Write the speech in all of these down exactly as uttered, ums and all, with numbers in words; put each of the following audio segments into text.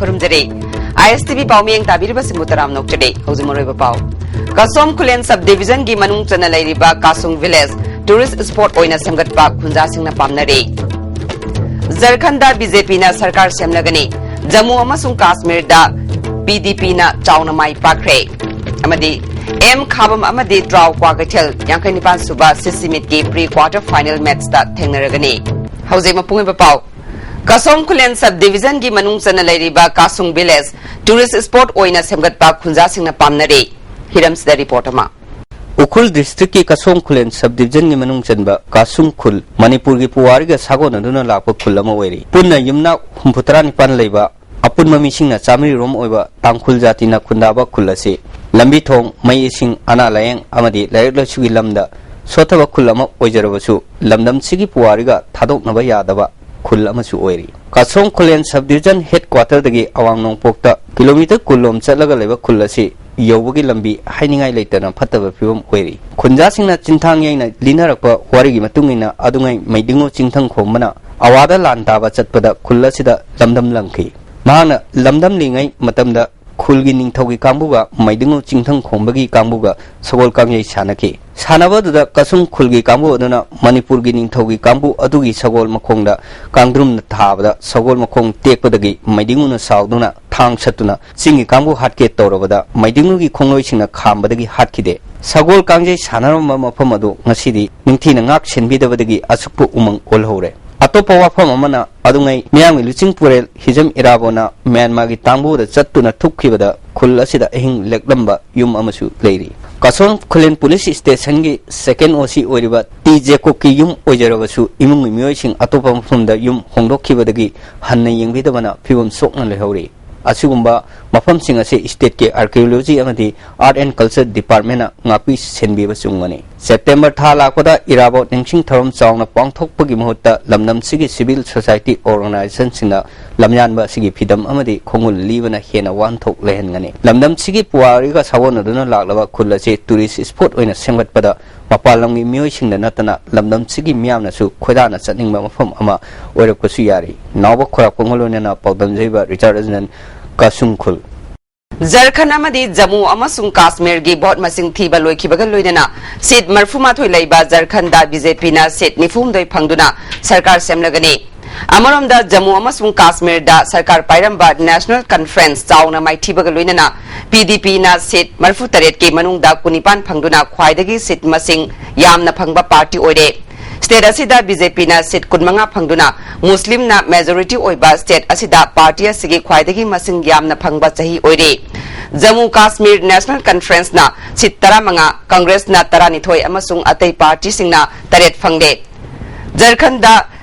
ꯈꯨꯔꯨꯝꯖꯔꯤ꯫ ꯑꯥꯏ S T V ꯄꯥꯎꯃꯤꯌꯦꯡ ꯇꯥꯕꯤꯔꯤꯕꯁꯤꯡꯕꯨ ꯇꯔꯥꯝꯅ ꯑꯣꯛꯆꯔꯤ꯫ ꯍꯧꯖꯤꯛ ꯃꯔꯨꯑꯣꯏꯕ ꯄꯥꯎ꯫ ꯀꯁꯣꯝ ꯈꯨꯂꯦꯟ sub division ꯒꯤ ꯃꯅꯨꯡ ꯆꯟꯅ ꯂꯩꯔꯤꯕ ꯀꯥꯁꯨꯡ village tourist spot ꯑꯣꯏꯅ ꯁꯦꯝꯒꯠꯄ ꯈꯨꯟꯖꯥꯁꯤꯡꯅ ꯄꯥꯝꯅꯔꯦ꯫ ꯖꯔꯈꯟꯗ ꯕꯤ ꯖꯦ ꯄꯤꯅ ꯁꯔꯀꯥꯔ ꯁꯦꯝꯂꯒꯅꯤ꯫ ꯖꯝꯃꯨ ꯑꯃꯁꯨꯡ ꯀꯥꯁꯃꯤꯔꯗ ꯄꯤ ꯗꯤ ꯄꯤꯅ ꯆꯥꯎꯅ ꯃꯥꯏ ꯄꯥꯛꯈ꯭ꯔꯦ꯫ ꯑꯃꯗꯤ ꯑꯦꯝ ꯈꯥꯕꯝ ꯑꯃꯗꯤ ꯇ꯭ꯔꯥꯎ ꯀ꯭ꯋꯥꯀꯩꯊꯦꯜ ꯌꯥꯡꯈꯩ ꯅꯤꯄꯥꯟ ꯁꯨꯕ ꯁꯤ ꯁꯤ meet ꯀꯤ pre quarter final match ꯇ ꯊꯦꯡꯅꯔꯒꯅꯤ꯫ ꯍꯧꯖꯤꯛ ꯃꯄꯨꯡ ꯑꯣꯏꯕ ꯄꯥꯎ꯫ ꯀꯁꯣꯝ ꯈꯨꯂꯦꯟ sub division ꯒꯤ ꯃꯅꯨꯡ ꯆꯟꯅ ꯂꯩꯔꯤꯕ ꯀꯥꯁꯨꯡ village tourist spot ꯑꯣꯏꯅ ꯁꯦꯝꯒꯠꯄ ꯈꯨꯟꯖꯥꯁꯤꯡꯅ ꯄꯥꯝꯅꯔꯦ꯫ ꯍꯤꯔꯝꯁꯤꯗ report ꯑꯃ꯫ ꯎꯈ꯭ꯔꯨꯜ district ꯀꯤ ꯀꯁꯣꯝ ꯈꯨꯂꯦꯟ sub division ꯒꯤ ꯃꯅꯨꯡ ꯆꯟꯕ ꯀꯥꯁꯨꯡ ꯈꯨꯜ ꯃꯅꯤꯄꯨꯔꯒꯤ ꯄꯨꯋꯥꯔꯤꯒ ꯁꯥꯒꯣꯟꯅꯗꯨꯅ ꯂꯥꯛꯄ ꯈꯨꯜ ꯑꯃ ꯑꯣꯏꯔꯤ꯫ ꯄꯨꯟꯅ ꯌꯨꯝꯅꯥꯛ ꯍꯨꯝꯐꯨꯇꯔꯥ ꯅꯤꯄꯥꯟ ꯂꯩꯕ ꯑꯄꯨꯟꯕ ꯃꯤꯁꯤꯡꯅ ꯆꯥꯃꯔꯤ ꯔꯣꯝ ꯑꯣꯏꯕ ꯇꯥꯡꯈꯨꯜ ꯖꯥꯇꯤꯅ ꯈꯨꯟꯗꯥꯕ ꯈꯨꯜ ꯑꯁꯤ ꯂꯝꯕꯤ ꯊꯣꯡ, ꯃꯩ ꯏꯁꯤꯡ, ꯑꯅꯥ ꯂꯥꯌꯦꯡ ꯑꯃꯗꯤ ꯂꯥꯏꯔꯤꯛ ꯂꯥꯏꯁꯨꯒꯤ ꯂꯝꯗ ꯁꯣꯠꯊꯕ ꯈꯨꯜ ꯑꯃ ꯑꯣꯏꯖꯔꯕꯁꯨ, ꯂꯝꯗꯝꯁꯤꯒꯤ ꯄꯨꯋꯥꯔꯤꯒ ꯊꯥꯗꯣꯛꯅꯕ ꯌꯥꯗꯕ ꯈꯨꯜ ꯑꯃꯁꯨ ꯑꯣꯏꯔꯤ꯫ ꯀꯁꯣꯝ ꯈꯨꯂꯦꯟ sub division headquarter ꯗꯒꯤ ꯑꯋꯥꯡ ꯅꯣꯡꯄꯣꯛꯇ kilometre ꯀꯨꯟ ꯂꯣꯝ ꯆꯠꯂꯒ ꯂꯩꯕ ꯈꯨꯜ ꯑꯁꯤ ꯌꯧꯕꯒꯤ ꯂꯝꯕꯤ ꯍꯥꯏꯅꯤꯡꯉꯥꯏ ꯂꯩꯇꯅ ꯐꯠꯇꯕ ꯐꯤꯕꯝ ꯑꯣꯏꯔꯤ꯫ ꯈꯨꯟꯖꯥꯁꯤꯡꯅ ꯆꯤꯟꯊꯥꯡ ꯌꯩꯅ ꯂꯤꯅꯔꯛꯄ ꯋꯥꯔꯤꯒꯤ ꯃꯇꯨꯡ ꯏꯟꯅ, ꯑꯗꯨꯉꯩ ꯃꯩꯗꯤꯉꯨ ꯆꯤꯡꯊꯪ ꯈꯣꯝꯕꯅ ꯑꯋꯥꯗ ꯂꯥꯟ ꯇꯥꯕ ꯆꯠꯄꯗ ꯈꯨꯜ ꯑꯁꯤꯗ ꯂꯝꯗꯝꯂꯝꯈꯤ꯫ ꯃꯍꯥꯛꯅ ꯂꯝꯗꯝꯂꯤꯉꯩ ꯃꯇꯝꯗ ꯈꯨꯜꯒꯤ ꯅꯤꯡꯊꯧꯒꯤ ꯀꯥꯡꯕꯨꯒ ꯃꯩꯗꯤꯉꯨ ꯆꯤꯡꯊꯪ ꯈꯣꯝꯕꯒꯤ ꯀꯥꯡꯕꯨꯒ ꯁꯒꯣꯜ ꯀꯥꯡꯖꯩ ꯁꯥꯟꯅꯈꯤ꯫ ꯁꯥꯟꯅꯕ ꯑꯗꯨꯗ ꯀꯁꯨꯡ ꯈꯨꯜꯒꯤ ꯀꯥꯡꯕꯨ ꯑꯗꯨꯅ ꯃꯅꯤꯄꯨꯔꯒꯤ ꯅꯤꯡꯊꯧꯒꯤ ꯀꯥꯡꯕꯨ ꯑꯗꯨꯒꯤ ꯁꯒꯣꯜ ꯃꯈꯣꯡꯗ ꯀꯥꯡꯗ꯭ꯔꯨꯝꯅ ꯊꯥꯕꯗ ꯁꯒꯣꯜ ꯃꯈꯣꯡ ꯇꯦꯛꯄꯗꯒꯤ ꯃꯩꯗꯤꯉꯨꯅ ꯁꯥꯎꯗꯨꯅ ꯊꯥꯡ ꯁꯠꯇꯨꯅ ꯆꯤꯡꯒꯤ ꯀꯥꯡꯕꯨ ꯍꯥꯠꯀꯦ ꯇꯧꯔꯕꯗ ꯃꯩꯗꯤꯉꯨꯒꯤ ꯈꯣꯡꯂꯣꯏꯁꯤꯡꯅ ꯈꯥꯝꯕꯗꯒꯤ ꯍꯥꯠꯈꯤꯗꯦ꯫ ꯁꯒꯣꯜ ꯀꯥꯡꯖꯩ ꯁꯥꯟꯅꯔꯝꯕ ꯃꯐꯝ ꯑꯗꯨ ꯉꯁꯤꯗꯤ ꯅꯤꯡꯊꯤꯅ ꯉꯥꯛ ꯁꯦꯟꯕꯤꯗꯕꯗꯒꯤ ꯑꯁꯨꯛꯄ ꯎꯃꯪ ꯑꯣꯜꯍꯧꯔꯦ꯫ ꯑꯇꯣꯞꯄ ꯋꯥꯐꯝ ꯑꯃꯅ, ꯑꯗꯨꯉꯩ ꯃꯤꯌꯥꯝꯒꯤ ꯂꯨꯆꯤꯡ ꯄꯨꯔꯦꯜ ꯍꯤꯖꯝ ꯏꯔꯥꯕꯣꯠꯅ ꯃ꯭ꯌꯥꯟꯃꯥꯔꯒꯤ ꯇꯥꯡꯕꯨꯗ ꯆꯠꯇꯨꯅ ꯊꯨꯞꯈꯤꯕꯗ ꯈꯨꯜ ꯑꯁꯤꯗ ꯑꯍꯤꯡ ꯂꯦꯛꯂꯝꯕ ꯌꯨꯝ ꯑꯃꯁꯨ ꯂꯩꯔꯤ꯫ ꯀꯁꯣꯝ ꯈꯨꯂꯦꯟ ꯄꯨꯂꯤꯁ ꯁ꯭ꯇꯦꯁꯟꯒꯤ second ꯑꯣ ꯁꯤ ꯑꯣꯏꯔꯤꯕ ꯇꯤ ꯖꯦꯀꯣꯕꯀꯤ ꯌꯨꯝ ꯑꯣꯏꯖꯔꯕꯁꯨ, ꯏꯃꯨꯡꯒꯤ ꯃꯤꯑꯣꯏꯁꯤꯡ ꯑꯇꯣꯞꯄ ꯃꯐꯝꯗ ꯌꯨꯝ ꯍꯣꯡꯗꯣꯛꯈꯤꯕꯗꯒꯤ ꯍꯟꯅ ꯌꯦꯡꯕꯤꯗꯕꯅ ꯐꯤꯕꯝ ꯁꯣꯛꯅ ꯂꯩꯍꯧꯔꯤ꯫ ꯑꯁꯤꯒꯨꯝꯕ ꯃꯐꯝꯁꯤꯡ ꯑꯁꯤ state ꯀꯤ archaeology ꯑꯃꯗꯤ art and culture department ꯅ ꯉꯥꯛꯄꯤ ꯁꯦꯟꯕꯤꯕ ꯆꯨꯝꯒꯅꯤ꯫ September ꯊꯥ ꯂꯥꯛꯄꯗ ꯏꯔꯥꯕꯣꯠ ꯅꯤꯡꯁꯤꯡ ꯊꯧꯔꯝ ꯆꯥꯎꯅ ꯄꯥꯡꯊꯣꯛꯄꯒꯤ ꯃꯍꯨꯠꯇ ꯂꯝꯗꯝꯁꯤꯒꯤ civil society organization ꯁꯤꯡꯅ ꯂꯝꯌꯥꯟꯕ ꯑꯁꯤꯒꯤ ꯐꯤꯗꯝ ꯑꯃꯗꯤ ꯈꯣꯡꯒꯨꯜ ꯂꯤꯕꯅ ꯍꯦꯟꯅ ꯋꯥꯍꯟꯊꯣꯛ ꯂꯩꯍꯟꯒꯅꯤ꯫ ꯂꯝꯗꯝꯁꯤꯒꯤ ꯄꯨꯋꯥꯔꯤꯒ ꯁꯥꯒꯣꯟꯅꯗꯨꯅ ꯂꯥꯛꯂꯕ ꯈꯨꯜ ꯑꯁꯤ tourist spot ꯑꯣꯏꯅ ꯁꯦꯝꯒꯠꯄꯗ ꯃꯄꯥꯟ ꯂꯝꯒꯤ ꯃꯤꯑꯣꯏꯁꯤꯡꯗ ꯅꯠꯇꯅ ꯂꯝꯗꯝꯁꯤꯒꯤ ꯃꯤꯌꯥꯝꯅꯁꯨ ꯈꯣꯏꯗꯥꯅ ꯆꯠꯅꯤꯡꯕ ꯃꯐꯝ ꯑꯃ ꯑꯣꯏꯔꯛꯄꯁꯨ ꯌꯥꯔꯤ꯫ ꯅꯥꯎꯕ ꯈꯣꯏꯔꯥꯛꯄꯝꯒ ꯂꯣꯏꯅꯅ ꯄꯥꯎꯗꯝꯖꯩꯕ ꯔꯤꯆꯥꯔꯗ ꯑꯦꯁ ꯅꯟ ꯀꯥꯁꯨꯡꯈꯨꯜ꯫ ꯖꯔꯈꯟ ꯑꯃꯗꯤ ꯖꯝꯃꯨ ꯑꯃꯁꯨꯡ ꯀꯥꯁꯃꯤꯔꯒꯤ ꯚꯣꯠ ꯃꯁꯤꯡ ꯊꯤꯕ ꯂꯣꯏꯈꯤꯕꯒ ꯂꯣꯏꯅꯅ ꯁꯤꯠ ꯃꯔꯤꯐꯨ ꯃꯥꯊꯣꯏ ꯂꯩꯕ ꯖꯔꯈꯟꯗ ꯕꯤ ꯖꯦ ꯄꯤꯅ ꯁꯤꯠ ꯅꯤꯐꯨ ꯍꯨꯝꯗꯣꯏ ꯐꯪꯗꯨꯅ ꯁꯔꯀꯥꯔ ꯁꯦꯝꯂꯒꯅꯤ꯫ ꯑꯃꯔꯣꯝꯗ ꯖꯝꯃꯨ ꯑꯃꯁꯨꯡ ꯀꯥꯁꯃꯤꯔꯗ ꯁꯔꯀꯥꯔ ꯄꯥꯏꯔꯝꯕ ꯅꯦꯁꯅꯦꯜ ꯀꯟꯐꯔꯦꯟꯁ ꯆꯥꯎꯅ ꯃꯥꯏꯊꯤꯕꯒ ꯂꯣꯏꯅꯅ ꯄꯤ ꯗꯤ ꯄꯤꯅ ꯁꯤꯠ ꯃꯔꯤꯐꯨ ꯇꯔꯦꯠꯀꯤ ꯃꯅꯨꯡꯗ ꯀꯨꯟꯅꯤꯄꯥꯟ ꯐꯪꯗꯨꯅ ꯈ꯭ꯋꯥꯏꯗꯒꯤ ꯁꯤꯠ ꯃꯁꯤꯡ ꯌꯥꯝꯅ ꯐꯪꯕ ꯄꯥꯔꯇꯤ ꯑꯣꯏꯔꯦ꯫ ꯁ꯭ꯇꯦꯠ ꯑꯁꯤꯗ ꯕꯤ ꯖꯦ ꯄꯤꯅ ꯁꯤꯠ ꯀꯨꯟꯃꯉꯥ ꯐꯪꯗꯨꯅ ꯃꯨꯁꯂꯤꯝꯅ ꯃꯦꯖꯣꯔꯤꯇꯤ ꯑꯣꯏꯕ ꯁ꯭ꯇꯦꯠ ꯑꯁꯤꯗ ꯄꯥꯔꯇꯤ ꯑꯁꯤꯒꯤ ꯈ꯭ꯋꯥꯏꯗꯒꯤ ꯃꯁꯤꯡ ꯌꯥꯝꯅ ꯐꯪꯕ ꯆꯍꯤ ꯑꯣꯏꯔꯦ꯫ ꯖꯝꯃꯨ ꯀꯥꯁꯃꯤꯔ ꯅꯦꯁꯅꯦꯜ ꯀꯟꯐꯔꯦꯟꯁꯅ ꯁꯤꯠ ꯇꯔꯥꯃꯉꯥ, ꯀꯪꯒ꯭ꯔꯦꯁꯅ ꯇꯔꯥꯅꯤꯊꯣꯏ ꯑꯃꯁꯨꯡ ꯑꯇꯩ ꯄꯥꯔꯇꯤꯁꯤꯡꯅ ꯇꯔꯦꯠ ꯐꯪꯂꯦ꯫ ꯖꯔꯈꯟꯗ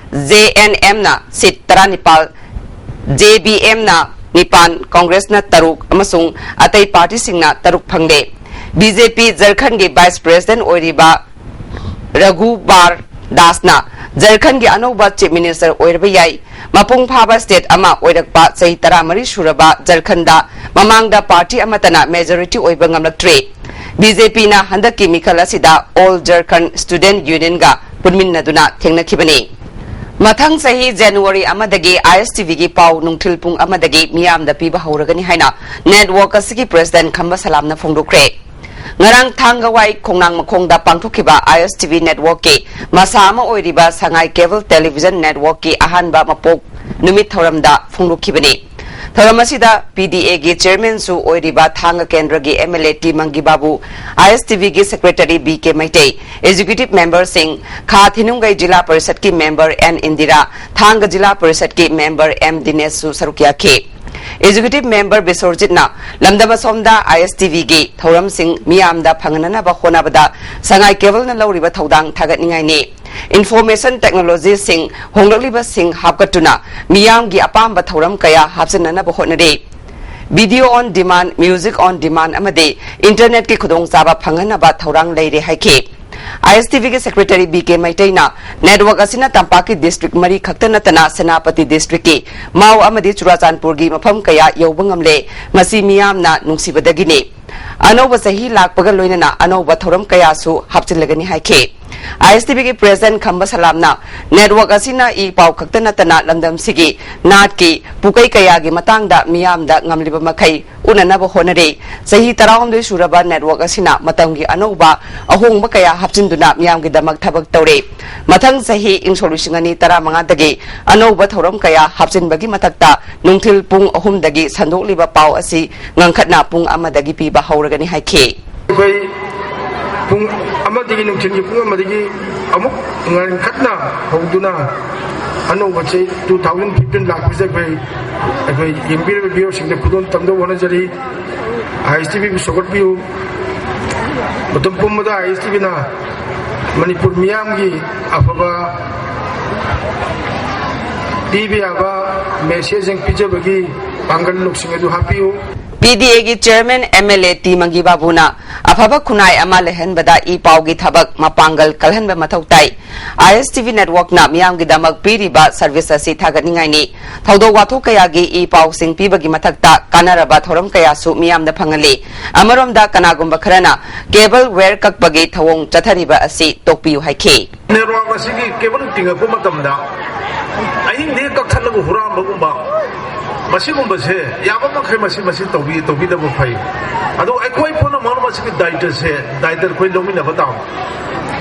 ꯖꯦ ꯑꯦꯟ ꯑꯦꯝꯅ ꯁꯤꯠ ꯇꯔꯥꯅꯤꯄꯥꯜ, ꯖꯦ ꯕꯤ ꯑꯦꯝꯅ ꯅꯤꯄꯥꯟ, ꯀꯪꯒ꯭ꯔꯦꯁꯅ ꯇꯔꯨꯛ ꯑꯃꯁꯨꯡ ꯑꯇꯩ ꯄꯥꯔꯇꯤꯁꯤꯡꯅ ꯇꯔꯨꯛ ꯐꯪꯂꯦ꯫ ꯕꯤ ꯖꯦ ꯄꯤ ꯖꯔꯈꯟꯒꯤ ꯚꯥꯏꯁ ꯄ꯭ꯔꯦꯁꯤꯗꯦꯟꯠ ꯑꯣꯏꯔꯤꯕ ꯔꯘꯨꯕꯥꯔ ꯗꯥꯁꯅ ꯖꯔꯈꯟꯒꯤ ꯑꯅꯧꯕ ꯆꯤꯐ ꯃꯤꯅꯤꯁꯇꯔ ꯑꯣꯏꯔꯕ ꯌꯥꯏ꯫ ꯃꯄꯨꯡ ꯐꯥꯕ ꯁ꯭ꯇꯦꯠ ꯑꯃ ꯑꯣꯏꯔꯛꯄ ꯆꯍꯤ ꯇꯔꯥꯃꯔꯤ ꯁꯨꯔꯕ ꯖꯔꯈꯟꯗ ꯃꯃꯥꯡꯗ ꯄꯥꯔꯇꯤ ꯑꯃꯠꯇꯅ ꯃꯦꯖꯣꯔꯤꯇꯤ ꯑꯣꯏꯕ ꯉꯝꯂꯛꯇ꯭ꯔꯤ꯫ ꯕꯤ ꯖꯦ ꯄꯤꯅ ꯍꯟꯗꯛꯀꯤ ꯃꯤꯈꯜ ꯑꯁꯤꯗ ꯑꯣꯜ ꯖꯔꯈꯟ ꯁ꯭ꯇꯨꯗꯦꯟꯠ ꯌꯨꯅꯤꯌꯟꯒ ꯄꯨꯟꯃꯤꯟꯅꯗꯨꯅ ꯊꯦꯡꯅꯈꯤꯕꯅꯤ꯫ ꯃꯊꯪ ꯆꯍꯤ ꯖꯅꯋꯥꯔꯤ ꯑꯃꯗꯒꯤ ꯑꯥꯏ ꯑꯦꯁ ꯇꯤ ꯚꯤꯒꯤ ꯄꯥꯎ ꯅꯨꯡꯊꯤꯜ ꯄꯨꯡ ꯑꯃꯗꯒꯤ ꯃꯤꯌꯥꯝꯗ ꯄꯤꯕ ꯍꯧꯔꯒꯅꯤ ꯍꯥꯏꯅ ꯅꯦꯠꯋꯥꯔꯛ ꯑꯁꯤꯒꯤ ꯄ꯭ꯔꯦꯁꯤꯗꯦꯟꯠ ꯈꯝꯕ ꯁꯂꯥꯝꯅ ꯐꯣꯡꯗꯣꯛꯈ꯭ꯔꯦ꯫ ꯉꯔꯥꯡ ꯊꯥꯡꯒꯋꯥꯏ ꯈꯣꯡꯅꯥꯡ ꯃꯈꯣꯡꯗ ꯄꯥꯡꯊꯣꯛꯈꯤꯕ ꯑꯥꯏ ꯑꯦꯁ ꯇꯤ ꯚꯤ ꯅꯦꯠꯋꯥꯔꯛꯀꯤ ꯃꯁꯥ ꯑꯃ ꯑꯣꯏꯔꯤꯕ ꯁꯉꯥꯏ ꯀꯦꯕꯜ ꯇꯦꯂꯤꯚꯤꯖꯟ ꯅꯦꯠꯋꯥꯔꯛꯀꯤ ꯑꯍꯥꯟꯕ ꯃꯄꯣꯛ ꯅꯨꯃꯤꯠ ꯊꯧꯔꯝꯗ ꯐꯣꯡꯗꯣꯛꯈꯤꯕꯅꯤ꯫ ꯊꯧꯔꯝ ꯑꯁꯤꯗ ꯄꯤ ꯗꯤ ꯑꯦꯒꯤ ꯆꯤꯌꯔꯃꯦꯟꯁꯨ ꯑꯣꯏꯔꯤꯕ ꯊꯥꯡꯒ ꯀꯦꯟꯗ꯭ꯔꯒꯤ M L A T Mangi Babu, I S T ꯚꯤꯒꯤ secretary B K Meitei, executive ꯃꯦꯝꯕꯔꯁꯤꯡ, ꯈꯥ ꯊꯤꯅꯨꯡꯒꯩ ꯖꯤꯂꯥ ꯄꯔꯤꯁꯗꯀꯤ ꯃꯦꯝꯕꯔ ꯑꯦꯟ ꯏꯟꯗꯤꯔꯥ, ꯊꯥꯡꯒ ꯖꯤꯂꯥ ꯄꯔꯤꯁꯗꯀꯤ ꯃꯦꯝꯕꯔ ꯑꯦꯝ ꯗꯤꯅꯦꯁꯁꯨ ꯁꯔꯨꯛ ꯌꯥꯈꯤ꯫ ꯑꯦꯛꯖꯤꯀ꯭ꯌꯨꯇꯤꯚ ꯃꯦꯝꯕꯔ ꯕꯤꯁ꯭ꯋꯔꯖꯤꯠꯅ ꯂꯝꯗꯝ ꯑꯁꯣꯝꯗ ꯑꯥꯏ ꯑꯦꯁ ꯇꯤ ꯚꯤꯒꯤ ꯊꯧꯔꯝꯁꯤꯡ ꯃꯤꯌꯥꯝꯗ ꯐꯪꯍꯟꯅꯅꯕ ꯍꯣꯠꯅꯕꯗ ꯁꯉꯥꯏ ꯀꯦꯕꯜꯅ ꯂꯧꯔꯤꯕ ꯊꯧꯗꯥꯡ ꯊꯥꯒꯠꯅꯤꯡꯉꯥꯏꯅꯤ꯫ ꯏꯟꯐꯣꯔꯃꯦꯁꯟ ꯇꯦꯛꯅꯣꯂꯣꯖꯤꯁꯤꯡ ꯍꯣꯡꯂꯛꯂꯤꯕꯁꯤꯡ ꯍꯥꯞꯀꯠꯇꯨꯅ ꯃꯤꯌꯥꯝꯒꯤ ꯑꯄꯥꯝꯕ ꯊꯧꯔꯝ ꯀꯌꯥ ꯍꯥꯞꯆꯤꯟꯅꯅꯕ ꯍꯣꯠꯅꯔꯤ꯫ Video on demand, music on demand ꯑꯃꯗꯤ ꯏꯟꯇꯔꯅꯦꯠꯀꯤ ꯈꯨꯗꯣꯡꯆꯥꯕ ꯐꯪꯍꯟꯅꯕ ꯊꯧꯔꯥꯡ ꯂꯩꯔꯦ ꯍꯥꯏꯈꯤ꯫ ꯑꯥꯏ ꯑꯦꯁ ꯇꯤ ꯚꯤꯒꯤ ꯁꯦꯀ꯭ꯔꯦꯇꯔꯤ ꯕꯤ ꯀꯦ ꯃꯩꯇꯩꯅ ꯅꯦꯠꯋꯥꯔꯛ ꯑꯁꯤꯅ ꯇꯝꯄꯥꯛꯀꯤ ꯗꯤꯁꯇ꯭ꯔꯤꯛ ꯃꯔꯤ ꯈꯛꯇ ꯅꯠꯇꯅ ꯁꯦꯅꯥꯄꯇꯤ ꯗꯤꯁꯇ꯭ꯔꯤꯛꯀꯤ ꯃꯥꯎ ꯑꯃꯗꯤ ꯆꯨꯔꯥꯆꯥꯟꯄꯨꯔꯒꯤ ꯃꯐꯝ ꯀꯌꯥ ꯌꯧꯕ ꯉꯝꯂꯦ꯫ ꯃꯁꯤ ꯃꯤꯌꯥꯝꯅ ꯅꯨꯡꯁꯤꯕꯗꯒꯤꯅꯤ꯫ ꯑꯅꯧꯕ ꯆꯍꯤ ꯂꯥꯛꯄꯒ ꯂꯣꯏꯅꯅ ꯑꯅꯧꯕ ꯊꯧꯔꯝ ꯀꯌꯥꯁꯨ ꯍꯥꯞꯆꯤꯜꯂꯒꯅꯤ ꯍꯥꯏꯈꯤ꯫ ꯑꯥꯏ ꯑꯦꯁ ꯇꯤ ꯚꯤꯒꯤ ꯄ꯭ꯔꯦꯁꯤꯗꯦꯟꯠ ꯈꯝꯕ ꯁꯂꯥꯝꯅ network ꯑꯁꯤꯅ ꯏ ꯄꯥꯎ ꯈꯛꯇ ꯅꯠꯇꯅ ꯂꯝꯗꯝꯁꯤꯒꯤ ꯅꯥꯠꯀꯤ ꯄꯨꯀꯩ ꯀꯌꯥꯒꯤ ꯃꯇꯥꯡꯗ ꯃꯤꯌꯥꯝꯗ ꯉꯝꯂꯤꯕ ꯃꯈꯩ ꯎꯠꯅꯅꯕ ꯍꯣꯠꯅꯔꯤ꯫ ꯆꯍꯤ ꯇꯔꯥꯍꯨꯝꯗꯣꯏ ꯁꯨꯔꯕ network ꯑꯁꯤꯅ ꯃꯇꯝꯒꯤ ꯑꯅꯧꯕ ꯑꯍꯣꯡꯕ ꯀꯌꯥ ꯍꯥꯞꯆꯤꯟꯗꯨꯅ ꯃꯤꯌꯥꯝꯒꯤꯗꯃꯛ ꯊꯕꯛ ꯇꯧꯔꯤ꯫ ꯃꯊꯪ ꯆꯍꯤ ꯏꯪ ꯁꯣꯛ ꯂꯤꯁꯤꯡ ꯑꯅꯤ ꯇꯔꯥꯃꯉꯥꯗꯒꯤ ꯑꯅꯧꯕ ꯊꯧꯔꯝ ꯀꯌꯥ ꯍꯥꯞꯆꯤꯟꯕꯒꯤ ꯃꯊꯛꯇ ꯅꯨꯡꯊꯤꯜ ꯄꯨꯡ ꯑꯍꯨꯝꯗꯒꯤ ꯁꯟꯗꯣꯛꯂꯤꯕ ꯄꯥꯎ ꯑꯁꯤ ꯉꯟꯈꯠꯅ ꯄꯨꯡ ꯑꯃꯗꯒꯤ ꯄꯤꯕ ꯍꯧꯔꯒꯅꯤ ꯍꯥꯏꯈꯤ꯫ ꯑꯩꯈꯣꯏ ꯄꯨꯡ ꯑꯃꯗꯒꯤ, ꯅꯨꯡꯊꯤꯜꯒꯤ ꯄꯨꯡ ꯑꯃꯗꯒꯤ ꯑꯃꯨꯛ ꯉꯟꯈꯠꯅ ꯍꯧꯗꯨꯅ ꯑꯅꯧꯕ ꯆꯍꯤ two thousand fifteen ꯂꯥꯛꯄꯁꯤꯗ ꯑꯩꯈꯣꯏ, ꯑꯩꯈꯣꯏ ꯌꯦꯡꯕꯤꯔꯤꯕ viewerꯁꯤꯡꯗ ꯈꯨꯗꯣꯜ ꯇꯝꯅꯕ ꯍꯣꯠꯅꯖꯔꯤ꯫ ꯑꯥꯏ ꯑꯦꯁ ꯇꯤ ꯚꯤꯕꯨ ꯁꯧꯒꯠꯄꯤꯌꯨ꯫ ꯃꯇꯝ ꯄꯨꯝꯕꯗ ꯑꯥꯏ ꯑꯦꯁ ꯇꯤ ꯚꯤꯅ ꯃꯅꯤꯄꯨꯔ ꯃꯤꯌꯥꯝꯒꯤ ꯑꯐꯕ ꯄꯤꯕ ꯌꯥꯕ messageꯁꯤꯡ ꯄꯤꯖꯕꯒꯤ ꯄꯥꯡꯒꯜ ꯂꯧꯁꯤꯡ ꯑꯗꯨ ꯍꯥꯞꯄꯤꯌꯨ꯫ ꯄꯤ ꯗꯤ ꯑꯦꯒꯤ chairman, M L A T Mangi ꯕꯥꯕꯨꯅ ꯑꯐꯕ ꯈꯨꯟꯅꯥꯏ ꯑꯃ ꯂꯩꯍꯟꯕꯗ ꯏ ꯄꯥꯎꯒꯤ ꯊꯕꯛ ꯃꯄꯥꯡꯒꯜ ꯀꯜꯍꯟꯕ ꯃꯊꯧ ꯇꯥꯏ꯫ ꯑꯥꯏ ꯑꯦꯁ ꯇꯤ ꯚꯤ networkꯅ ꯃꯤꯌꯥꯝꯒꯤꯗꯃꯛ ꯄꯤꯔꯤꯕ service ꯑꯁꯤ ꯊꯥꯒꯠꯅꯤꯡꯉꯥꯏꯅꯤ꯫ ꯊꯧꯗꯣꯛ ꯋꯥꯊꯣꯛ ꯀꯌꯥꯒꯤ ꯏ ꯄꯥꯎꯁꯤꯡ ꯄꯤꯕꯒꯤ ꯃꯊꯛꯇ ꯀꯥꯟꯅꯔꯕ ꯊꯧꯔꯝ ꯀꯌꯥꯁꯨ ꯃꯤꯌꯥꯝꯗ ꯐꯪꯍꯜꯂꯤ꯫ ꯑꯃꯔꯣꯝꯗ ꯀꯅꯥꯒꯨꯝꯕ ꯈꯔꯅ cable wire ꯀꯛꯄꯒꯤ ꯊꯧꯑꯣꯡ ꯆꯠꯊꯔꯤꯕ ꯑꯁꯤ ꯇꯣꯛꯄꯤꯌꯨ ꯍꯥꯏꯈꯤ꯫ Network ꯑꯁꯤꯒꯤ cable ꯇꯤꯡꯉꯛꯄ ꯃꯇꯝꯗ ꯑꯍꯤꯡꯗꯒꯤ ꯀꯛꯊꯠꯂꯒ ꯍꯨꯔꯥꯟꯕꯒꯨꯝꯕ, ꯃꯁꯤꯒꯨꯝꯕꯁꯦ ꯌꯥꯕ ꯃꯈꯩ ꯃꯁꯤ, ꯃꯁꯤ ꯇꯧꯕꯤ-, ꯇꯧꯕꯤꯗꯕ ꯐꯩ꯫ ꯑꯗꯣ ꯑꯩꯈꯣꯏ ꯄꯨꯝꯅꯃꯛꯅ ꯃꯁꯤꯒꯤ ꯗꯥꯏꯇꯁꯦ, ꯗꯥꯏꯇ ꯑꯩꯈꯣꯏ ꯂꯧꯃꯤꯟꯅꯕ ꯇꯥꯕꯅꯤ꯫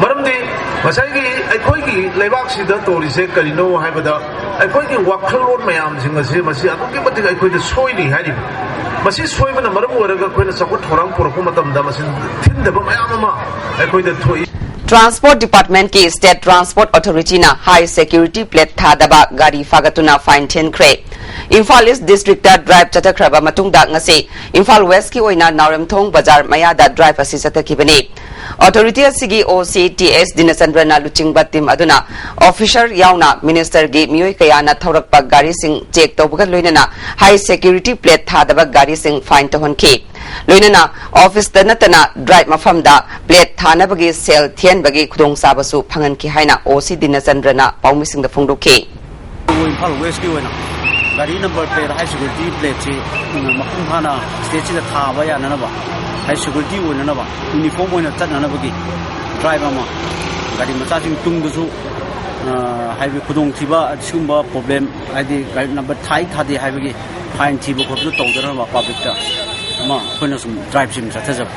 ꯃꯔꯝꯗꯤ ꯉꯁꯥꯏꯒꯤ ꯑꯩꯈꯣꯏꯒꯤ ꯂꯩꯕꯥꯛꯁꯤꯗ ꯇꯧꯔꯤꯁꯦ ꯀꯔꯤꯅꯣ ꯍꯥꯏꯕꯗ, ꯑꯩꯈꯣꯏꯒꯤ ꯋꯥꯈꯜꯂꯣꯟ ꯃꯌꯥꯝꯁꯤꯡ ꯑꯁꯤ, ꯃꯁꯤ ꯑꯗꯨꯛꯀꯤ ꯃꯇꯤꯛ ꯑꯩꯈꯣꯏꯗ ꯁꯣꯏꯔꯤ ꯍꯥꯏꯔꯤꯕ꯫ ꯃꯁꯤ ꯁꯣꯏꯕꯅ ꯃꯔꯝ ꯑꯣꯏꯔꯒ ꯑꯩꯈꯣꯏꯅ ꯆꯥꯎꯈꯠ ꯊꯧꯔꯥꯡ ꯄꯨꯔꯛꯄ ꯃꯇꯝꯗ ꯃꯁꯤ ꯊꯤꯟꯗꯕ ꯃꯌꯥꯝ ꯑꯃ ꯑꯩꯈꯣꯏꯗ ꯊꯣꯛꯏ꯫ Transport Departmentꯀꯤ State Transport Authorityꯅ high security plate ꯊꯥꯗꯕ ꯒꯥꯔꯤ ꯐꯥꯒꯠꯇꯨꯅ fine ꯊꯤꯍꯟꯈ꯭ꯔꯦ꯫ ꯏꯝꯐꯥꯜ East Districtꯇ drive ꯆꯠꯊꯈ꯭ꯔꯕ ꯃꯇꯨꯡꯗ ꯉꯁꯤ ꯏꯝꯐꯥꯜ Westꯀꯤ ꯑꯣꯏꯅ ꯅꯥꯎꯔꯦꯝꯊꯣꯡ ꯕꯖꯥꯔ ꯃꯌꯥꯗ drive ꯑꯁꯤ ꯆꯠꯊꯈꯤꯕꯅꯤ꯫ Authority ꯑꯁꯤꯒꯤ ꯑꯣ ꯁꯤ ꯇꯤ ꯑꯦꯁ ꯗꯤꯅꯆꯟꯗ꯭ꯔꯅ ꯂꯨꯆꯤꯡꯕ team ꯑꯗꯨꯅ officer ꯌꯥꯎꯅ ministerꯒꯤ ꯃꯤꯑꯣꯏ ꯀꯌꯥꯅ ꯊꯧꯔꯛꯄ ꯒꯥꯔꯤꯁꯤꯡ check ꯇꯧꯕꯒ ꯂꯣꯏꯅꯅ high security plate ꯊꯥꯗꯕ ꯒꯥꯔꯤꯁꯤꯡ fine ꯇꯧꯍꯟꯈꯤ꯫ ꯂꯣꯏꯅꯅ officeꯇ ꯅꯠꯇꯅ drive ꯃꯐꯝꯗ plate ꯊꯥꯅꯕꯒꯤ ꯁꯦꯜ ꯊꯤꯍꯟꯕꯒꯤ ꯈꯨꯗꯣꯡꯆꯥꯕꯁꯨ ꯐꯪꯍꯟꯈꯤ ꯍꯥꯏꯅ ꯑꯣ ꯁꯤ ꯗꯤꯅꯆꯟꯗ꯭ꯔꯅ ꯄꯥꯎꯃꯤꯁꯤꯡꯗ ꯐꯣꯡꯗꯣꯛꯈꯤ꯫ ꯏꯝꯐꯥꯜ Westꯀꯤ ꯑꯣꯏꯅ ꯒꯥꯔꯤ number plate, high security plateꯁꯤ ꯃꯄꯨꯡ ꯐꯥꯅ stateꯁꯤꯗ ꯊꯥꯕ ꯌꯥꯅꯅꯕ ꯍꯥꯏ ꯁꯦꯀ꯭ꯌꯨꯔꯤꯇꯤ ꯑꯣꯏꯅꯅꯕ, ꯌꯨꯅꯤꯐꯣꯔꯝ ꯑꯣꯏꯅ ꯆꯠꯅꯅꯕꯒꯤ ꯗ꯭ꯔꯥꯏꯕ ꯑꯃ, ꯒꯥꯔꯤ ꯃꯆꯥꯁꯤꯡ ꯇꯨꯡꯗꯁꯨ, ꯑ, ꯍꯥꯏꯕꯗꯤ ꯈꯨꯗꯣꯡꯊꯤꯕ ꯑꯁꯤꯒꯨꯝꯕ ꯄ꯭ꯔꯣꯕ꯭ꯂꯦꯝ, ꯍꯥꯏꯗꯤ ꯒꯥꯔꯤ ꯅꯝꯕꯔ ꯊꯥꯏ ꯊꯥꯗꯦ ꯍꯥꯏꯕꯒꯤ ꯐꯥꯏꯟ ꯊꯤꯕ ꯈꯣꯠꯄꯗꯨ ꯇꯧꯗꯅꯕ ꯄꯕ꯭ꯂꯤꯛꯇ ꯑꯃ ꯑꯩꯈꯣꯏꯅ ꯁꯨꯝ ꯗ꯭ꯔꯥꯏꯕꯁꯤ ꯑꯗꯨꯝ ꯆꯠꯊꯖꯕ꯫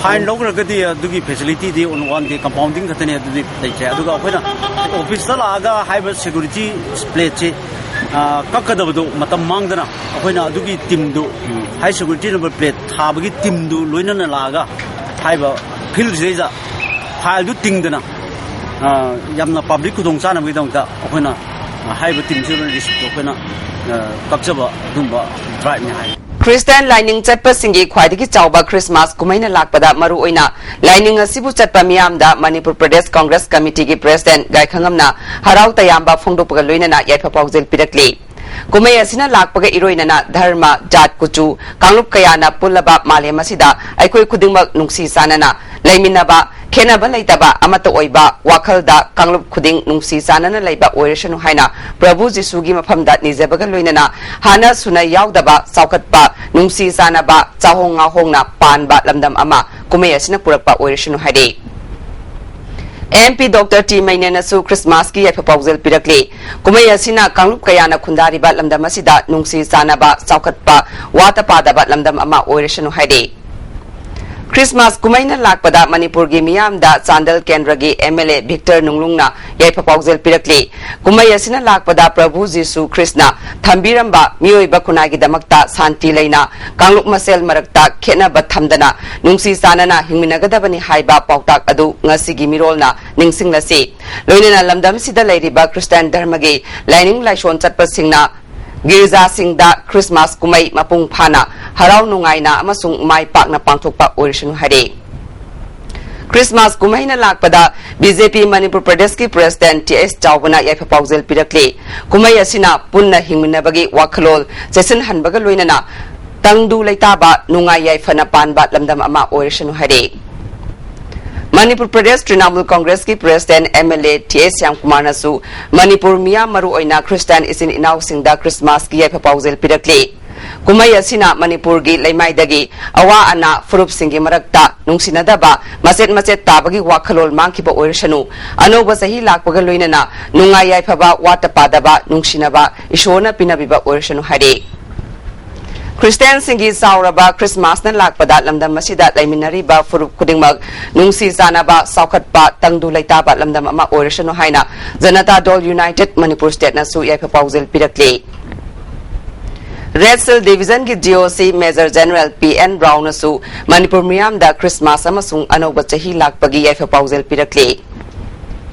ꯐꯥꯏꯟ ꯂꯧꯈ꯭ꯔꯒꯗꯤ ꯑꯗꯨꯒꯤ ꯐꯦꯁꯤꯂꯤꯇꯤꯗꯤ ꯑꯣꯟ ꯋꯥꯟ ꯗꯦ ꯀꯝꯄꯥꯎꯟꯗꯤꯡ ꯈꯛꯇꯅꯦ, ꯑꯗꯨꯗꯤ ꯂꯩꯇ꯭ꯔꯦ꯫ ꯑꯗꯨꯒ ꯑꯩꯈꯣꯏꯅ ꯑꯣꯐꯤꯁꯇ ꯂꯥꯛꯑꯒ ꯍꯥꯏꯕ ꯁꯦꯀ꯭ꯌꯨꯔꯤꯇꯤ ꯄ꯭ꯂꯦꯠꯁꯤ, ꯑ, ꯀꯛꯀꯗꯕꯗꯣ ꯃꯇꯝ ꯃꯥꯡꯗꯅ ꯑꯩꯈꯣꯏꯅ ꯑꯗꯨꯒꯤ ꯇꯤꯝꯗꯨ, ꯍꯥꯏ ꯁꯦꯀ꯭ꯌꯨꯔꯤꯇꯤ ꯅꯝꯕꯔ ꯄ꯭ꯂꯦꯠ ꯊꯥꯕꯒꯤ ꯇꯤꯝꯗꯨ ꯂꯣꯏꯅꯅ ꯂꯥꯛꯑꯒ ꯍꯥꯏꯕ ꯐꯤꯜꯁꯤꯗꯩꯗ ꯐꯥꯏꯜꯗꯨ ꯇꯤꯡꯗꯅ, ꯑ, ꯌꯥꯝꯅ ꯄꯕ꯭ꯂꯤꯛ ꯈꯨꯗꯣꯡ ꯆꯥꯅꯕꯒꯤꯗꯃꯛꯇ ꯑꯩꯈꯣꯏꯅ, ꯑ, ꯍꯥꯏꯔꯤꯕ ꯇꯤꯝꯁꯤꯗ ꯔꯤꯁꯤꯞꯇꯣ ꯑꯩꯈꯣꯏꯅ, ꯑ, ꯀꯛꯆꯕ ꯑꯗꯨꯝꯕ ꯗ꯭ꯔꯥꯏꯕꯅꯤ ꯍꯥꯏ꯫ ꯈ꯭ꯔꯤꯁꯇꯥꯟ ꯂꯥꯏꯅꯤꯡ ꯆꯠꯄꯁꯤꯡꯒꯤ ꯈ꯭ꯋꯥꯏꯗꯒꯤ ꯆꯥꯎꯕ ꯈ꯭ꯔꯤꯁꯃꯥꯁ ꯀꯨꯝꯍꯩꯅ ꯂꯥꯛꯄꯗ ꯃꯔꯨꯑꯣꯏꯅ ꯂꯥꯏꯅꯤꯡ ꯑꯁꯤꯕꯨ ꯆꯠꯄ ꯃꯤꯌꯥꯝꯗ ꯃꯅꯤꯄꯨꯔ ꯄ꯭ꯔꯗꯦꯁ ꯀꯪꯒ꯭ꯔꯦꯁ ꯀꯃꯤꯇꯤꯒꯤ ꯄ꯭ꯔꯦꯁꯤꯗꯦꯟꯠ ꯒꯥꯏꯈꯉꯝꯅ ꯍꯔꯥꯎ ꯇꯌꯥꯝꯕ ꯐꯣꯡꯗꯣꯛꯄꯒ ꯂꯣꯏꯅꯅ ꯌꯥꯏꯐ ꯄꯥꯎꯖꯦꯜ ꯄꯤꯔꯛꯂꯤ꯫ ꯀꯨꯝꯍꯩ ꯑꯁꯤꯅ ꯂꯥꯛꯄꯒ ꯏꯔꯣꯏꯅꯅ ꯙꯔꯃ, ꯖꯥꯠ, ꯀꯨꯆꯨ, ꯀꯥꯡꯂꯨꯞ ꯀꯌꯥꯅ ꯄꯨꯜꯂꯕ ꯃꯥꯂꯦꯝ ꯑꯁꯤꯗ ꯑꯩꯈꯣꯏ ꯈꯨꯗꯤꯡꯃꯛ ꯅꯨꯡꯁꯤ ꯆꯥꯟꯅꯅ ꯂꯩꯃꯤꯟꯅꯕ, ꯈꯦꯠꯅꯕ ꯂꯩꯇꯕ, ꯑꯃꯠꯇ ꯑꯣꯏꯕ ꯋꯥꯈꯜꯗ ꯀꯥꯡꯂꯨꯞ ꯈꯨꯗꯤꯡ ꯅꯨꯡꯁꯤ ꯆꯥꯟꯅꯅ ꯂꯩꯕ ꯑꯣꯏꯔꯁꯅꯨ ꯍꯥꯏꯅ ꯄ꯭ꯔꯚꯨ ꯖꯤꯁꯨꯒꯤ ꯃꯐꯝꯗ ꯅꯤꯖꯕꯒ ꯂꯣꯏꯅꯅ ꯍꯥꯟꯅ ꯁꯨꯅ ꯌꯥꯎꯗꯕ ꯆꯥꯎꯈꯠꯄ, ꯅꯨꯡꯁꯤ ꯆꯥꯟꯅꯕ, ꯆꯥꯍꯣꯡ ꯉꯥꯍꯣꯡꯅ ꯄꯥꯟꯕ ꯂꯝꯗꯝ ꯑꯃ ꯀꯨꯝꯍꯩ ꯑꯁꯤꯅ ꯄꯨꯔꯛꯄ ꯑꯣꯏꯔꯁꯅꯨ ꯍꯥꯏꯔꯤ꯫ ꯑꯦꯝ ꯄꯤ ꯗꯣꯛꯇꯔ ꯇꯤ ꯃꯩꯅꯦꯅꯁꯨ ꯈ꯭ꯔꯤꯁꯃꯥꯁꯀꯤ ꯌꯥꯏꯐ ꯄꯥꯎꯖꯦꯜ ꯄꯤꯔꯛꯂꯤ꯫ ꯀꯨꯝꯍꯩ ꯑꯁꯤꯅ ꯀꯥꯡꯂꯨꯞ ꯀꯌꯥꯅ ꯈꯨꯟꯗꯥꯔꯤꯕ ꯂꯝꯗꯝ ꯑꯁꯤꯗ ꯅꯨꯡꯁꯤ ꯆꯥꯟꯅꯕ, ꯆꯥꯎꯈꯠꯄ, ꯋꯥꯇ ꯄꯥꯗꯕ ꯂꯝꯗꯝ ꯑꯃ ꯑꯣꯏꯔꯁꯅꯨ ꯍꯥꯏꯔꯤ꯫ ꯈ꯭ꯔꯤꯁꯃꯥꯁ ꯀꯨꯝꯍꯩꯅ ꯂꯥꯛꯄꯗ ꯃꯅꯤꯄꯨꯔꯒꯤ ꯃꯤꯌꯥꯝꯗ ꯆꯥꯟꯗꯦꯜ ꯀꯦꯟꯗ꯭ꯔꯒꯤ ꯑꯦꯝ ꯑꯦꯜ ꯑꯦ ꯚꯤꯛꯇꯔ ꯅꯨꯡꯂꯨꯡꯅ ꯌꯥꯏꯐ ꯄꯥꯎꯖꯦꯜ ꯄꯤꯔꯛꯂꯤ꯫ ꯀꯨꯝꯍꯩ ꯑꯁꯤꯅ ꯂꯥꯛꯄꯗ ꯄ꯭ꯔꯚꯨ ꯖꯤꯁꯨ ꯈ꯭ꯔꯤꯁꯅ ꯊꯝꯕꯤꯔꯝꯕ ꯃꯤꯑꯣꯏꯕ ꯈꯨꯟꯅꯥꯏꯒꯤꯗꯃꯛꯇ ꯁꯥꯟꯇꯤ ꯂꯩꯅ, ꯀꯥꯡꯂꯨꯞ ꯃꯁꯦꯜ ꯃꯔꯛꯇ ꯈꯦꯠꯅꯕ ꯊꯝꯗꯅ ꯅꯨꯡꯁꯤ ꯆꯥꯟꯅꯅ ꯍꯤꯡꯃꯤꯟꯅꯒꯗꯕꯅꯤ ꯍꯥꯏꯕ ꯄꯥꯎꯇꯥꯛ ꯑꯗꯨ ꯉꯁꯤꯒꯤ ꯃꯤꯔꯣꯜꯅ ꯅꯤꯡꯁꯤꯡꯂꯁꯤ꯫ ꯂꯣꯏꯅꯅ ꯂꯝꯗꯝꯁꯤꯗ ꯂꯩꯔꯤꯕ ꯈ꯭ꯔꯤꯁꯇꯥꯟ ꯙꯔꯃꯒꯤ ꯂꯥꯏꯅꯤꯡ ꯂꯥꯏꯁꯣꯟ ꯆꯠꯄꯁꯤꯡꯅ ꯒꯤꯔꯖꯥꯁꯤꯡꯗ ꯈ꯭ꯔꯤꯁꯃꯥꯁ ꯀꯨꯝꯍꯩ ꯃꯄꯨꯡ ꯐꯥꯅ, ꯍꯔꯥꯎ ꯅꯨꯡꯉꯥꯏꯅ ꯑꯃꯁꯨꯡ ꯃꯥꯏ ꯄꯥꯛꯅ ꯄꯥꯡꯊꯣꯛꯄ ꯑꯣꯏꯔꯁꯅꯨ ꯍꯥꯏꯔꯦ꯫ ꯈ꯭ꯔꯤꯁꯃꯥꯁ ꯀꯨꯝꯍꯩꯅ ꯂꯥꯛꯄꯗ ꯕꯤ ꯖꯦ ꯄꯤ ꯃꯅꯤꯄꯨꯔ ꯄ꯭ꯔꯗꯦꯁꯀꯤ ꯄ꯭ꯔꯦꯁꯤꯗꯦꯟꯠ ꯇꯤ ꯑꯦꯁ ꯆꯥꯎꯕꯅ ꯌꯥꯏꯐ ꯄꯥꯎꯖꯦꯜ ꯄꯤꯔꯛꯂꯤ꯫ ꯀꯨꯝꯍꯩ ꯑꯁꯤꯅ ꯄꯨꯟꯅ ꯍꯤꯡꯃꯤꯟꯅꯕꯒꯤ ꯋꯥꯈꯜꯂꯣꯟ ꯆꯦꯠꯁꯤꯟꯍꯟꯕꯒ ꯂꯣꯏꯅꯅ ꯇꯪꯗꯨ ꯂꯩꯇꯥꯕ, ꯅꯨꯡꯉꯥꯏ ꯌꯥꯏꯐꯅ ꯄꯥꯟꯕ ꯂꯝꯗꯝ ꯑꯃ ꯑꯣꯏꯔꯁꯅꯨ ꯍꯥꯏꯔꯦ꯫ ꯃꯅꯤꯄꯨꯔ ꯄ꯭ꯔꯗꯦꯁ ꯇ꯭ꯔꯤꯅꯥꯃꯨꯜ ꯀꯪꯒ꯭ꯔꯦꯁꯀꯤ president M L A T S ꯁ꯭ꯌꯥꯝꯀꯨꯃꯥꯔꯅꯁꯨ ꯃꯅꯤꯄꯨꯔ ꯃꯤꯌꯥꯝ, ꯃꯔꯨꯑꯣꯏꯅ ꯈ꯭ꯔꯤꯁꯇꯥꯟ ꯏꯆꯤꯟ ꯏꯅꯥꯎꯁꯤꯡꯗ ꯈ꯭ꯔꯤꯁꯃꯥꯁꯀꯤ ꯌꯥꯏꯐ ꯄꯥꯎꯖꯦꯜ ꯄꯤꯔꯛꯂꯤ꯫ ꯀꯨꯝꯍꯩ ꯑꯁꯤꯅ ꯃꯅꯤꯄꯨꯔꯒꯤ ꯂꯩꯃꯥꯏꯗꯒꯤ ꯑꯋꯥ ꯑꯅꯥ ꯐꯨꯔꯨꯞꯁꯤꯡꯒꯤ ꯃꯔꯛꯇ ꯅꯨꯡꯁꯤꯅꯗꯕ ꯃꯆꯦꯠ ꯃꯆꯦꯠ ꯇꯥꯕꯒꯤ ꯋꯥꯈꯜꯂꯣꯟ ꯃꯥꯡꯈꯤꯕ ꯑꯣꯏꯔꯁꯅꯨ, ꯑꯅꯧꯕ ꯆꯍꯤ ꯂꯥꯛꯄꯒ ꯂꯣꯏꯅꯅ ꯅꯨꯡꯉꯥꯏ ꯌꯥꯏꯐꯕ, ꯋꯥꯠꯇ ꯄꯥꯗꯕ, ꯅꯨꯡꯁꯤꯅꯕ ꯏꯁꯣꯔꯅ ꯄꯤꯅꯕꯤꯕ ꯑꯣꯏꯔꯁꯅꯨ ꯍꯥꯏꯔꯤ꯫ ꯈ꯭ꯔꯤꯁꯇꯤꯌꯥꯟꯁꯤꯡꯒꯤ ꯆꯥꯎꯔꯕ ꯈ꯭ꯔꯤꯁꯃꯥꯁꯅ ꯂꯥꯛꯄꯗ ꯂꯝꯗꯝ ꯑꯁꯤꯗ ꯂꯩꯃꯤꯟꯅꯔꯤꯕ ꯐꯨꯔꯨꯞ ꯈꯨꯗꯤꯡꯃꯛ ꯅꯨꯡꯁꯤ ꯆꯥꯟꯅꯕ, ꯆꯥꯎꯈꯠꯄ, ꯇꯪꯗꯨ ꯂꯩꯇꯥꯕ ꯂꯝꯗꯝ ꯑꯃ ꯑꯣꯏꯔꯁꯅꯨ ꯍꯥꯏꯅ ꯖꯅꯇꯥ ꯗꯜ ꯌꯨꯅꯥꯏꯇꯦꯗ ꯃꯅꯤꯄꯨꯔ ꯁ꯭ꯇꯦꯠꯅꯁꯨ ꯌꯥꯏꯐ ꯄꯥꯎꯖꯦꯜ ꯄꯤꯔꯛꯂꯤ꯫ ꯔꯦꯗ ꯁꯤꯜ ꯗꯤꯚꯤꯖꯟꯒꯤ G O C major general P N ꯕ꯭ꯔꯥꯎꯟꯅꯁꯨ ꯃꯅꯤꯄꯨꯔ ꯃꯤꯌꯥꯝꯗ ꯈ꯭ꯔꯤꯁꯃꯥꯁ ꯑꯃꯁꯨꯡ ꯑꯅꯧꯕ ꯆꯍꯤ ꯂꯥꯛꯄꯒꯤ ꯌꯥꯏꯐ ꯄꯥꯎꯖꯦꯜ ꯄꯤꯔꯛꯂꯤ꯫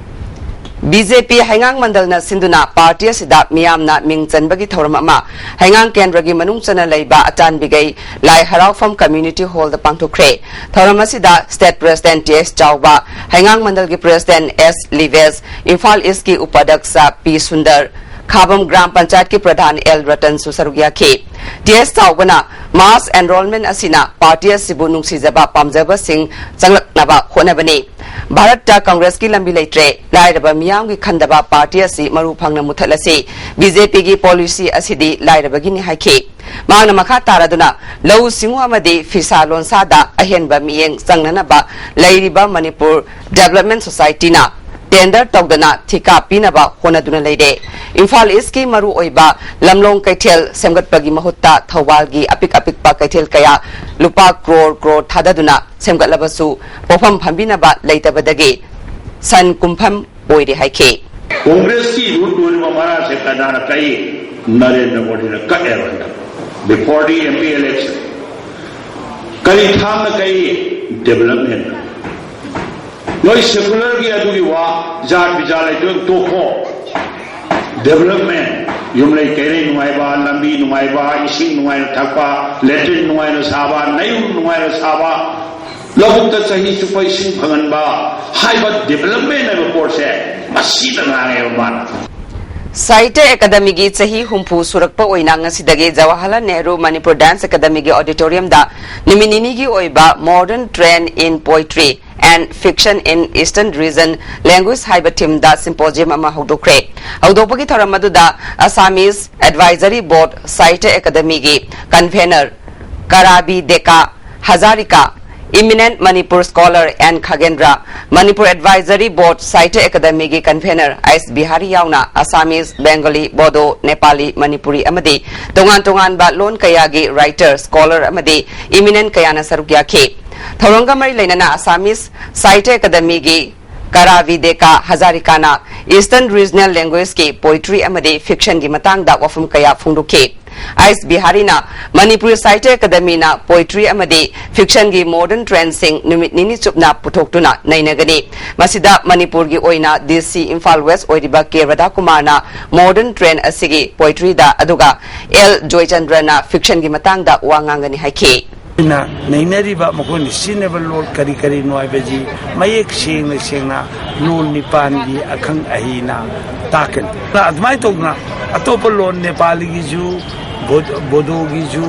ꯕꯤ ꯖꯦ ꯄꯤ ꯍꯩꯉꯥꯡ ꯃꯟꯗꯜꯅ ꯁꯤꯟꯗꯨꯅ ꯄꯥꯔꯇꯤ ꯑꯁꯤꯗ ꯃꯤꯌꯥꯝꯅ ꯃꯤꯡ ꯆꯟꯕꯒꯤ ꯊꯧꯔꯝ ꯑꯃ ꯍꯩꯉꯥꯡ ꯀꯦꯟꯗ꯭ꯔꯒꯤ ꯃꯅꯨꯡ ꯆꯟꯅ ꯂꯩꯕ ꯑꯇꯥꯟꯕꯤꯒꯩ ꯂꯥꯏ ꯍꯔꯥꯎꯐꯝ ꯀꯝꯃ꯭ꯌꯨꯅꯤꯇꯤ ꯍꯣꯜꯗ ꯄꯥꯡꯊꯣꯛꯈ꯭ꯔꯦ꯫ ꯊꯧꯔꯝ ꯑꯁꯤꯗ ꯁ꯭ꯇꯦꯠ ꯄ꯭ꯔꯦꯁꯤꯗꯦꯟꯠ ꯇꯤ ꯑꯦꯁ ꯆꯥꯎꯕ, ꯍꯩꯉꯥꯡ ꯃꯟꯗꯜꯒꯤ ꯄ꯭ꯔꯦꯁꯤꯗꯦꯟꯠ ꯑꯦꯁ ꯂꯤꯕꯦꯁ, ꯏꯝꯐꯥꯜ ꯏꯁ꯭ꯠꯀꯤ ꯎꯄꯥꯙ꯭ꯌꯛꯁ ꯄꯤ ꯁꯨꯟꯗꯔ, ꯈꯥꯕꯝ ꯒ꯭ꯔꯥꯝ ꯄꯟꯆꯥꯌꯠꯀꯤ ꯄ꯭ꯔꯙꯥꯟ ꯑꯦꯜ ꯔꯇꯟꯁꯨ ꯁꯔꯨꯛ ꯌꯥꯈꯤ꯫ ꯇꯤ ꯑꯦꯁ ꯆꯥꯎꯕꯅ ꯃꯥꯁ ꯑꯦꯟꯔꯣꯜꯃꯦꯟꯠ ꯑꯁꯤꯅ ꯄꯥꯔꯇꯤ ꯑꯁꯤꯕꯨ ꯅꯨꯡꯁꯤꯖꯕ ꯄꯥꯝꯖꯕꯁꯤꯡ ꯆꯪꯂꯛꯅꯕ ꯍꯣꯠꯅꯕꯅꯤ꯫ ꯚꯥꯔꯠꯇ ꯀꯪꯒ꯭ꯔꯦꯁꯀꯤ ꯂꯝꯕꯤ ꯂꯩꯇ꯭ꯔꯦ, ꯂꯥꯏꯔꯕ ꯃꯤꯌꯥꯝꯒꯤ ꯈꯟꯗꯕ ꯄꯥꯔꯇꯤ ꯑꯁꯤ ꯃꯔꯨ ꯐꯪꯅ ꯃꯨꯊꯠꯂꯁꯤ, ꯕꯤ ꯖꯦ ꯄꯤꯒꯤ ꯄꯣꯂꯤꯁꯤ ꯑꯁꯤꯗꯤ ꯂꯥꯏꯔꯕꯒꯤꯅꯤ ꯍꯥꯏꯈꯤ꯫ ꯃꯍꯥꯛꯅ ꯃꯈꯥ ꯇꯥꯔꯗꯨꯅ ꯂꯧꯎ ꯁꯤꯡꯎ ꯑꯃꯗꯤ ꯐꯤꯁꯥ ꯂꯣꯟꯁꯥꯗ ꯑꯍꯦꯟꯕ ꯃꯤꯠꯌꯦꯡ ꯆꯪꯅꯅꯕ ꯂꯩꯔꯤꯕ ꯃꯅꯤꯄꯨꯔ ꯗꯦꯕꯂꯞꯃꯦꯟꯠ ꯁꯣꯁꯥꯏꯇꯤꯅ ꯇꯦꯟꯗꯔ ꯇꯧꯗꯅ ꯊꯤꯀꯥ ꯄꯤꯅꯕ ꯍꯣꯠꯅꯗꯨꯅ ꯂꯩꯔꯦ꯫ ꯏꯝꯐꯥꯜ ꯏꯁ꯭ꯠꯀꯤ ꯃꯔꯨ ꯑꯣꯏꯕ ꯂꯝꯂꯣꯡ ꯀꯩꯊꯦꯜ ꯁꯦꯝꯒꯠꯄꯒꯤ ꯃꯍꯨꯠꯇ ꯊꯧꯕꯥꯜꯒꯤ ꯑꯄꯤꯛ ꯑꯄꯤꯛꯄ ꯀꯩꯊꯦꯜ ꯀꯌꯥ ꯂꯨꯄꯥ ꯀ꯭ꯔꯣꯔ ꯀ꯭ꯔꯣꯔ ꯊꯥꯗꯗꯨꯅ ꯁꯦꯝꯒꯠꯂꯕꯁꯨ ꯄꯣꯠꯐꯝ ꯐꯝꯕꯤꯅꯕ ꯂꯩꯇꯕꯗꯒꯤ ꯁꯟ ꯀꯨꯝꯐꯝ ꯑꯣꯏꯔꯦ ꯍꯥꯏꯈꯤ꯫ ꯀꯣꯡꯒ꯭ꯔꯦꯁꯀꯤ ꯔꯨꯠ ꯑꯣꯏꯔꯤꯕ ꯃꯔꯥꯁꯦ ꯀꯅꯥꯅ ꯀꯛꯏ? ꯅꯔꯦꯟꯗ꯭ꯔ ꯃꯣꯗꯤꯅ ꯀꯛꯑꯦꯕ ꯍꯟꯗꯛ, before the M P election꯫ ꯀꯔꯤ ꯊꯥꯡꯅ ꯀꯛꯏ? ꯗꯦꯕꯂꯞꯃꯦꯟ꯫ ꯅꯣꯏ ꯁꯦꯀꯨꯂꯔꯒꯤ ꯑꯗꯨꯒꯤ ꯋꯥ, ꯖꯥꯠ ꯕꯤꯖꯥꯠ ꯂꯩꯇ꯭ꯔꯒ ꯇꯣꯛꯈꯣ꯫ ꯗꯦꯕꯂꯞꯃꯦꯟ, ꯌꯨꯝꯂꯩ ꯀꯩꯔꯩ ꯅꯨꯡꯉꯥꯏꯕ, ꯂꯝꯕꯤ ꯅꯨꯡꯉꯥꯏꯕ, ꯏꯁꯤꯡ ꯅꯨꯡꯉꯥꯏꯅ ꯊꯛꯄ, ꯂꯦꯇ꯭ꯔꯤꯟ ꯅꯨꯡꯉꯥꯏꯅ ꯁꯥꯕ, ꯅꯌꯨꯝ ꯅꯨꯡꯉꯥꯏꯅ ꯁꯥꯕ, ꯂꯧꯕꯨꯛꯇ ꯆꯍꯤ ꯆꯨꯞꯄ ꯏꯁꯤꯡ ꯐꯪꯍꯟꯕ ꯍꯥꯏꯕ ꯗꯦꯕꯂꯞꯃꯦꯟ ꯍꯥꯏꯕ ꯄꯣꯠꯁꯦ ꯃꯁꯤꯗ ꯉꯥꯡꯉꯦꯕ ꯃꯥꯅ꯫ ꯁꯥꯍꯤꯇ꯭ꯌ ꯑꯦꯀꯥꯗꯃꯤꯒꯤ ꯆꯍꯤ ꯍꯨꯝꯐꯨ ꯁꯨꯔꯛꯄ ꯑꯣꯏꯅ ꯉꯁꯤꯗꯒꯤ ꯖꯋꯥꯍꯔꯂꯥꯜ ꯅꯦꯍꯔꯨ ꯃꯅꯤꯄꯨꯔ ꯗꯥꯟꯁ ꯑꯦꯀꯥꯗꯃꯤꯒꯤ ꯑꯣꯗꯤꯇꯣꯔꯤꯌꯝꯗ ꯅꯨꯃꯤꯠ ꯅꯤꯅꯤꯒꯤ ꯑꯣꯏꯕ Modern Trend in Poetry and Fiction in Eastern Region Language ꯍꯥꯏꯕ theme ꯗ symposium ꯑꯃ ꯍꯧꯗꯣꯛꯈ꯭ꯔꯦ꯫ ꯍꯧꯗꯣꯛꯄꯒꯤ ꯊꯧꯔꯝ ꯑꯗꯨꯗ Assamese Advisory Board Sahitya Academy ꯒꯤ convener ꯀꯔꯥꯕꯤ ꯗꯦꯀꯥ Hazarika, eminent Manipur scholar N Khagendra, Manipur Advisory Board Sahitya Academy ꯒꯤ convener ꯑꯩꯆ ꯕꯤꯍꯥꯔꯤ ꯌꯥꯎꯅ Assamese, Bengali, Bodo, Nepali, Manipuri ꯑꯃꯗꯤ ꯇꯣꯉꯥꯟ ꯇꯣꯉꯥꯟꯕ ꯂꯣꯟ ꯀꯌꯥꯒꯤ writer, scholar ꯑꯃꯗꯤ eminent ꯀꯌꯥꯅ ꯁꯔꯨꯛ ꯌꯥꯈꯤ꯫ ꯊꯧꯔꯝꯒ ꯃꯔꯤ ꯂꯩꯅꯅ Assamese Sahitya Academy ꯒꯤ ꯀꯔꯥꯕꯤ ꯗꯦꯀꯥ ꯍꯖꯥꯔꯤꯀꯥꯅ Eastern Regional Language ꯀꯤ poetry ꯑꯃꯗꯤ fiction ꯒꯤ ꯃꯇꯥꯡꯗ ꯋꯥꯐꯝ ꯀꯌꯥ ꯐꯣꯡꯗꯣꯛꯈꯤ꯫ ꯑꯩꯆ ꯕꯤꯍꯥꯔꯤꯅ ꯃꯅꯤꯄꯨꯔ ꯁꯥꯍꯤꯇ꯭ꯌ ꯑꯦꯀꯥꯗꯦꯃꯤꯅ poetry ꯑꯃꯗꯤ fiction ꯒꯤ modern trend ꯁꯤꯡ ꯅꯨꯃꯤꯠ ꯅꯤꯅꯤ ꯆꯨꯞꯅ ꯄꯨꯊꯣꯛꯇꯨꯅ ꯅꯩꯅꯒꯅꯤ꯫ ꯃꯁꯤꯗ ꯃꯅꯤꯄꯨꯔꯒꯤ ꯑꯣꯏꯅ ꯗꯤ ꯁꯤ ꯏꯝꯐꯥꯜ ꯋꯦꯁ꯭ꯠ ꯑꯣꯏꯔꯤꯕ ꯀꯦ ꯔꯥꯙꯥꯀꯨꯃꯥꯔꯅ modern trend ꯑꯁꯤꯒꯤ poetry ꯗ, ꯑꯗꯨꯒ ꯑꯦꯜ ꯖꯣꯏꯆꯟꯗ꯭ꯔꯅ fiction ꯒꯤ ꯃꯇꯥꯡꯗ ꯋꯥ ꯉꯥꯡꯒꯅꯤ ꯍꯥꯏꯈꯤ꯫ ꯑꯩꯅ ꯅꯩꯅꯔꯤꯕ ꯃꯈꯣꯏꯅ ꯁꯤꯖꯤꯟꯅꯕ ꯂꯣꯜ ꯀꯔꯤ ꯀꯔꯤꯅꯣ ꯍꯥꯏꯕꯁꯤ ꯃꯌꯦꯛ ꯁꯦꯡꯅ ꯁꯦꯡꯅ ꯂꯣꯜ ꯅꯤꯄꯥꯟꯒꯤ ꯑꯈꯪ ꯑꯍꯩꯅ ꯇꯥꯛꯀꯅꯤ꯫ ꯑꯗꯨꯃꯥꯏꯅ ꯇꯧꯗꯅ ꯑꯇꯣꯞꯄ ꯂꯣꯟ ꯅꯦꯄꯥꯂꯤꯒꯤꯁꯨ, ꯕꯣ-, ꯕꯣꯗꯣꯒꯤꯁꯨ,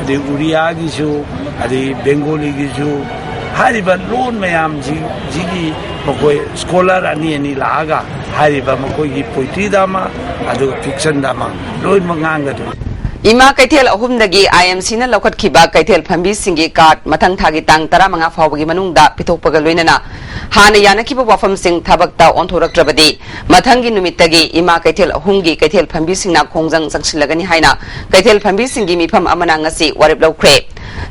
ꯑꯗꯩ ꯎꯔꯤꯌꯥꯒꯤꯁꯨ, ꯑꯗꯩ ꯕꯦꯡꯒꯣꯂꯤꯒꯤꯁꯨ, ꯍꯥꯏꯔꯤꯕ ꯂꯣꯟ ꯃꯌꯥꯝꯁꯤꯡꯁꯤꯒꯤ ꯃꯈꯣꯏ scholar ꯑꯅꯤ ꯑꯅꯤ ꯂꯥꯛꯑꯒ ꯍꯥꯏꯔꯤꯕ ꯃꯈꯣꯏꯒꯤ poetry ꯗ ꯑꯃ, ꯑꯗꯨꯒ fiction ꯗ ꯑꯃ ꯂꯣꯏꯅꯃꯛ ꯉꯥꯡꯒꯗꯣꯏꯅꯤ꯫ ꯏꯃꯥ ꯀꯩꯊꯦꯜ ꯑꯍꯨꯝꯗꯒꯤ ꯑꯥꯏ ꯑꯦꯝ ꯁꯤꯅ ꯂꯧꯈꯠꯈꯤꯕ ꯀꯩꯊꯦꯜ ꯐꯝꯕꯤꯁꯤꯡꯒꯤ card ꯃꯊꯪ ꯊꯥꯒꯤ ꯇꯥꯡ ꯇꯔꯥꯃꯉꯥ ꯐꯥꯎꯕꯒꯤ ꯃꯅꯨꯡꯗ ꯄꯤꯊꯣꯛꯄꯒ ꯂꯣꯏꯅꯅ ꯍꯥꯟꯅ ꯌꯥꯅꯈꯤꯕ ꯋꯥꯐꯝꯁꯤꯡ ꯊꯕꯛꯇ ꯑꯣꯟꯊꯣꯔꯛꯇ꯭ꯔꯕꯗꯤ ꯃꯊꯪꯒꯤ ꯅꯨꯃꯤꯠꯇꯒꯤ ꯏꯃꯥ ꯀꯩꯊꯦꯜ ꯑꯍꯨꯝꯒꯤ ꯀꯩꯊꯦꯜ ꯐꯝꯕꯤꯁꯤꯡꯅ ꯈꯣꯡꯖꯪ ꯆꯪꯁꯤꯜꯂꯒꯅꯤ ꯍꯥꯏꯅ ꯀꯩꯊꯦꯜ ꯐꯝꯕꯤꯁꯤꯡꯒꯤ ꯃꯤꯐꯝ ꯑꯃꯅ ꯉꯁꯤ ꯋꯥꯔꯦꯞ ꯂꯧꯈ꯭ꯔꯦ꯫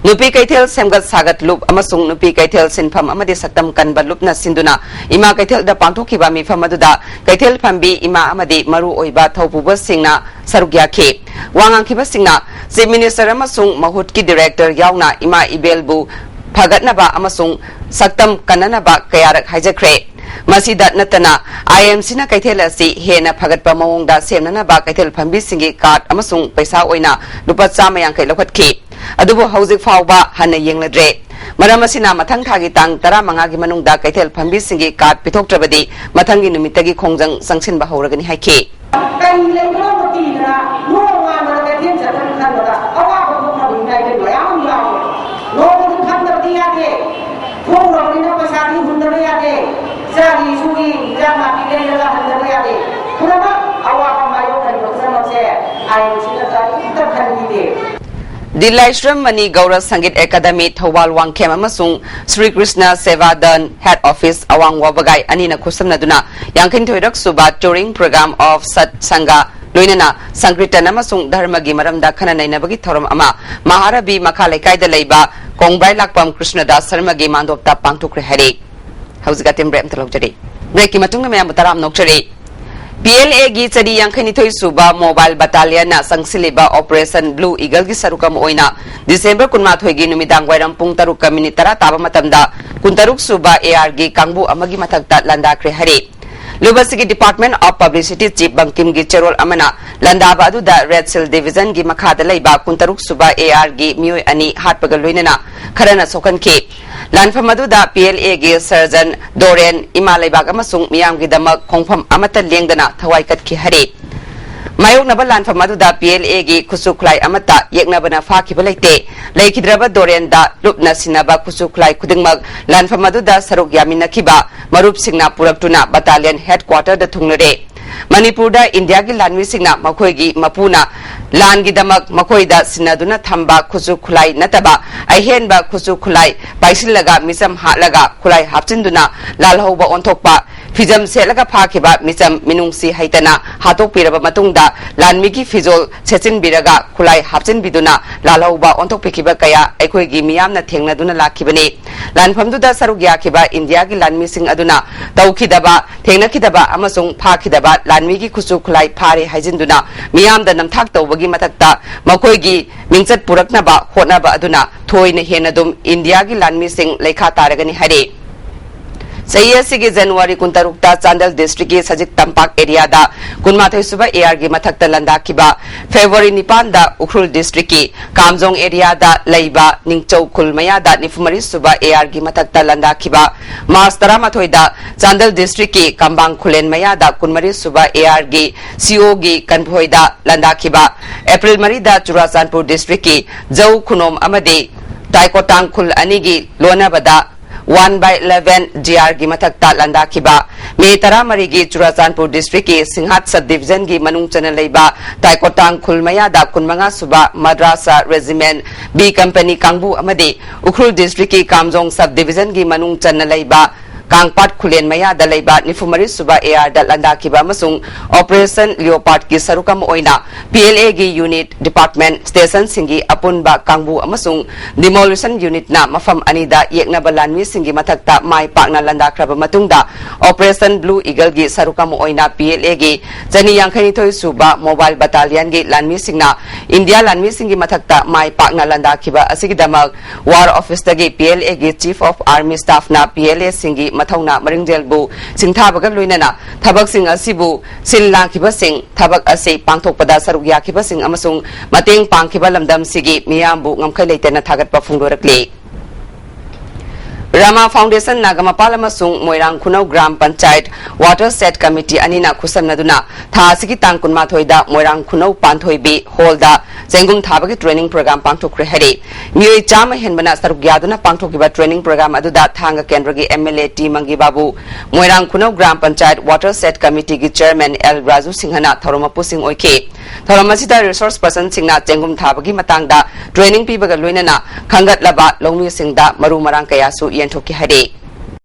ꯅꯨꯄꯤ ꯀꯩꯊꯦꯜ ꯁꯦꯝꯒꯠ ꯁꯥꯒꯠ ꯂꯨꯞ ꯑꯃꯁꯨꯡ ꯅꯨꯄꯤ ꯀꯩꯊꯦꯜ ꯁꯤꯟꯐꯝ ꯑꯃꯗꯤ ꯁꯛꯇꯝ ꯀꯟꯕ ꯂꯨꯞꯅ ꯁꯤꯟꯗꯨꯅ ꯏꯃꯥ ꯀꯩꯊꯦꯜꯗ ꯄꯥꯡꯊꯣꯛꯈꯤꯕ ꯃꯤꯐꯝ ꯑꯗꯨꯗ ꯀꯩꯊꯦꯜ ꯐꯝꯕꯤ ꯏꯃꯥ ꯑꯃꯗꯤ ꯃꯔꯨ ꯑꯣꯏꯕ ꯊꯧꯄꯨꯕꯁꯤꯡꯅ ꯁꯔꯨꯛ ꯌꯥꯈꯤ꯫ ꯋꯥ ꯉꯥꯡꯈꯤꯕꯁꯤꯡꯅ Chief Minister ꯑꯃꯁꯨꯡ ꯃꯍꯨꯠꯀꯤ director ꯌꯥꯎꯅ ꯏꯃꯥ ꯏꯕꯦꯜꯕꯨ ꯐꯒꯠꯅꯕ ꯑꯃꯁꯨꯡ ꯁꯛꯇꯝ ꯀꯟꯅꯅꯕ ꯀꯌꯥꯔꯛ ꯍꯥꯏꯖꯈ꯭ꯔꯦ꯫ ꯃꯁꯤꯗ ꯅꯠꯇꯅ, ꯑꯥꯏ ꯑꯦꯝ ꯁꯤꯅ ꯀꯩꯊꯦꯜ ꯑꯁꯤ ꯍꯦꯟꯅ ꯐꯒꯠꯄ ꯃꯑꯣꯡꯗ ꯁꯦꯝꯅꯅꯕ ꯀꯩꯊꯦꯜ ꯐꯝꯕꯤꯁꯤꯡꯒꯤ card ꯑꯃꯁꯨꯡ ꯄꯩꯁꯥ ꯑꯣꯏꯅ ꯂꯨꯄꯥ ꯆꯥꯝꯃ ꯌꯥꯡꯈꯩ ꯂꯧꯈꯠꯈꯤ꯫ ꯑꯗꯨꯕꯨ ꯍꯧꯖꯤꯛ ꯐꯥꯎꯕ ꯍꯟꯅ ꯌꯦꯡꯂꯗ꯭ꯔꯦ꯫ ꯃꯔꯝ ꯑꯁꯤꯅ, ꯃꯊꯪ ꯊꯥꯒꯤ ꯇꯥꯡ ꯇꯔꯥꯃꯉꯥꯒꯤ ꯃꯅꯨꯡꯗ ꯀꯩꯊꯦꯜ ꯐꯝꯕꯤꯁꯤꯡꯒꯤ card ꯄꯤꯊꯣꯛꯇ꯭ꯔꯕꯗꯤ ꯃꯊꯪꯒꯤ ꯅꯨꯃꯤꯠꯇꯒꯤ ꯈꯣꯡꯖꯪ ꯆꯪꯁꯤꯟꯕ ꯍꯧꯔꯒꯅꯤ ꯍꯥꯏꯈꯤ꯫ ꯀꯔꯤ ꯂꯩꯕꯅꯣ ꯀꯤꯗꯅ ꯅꯣꯡ ꯉꯥꯟꯕꯗ ꯀꯩꯊꯦꯜ ꯆꯠꯄꯅꯤ ꯈꯟꯕꯗ ꯑꯋꯥꯕ ꯊꯣꯛꯅꯕꯒꯤ ꯃꯥꯏꯀꯩ ꯃꯌꯥꯝ ꯑꯃ ꯌꯥꯎꯔꯦ꯫ ꯅꯣꯡꯃꯗꯤ ꯈꯟꯗꯕꯗꯤ ꯌꯥꯗꯦ꯫ ꯊꯣꯛꯎꯔꯕꯅꯤꯅ ꯄꯩꯁꯥ ꯗꯤꯂꯥꯏ ꯁ꯭ꯔꯝ ꯃꯅꯤ ꯒꯧꯔ ꯁꯪꯒꯤꯠ ꯑꯦꯀꯥꯗꯃꯤ ꯊꯧꯕꯥꯜ ꯋꯥꯡꯈꯦꯝ ꯑꯃꯁꯨꯡ ꯁ꯭ꯔꯤ ꯀ꯭ꯔꯤꯁꯅ ꯁꯦꯕꯥ ꯗꯟ ꯍꯦꯗ ꯑꯣꯐꯤꯁ ꯑꯋꯥꯡ ꯋꯥꯕꯒꯥꯏ ꯑꯅꯤꯅ ꯈꯨꯠꯁꯝꯅꯗꯨꯅ ꯌꯥꯡꯈꯩꯅꯤꯊꯣꯏꯔꯛ ꯁꯨꯕ ꯇꯨꯔꯤꯡ ꯄ꯭ꯔꯣꯒ꯭ꯔꯥꯝ ꯑꯣꯐ ꯁꯠ ꯁꯪꯒ ꯂꯣꯏꯅꯅ ꯁꯪꯀ꯭ꯔꯤꯇꯟ ꯑꯃꯁꯨꯡ ꯙꯔꯃꯒꯤ ꯃꯔꯝꯗ ꯈꯟꯅ ꯅꯩꯅꯕꯒꯤ ꯊꯧꯔꯝ ꯑꯃ ꯃꯍꯥꯔꯥꯕꯤ ꯃꯈꯥ ꯂꯩꯀꯥꯏꯗ ꯂꯩꯕ ꯀꯣꯡꯕ꯭ꯔꯥꯏ ꯂꯥꯛꯄꯝ ꯀ꯭ꯔꯤꯁꯅꯗꯥꯁ ꯁꯔꯃꯒꯤ ꯃꯥꯟꯗꯣꯞꯇ ꯄꯥꯡꯊꯣꯛꯈ꯭ꯔꯦ ꯍꯥꯏꯔꯤ꯫ ꯍꯧꯖꯤꯛ ꯑꯇꯦꯟ ꯕ꯭ꯔꯦꯛ ꯑꯃꯇ ꯂꯧꯖꯔꯤ꯫ ꯕ꯭ꯔꯦꯛꯀꯤ ꯃꯇꯨꯡꯗ ꯃꯌꯥꯝꯕꯨ ꯇꯔꯥꯝꯅ ꯑꯣꯛꯆꯔꯤ꯫ ꯄꯤ ꯑꯦꯜ ꯑꯦꯒꯤ ꯆꯅꯤ ꯌꯥꯡꯈꯩꯅꯤꯊꯣꯏ ꯁꯨꯕ ꯃꯣꯕꯥꯏꯜ ꯕꯇꯥꯂꯤꯌꯟꯅ ꯆꯪꯁꯤꯜꯂꯤꯕ ꯑꯣꯄꯔꯦꯁꯟ ꯕ꯭ꯂꯨ ꯏꯒꯜꯒꯤ ꯁꯔꯨꯛ ꯑꯃ ꯑꯣꯏꯅ ꯗꯤꯁꯦꯝꯕꯔ ꯀꯨꯟꯃꯥꯊꯣꯏꯒꯤ ꯅꯨꯃꯤꯗꯥꯡ ꯋꯥꯏꯔꯝ ꯄꯨꯡ ꯇꯔꯨꯛꯀ ꯃꯤꯅꯤꯠ ꯇꯔꯥ ꯇꯥꯕ ꯃꯇꯝꯗ ꯀꯨꯟꯇꯔꯨꯛ ꯁꯨꯕ ꯑꯦ ꯑꯥꯔꯒꯤ ꯀꯥꯡꯕꯨ ꯑꯃꯒꯤ ꯃꯊꯛꯇ ꯂꯥꯟꯗꯥꯈ꯭ꯔꯦ ꯍꯥꯏꯔꯤ꯫ ꯂꯨꯞ ꯑꯁꯤꯒꯤ Department of Publicity Chief ꯕꯪꯀꯤꯝꯒꯤ ꯆꯦꯔꯣꯜ ꯑꯃꯅ ꯂꯥꯟꯗꯥꯕ ꯑꯗꯨꯗ ꯔꯦꯗ ꯁꯤꯜ ꯗꯤꯚꯤꯖꯟꯒꯤ ꯃꯈꯥꯗ ꯂꯩꯕ ꯀꯨꯟꯇꯔꯨꯛ ꯁꯨꯕ ꯑꯦ ꯑꯥꯔꯒꯤ ꯃꯤꯑꯣꯏ ꯑꯅꯤ ꯍꯥꯠꯄꯒ ꯂꯣꯏꯅꯅ ꯈꯔꯅ ꯁꯣꯛꯍꯟꯈꯤ꯫ ꯂꯥꯟꯐꯝ ꯑꯗꯨꯗ ꯄꯤ ꯑꯦꯜ ꯑꯦꯒꯤ ꯁꯔꯖꯟ ꯗꯣꯔꯦꯟ ꯏꯃꯥ ꯂꯩꯕꯥꯛ ꯑꯃꯁꯨꯡ ꯃꯤꯌꯥꯝꯒꯤꯗꯃꯛ ꯈꯣꯡꯐꯝ ꯑꯃꯠꯇ ꯂꯦꯡꯗꯅ ꯊꯋꯥꯏ ꯀꯠꯈꯤ ꯍꯥꯏꯔꯤ꯫ ꯃꯥꯌꯣꯛꯅꯕ ꯂꯥꯟꯐꯝ ꯑꯗꯨꯗ ꯄꯤ ꯑꯦꯜ ꯑꯦꯒꯤ ꯈꯨꯠꯁꯨ ꯈꯨꯠꯂꯥꯏ ꯑꯃꯠꯇ ꯌꯦꯛꯅꯕꯅ ꯐꯥꯈꯤꯕ ꯂꯩꯇꯦ꯫ ꯂꯩꯈꯤꯗ꯭ꯔꯕ ꯗꯣꯔꯦꯟꯗ ꯂꯨꯞꯅ ꯁꯤꯟꯅꯕ ꯈꯨꯠꯁꯨ ꯈꯨꯠꯂꯥꯏ ꯈꯨꯗꯤꯡꯃꯛ ꯂꯥꯟꯐꯝ ꯑꯗꯨꯗ ꯁꯔꯨꯛ ꯌꯥꯃꯤꯟꯅꯈꯤꯕ ꯃꯔꯨꯞꯁꯤꯡꯅ ꯄꯨꯔꯛꯇꯨꯅ ꯕꯇꯥꯂꯤꯌꯟ ꯍꯦꯗꯀ꯭ꯋꯥꯇꯔꯗ ꯊꯨꯡꯂꯔꯦ꯫ ꯃꯅꯤꯄꯨꯔꯗ ꯏꯟꯗꯤꯌꯥꯒꯤ ꯂꯥꯟꯃꯤꯁꯤꯡꯅ ꯃꯈꯣꯏꯒꯤ ꯃꯄꯨꯅ ꯂꯥꯟꯒꯤꯗꯃꯛ ꯃꯈꯣꯏꯗ ꯁꯤꯟꯅꯗꯨꯅ ꯊꯝꯕ ꯈꯨꯠꯁꯨ ꯈꯨꯠꯂꯥꯏ ꯅꯠꯇꯕ ꯑꯍꯦꯟꯕ ꯈꯨꯠꯁꯨ ꯈꯨꯠꯂꯥꯏ ꯄꯥꯏꯁꯤꯜꯂꯒ ꯃꯤꯆꯝ ꯍꯥꯠꯂꯒ ꯈꯨꯠꯂꯥꯏ ꯍꯥꯞꯆꯤꯟꯗꯨꯅ ꯂꯥꯜꯍꯧꯕ ꯑꯣꯟꯊꯣꯛꯄ, ꯐꯤꯖꯝ ꯁꯦꯠꯂꯒ ꯐꯥꯈꯤꯕ ꯃꯤꯆꯝ ꯃꯤꯅꯨꯡꯁꯤ ꯍꯩꯇꯅ ꯍꯥꯠꯇꯣꯛꯄꯤꯔꯕ ꯃꯇꯨꯡꯗ ꯂꯥꯟꯃꯤꯒꯤ ꯐꯤꯖꯣꯜ ꯁꯦꯠꯆꯤꯟꯕꯤꯔꯒ ꯈꯨꯠꯂꯥꯏ ꯍꯥꯞꯆꯤꯟꯕꯤꯗꯨꯅ ꯂꯥꯜꯍꯧꯕ ꯑꯣꯟꯊꯣꯛꯄꯤꯈꯤꯕ ꯀꯌꯥ ꯑꯩꯈꯣꯏꯒꯤ ꯃꯤꯌꯥꯝꯅ ꯊꯦꯡꯅꯗꯨꯅ ꯂꯥꯛꯈꯤꯕꯅꯤ꯫ ꯂꯥꯟꯐꯝꯗꯨꯗ ꯁꯔꯨꯛ ꯌꯥꯈꯤꯕ ꯏꯟꯗꯤꯌꯥꯒꯤ ꯂꯥꯟꯃꯤꯁꯤꯡ ꯑꯗꯨꯅ ꯇꯧꯈꯤꯗꯕ, ꯊꯦꯡꯅꯈꯤꯗꯕ ꯑꯃꯁꯨꯡ ꯐꯥꯈꯤꯗꯕ ꯂꯥꯟꯃꯤꯒꯤ ꯈꯨꯠꯁꯨ ꯈꯨꯠꯂꯥꯏ ꯐꯥꯔꯦ ꯍꯥꯏꯖꯤꯟꯗꯨꯅ ꯃꯤꯌꯥꯝꯗ ꯅꯝꯊꯥꯛ ꯇꯧꯕꯒꯤ ꯃꯊꯛꯇ ꯃꯈꯣꯏꯒꯤ ꯃꯤꯡꯆꯠ ꯄꯨꯔꯛꯅꯕ ꯍꯣꯠꯅꯕ ꯑꯗꯨꯅ ꯊꯣꯏꯅ ꯍꯦꯟꯅ ꯑꯗꯨꯝ ꯏꯟꯗꯤꯌꯥꯒꯤ ꯂꯥꯟꯃꯤꯁꯤꯡ ꯂꯩꯈꯥ ꯇꯥꯔꯒꯅꯤ ꯍꯥꯏꯔꯤ꯫ ꯆꯍꯤ ꯑꯁꯤꯒꯤ ꯖꯅꯋꯥꯔꯤ ꯀꯨꯟꯇꯔꯨꯛꯇ ꯆꯥꯟꯗꯦꯜ ꯗꯤꯁꯇ꯭ꯔꯤꯛꯀꯤ ꯁꯖꯤꯛ ꯇꯝꯄꯥꯛ ꯑꯦꯔꯤꯌꯥꯗ ꯀꯨꯟꯃꯥꯊꯣꯏ ꯁꯨꯕ ꯑꯦ ꯑꯥꯔꯒꯤ ꯃꯊꯛꯇ ꯂꯥꯟꯗꯥꯈꯤꯕ, ꯐꯦꯕ꯭ꯔꯨꯋꯥꯔꯤ ꯅꯤꯄꯥꯟꯗ ꯎꯈ꯭ꯔꯨꯜ ꯗꯤꯁꯇ꯭ꯔꯤꯛꯀꯤ ꯀꯥꯝꯖꯣꯡ ꯑꯦꯔꯤꯌꯥꯗ ꯂꯩꯕ ꯅꯤꯡꯆꯧ ꯈꯨꯜ ꯃꯌꯥꯗ ꯅꯤꯐꯨꯃꯔꯤ ꯁꯨꯕ ꯑꯦ ꯑꯥꯔꯒꯤ ꯃꯊꯛꯇ ꯂꯥꯟꯗꯥꯈꯤꯕ, ꯃꯥꯔꯆ ꯇꯔꯥꯃꯥꯊꯣꯏꯗ ꯆꯥꯟꯗꯦꯜ ꯗꯤꯁꯇ꯭ꯔꯤꯛꯀꯤ ꯀꯝꯕꯥꯡ ꯈꯨꯂꯦꯟ ꯃꯌꯥꯗ ꯀꯨꯟꯃꯔꯤ ꯁꯨꯕ ꯑꯦ ꯑꯥꯔꯒꯤ ꯁꯤ ꯑꯣꯒꯤ ꯀꯟꯚꯣꯏꯗ ꯂꯥꯟꯗꯥꯈꯤꯕ, ꯑꯦꯄ꯭ꯔꯤꯜ ꯃꯔꯤꯗ ꯆꯨꯔꯥꯆꯥꯟꯄꯨꯔ ꯗꯤꯁꯇ꯭ꯔꯤꯛꯀꯤ ꯖꯧ ꯈꯨꯅꯣꯝ ꯑꯃꯗꯤ ꯇꯥꯏꯀꯣꯇꯥꯡ ꯈꯨꯜ ꯑꯅꯤꯒꯤ ꯂꯣꯟꯅꯕꯗ one by eleven D R ꯒꯤ ꯃꯊꯛꯇ ꯂꯥꯟꯗꯥꯈꯤꯕ꯫ ꯃꯦ ꯇꯔꯥꯃꯔꯤꯒꯤ ꯆꯨꯔꯥꯆꯥꯟꯄꯨꯔ district ꯀꯤ ꯁꯤꯡꯍꯥꯠ sub division ꯒꯤ ꯃꯅꯨꯡ ꯆꯟꯅ ꯂꯩꯕ ꯇꯥꯏꯀꯣꯇꯥꯡ ꯈꯨꯜ ꯃꯌꯥꯗ ꯀꯨꯟꯃꯉꯥ ꯁꯨꯕ Madrasa Regiment B Company ꯀꯥꯡꯕꯨ ꯑꯃꯗꯤ ꯎꯈ꯭ꯔꯨꯜ district ꯀꯤ ꯀꯥꯝꯖꯣꯡ sub division ꯒꯤ ꯃꯅꯨꯡ ꯆꯟꯅ ꯂꯩꯕ ꯀꯥꯡꯄꯥꯠ ꯈꯨꯂꯦꯟ ꯃꯌꯥꯗ ꯂꯩꯕ ꯅꯤꯐꯨ ꯃꯔꯤ ꯁꯨꯕ A R ꯗ ꯂꯥꯟꯗꯥꯈꯤꯕ ꯑꯃꯁꯨꯡ Operation Leopard ꯀꯤ ꯁꯔꯨꯛ ꯑꯃ ꯑꯣꯏꯅ P L A ꯒꯤ unit, department, station ꯁꯤꯡꯒꯤ ꯑꯄꯨꯟꯕ ꯀꯥꯡꯕꯨ ꯑꯃꯁꯨꯡ Demolition Unit ꯅ ꯃꯐꯝ ꯑꯅꯤꯗ ꯌꯦꯛꯅꯕ ꯂꯥꯟꯃꯤꯁꯤꯡꯒꯤ ꯃꯊꯛꯇ ꯃꯥꯏ ꯄꯥꯛꯅ ꯂꯥꯟꯗꯥꯈ꯭ꯔꯕ ꯃꯇꯨꯡꯗ, Operation Blue Eagle ꯒꯤ ꯁꯔꯨꯛ ꯑꯃ ꯑꯣꯏꯅ P L A ꯒꯤ ꯆꯅꯤ ꯌꯥꯡꯈꯩꯅꯤꯊꯣꯏ ꯁꯨꯕ Mobile Battalion ꯒꯤ ꯂꯥꯟꯃꯤꯁꯤꯡꯅ ꯏꯟꯗꯤꯌꯥ ꯂꯥꯟꯃꯤꯁꯤꯡꯒꯤ ꯃꯊꯛꯇ ꯃꯥꯏ ꯄꯥꯛꯅ ꯂꯥꯟꯗꯥꯈꯤꯕ ꯑꯁꯤꯒꯤꯗꯃꯛ War Office ꯇꯒꯤ P L A ꯒꯤ Chief of Army Staff ꯅ P L A ꯁꯤꯡꯒꯤ ꯃꯊꯧꯅꯥ ꯃꯔꯤꯡꯖꯦꯜꯕꯨ ꯁꯤꯡꯊꯥꯕꯒ ꯂꯣꯏꯅꯅ ꯊꯕꯛꯁꯤꯡ ꯑꯁꯤꯕꯨ ꯁꯤꯜ ꯂꯥꯡꯈꯤꯕꯁꯤꯡ, ꯊꯕꯛ ꯑꯁꯤ ꯄꯥꯡꯊꯣꯛꯄꯗ ꯁꯔꯨꯛ ꯌꯥꯈꯤꯕꯁꯤꯡ ꯑꯃꯁꯨꯡ ꯃꯇꯦꯡ ꯄꯥꯡꯈꯤꯕ ꯂꯝꯗꯝꯁꯤꯒꯤ ꯃꯤꯌꯥꯝꯕꯨ ꯉꯝꯈꯩ ꯂꯩꯇꯅ ꯊꯥꯒꯠꯄ ꯐꯣꯡꯗꯣꯔꯛꯂꯤ꯫ Rama Foundation ꯅꯥꯒꯥꯃꯄꯥꯜ ꯑꯃꯁꯨꯡ ꯃꯣꯏꯔꯥꯡ ꯈꯨꯅꯧ ꯒ꯭ꯔꯥꯝ ꯄꯟꯆꯥꯌꯠ Watershed Committee ꯑꯅꯤꯅ ꯈꯨꯠꯁꯝꯅꯗꯨꯅ ꯊꯥ ꯑꯁꯤꯒꯤ ꯇꯥꯡ ꯀꯨꯟꯃꯥꯊꯣꯏꯗ ꯃꯣꯏꯔꯥꯡ ꯈꯨꯅꯧ ꯄꯥꯟꯊꯣꯏꯕꯤ ꯍꯣꯜꯗ ꯆꯦꯡꯒꯨꯝ ꯊꯥꯕꯒꯤ training program ꯄꯥꯡꯊꯣꯛꯈ꯭ꯔꯦ ꯍꯥꯏꯔꯤ꯫ ꯃꯤꯑꯣꯏ ꯆꯥꯝꯃ ꯍꯦꯟꯕꯅ ꯁꯔꯨꯛ ꯌꯥꯗꯨꯅ ꯄꯥꯡꯊꯣꯛꯈꯤꯕ training program ꯑꯗꯨꯗ ꯊꯥꯡꯒ ꯀꯦꯟꯗ꯭ꯔꯒꯤ M L A T Mangi Babu, Moirang Khunou gram panchayat Watershed Committee ꯒꯤ Chairman L ꯔꯥꯖꯨ ꯁꯤꯡꯍꯅ ꯊꯧꯔꯝ ꯃꯄꯨꯁꯤꯡ ꯑꯣꯏꯈꯤ꯫ ꯊꯧꯔꯝ ꯑꯁꯤꯗ resource person ꯁꯤꯡꯅ ꯆꯦꯡꯒꯨꯝ ꯊꯥꯕꯒꯤ ꯃꯇꯥꯡꯗ training ꯄꯤꯕꯒ ꯂꯣꯏꯅꯅ ꯈꯟꯒꯠꯂꯕ ꯂꯧꯃꯤꯁꯤꯡꯗ ꯃꯔꯨ ꯃꯔꯥꯡ ꯀꯌꯥꯁꯨ ꯌꯦꯟꯊꯣꯛꯈꯤ ꯍꯥꯏꯔꯤ꯫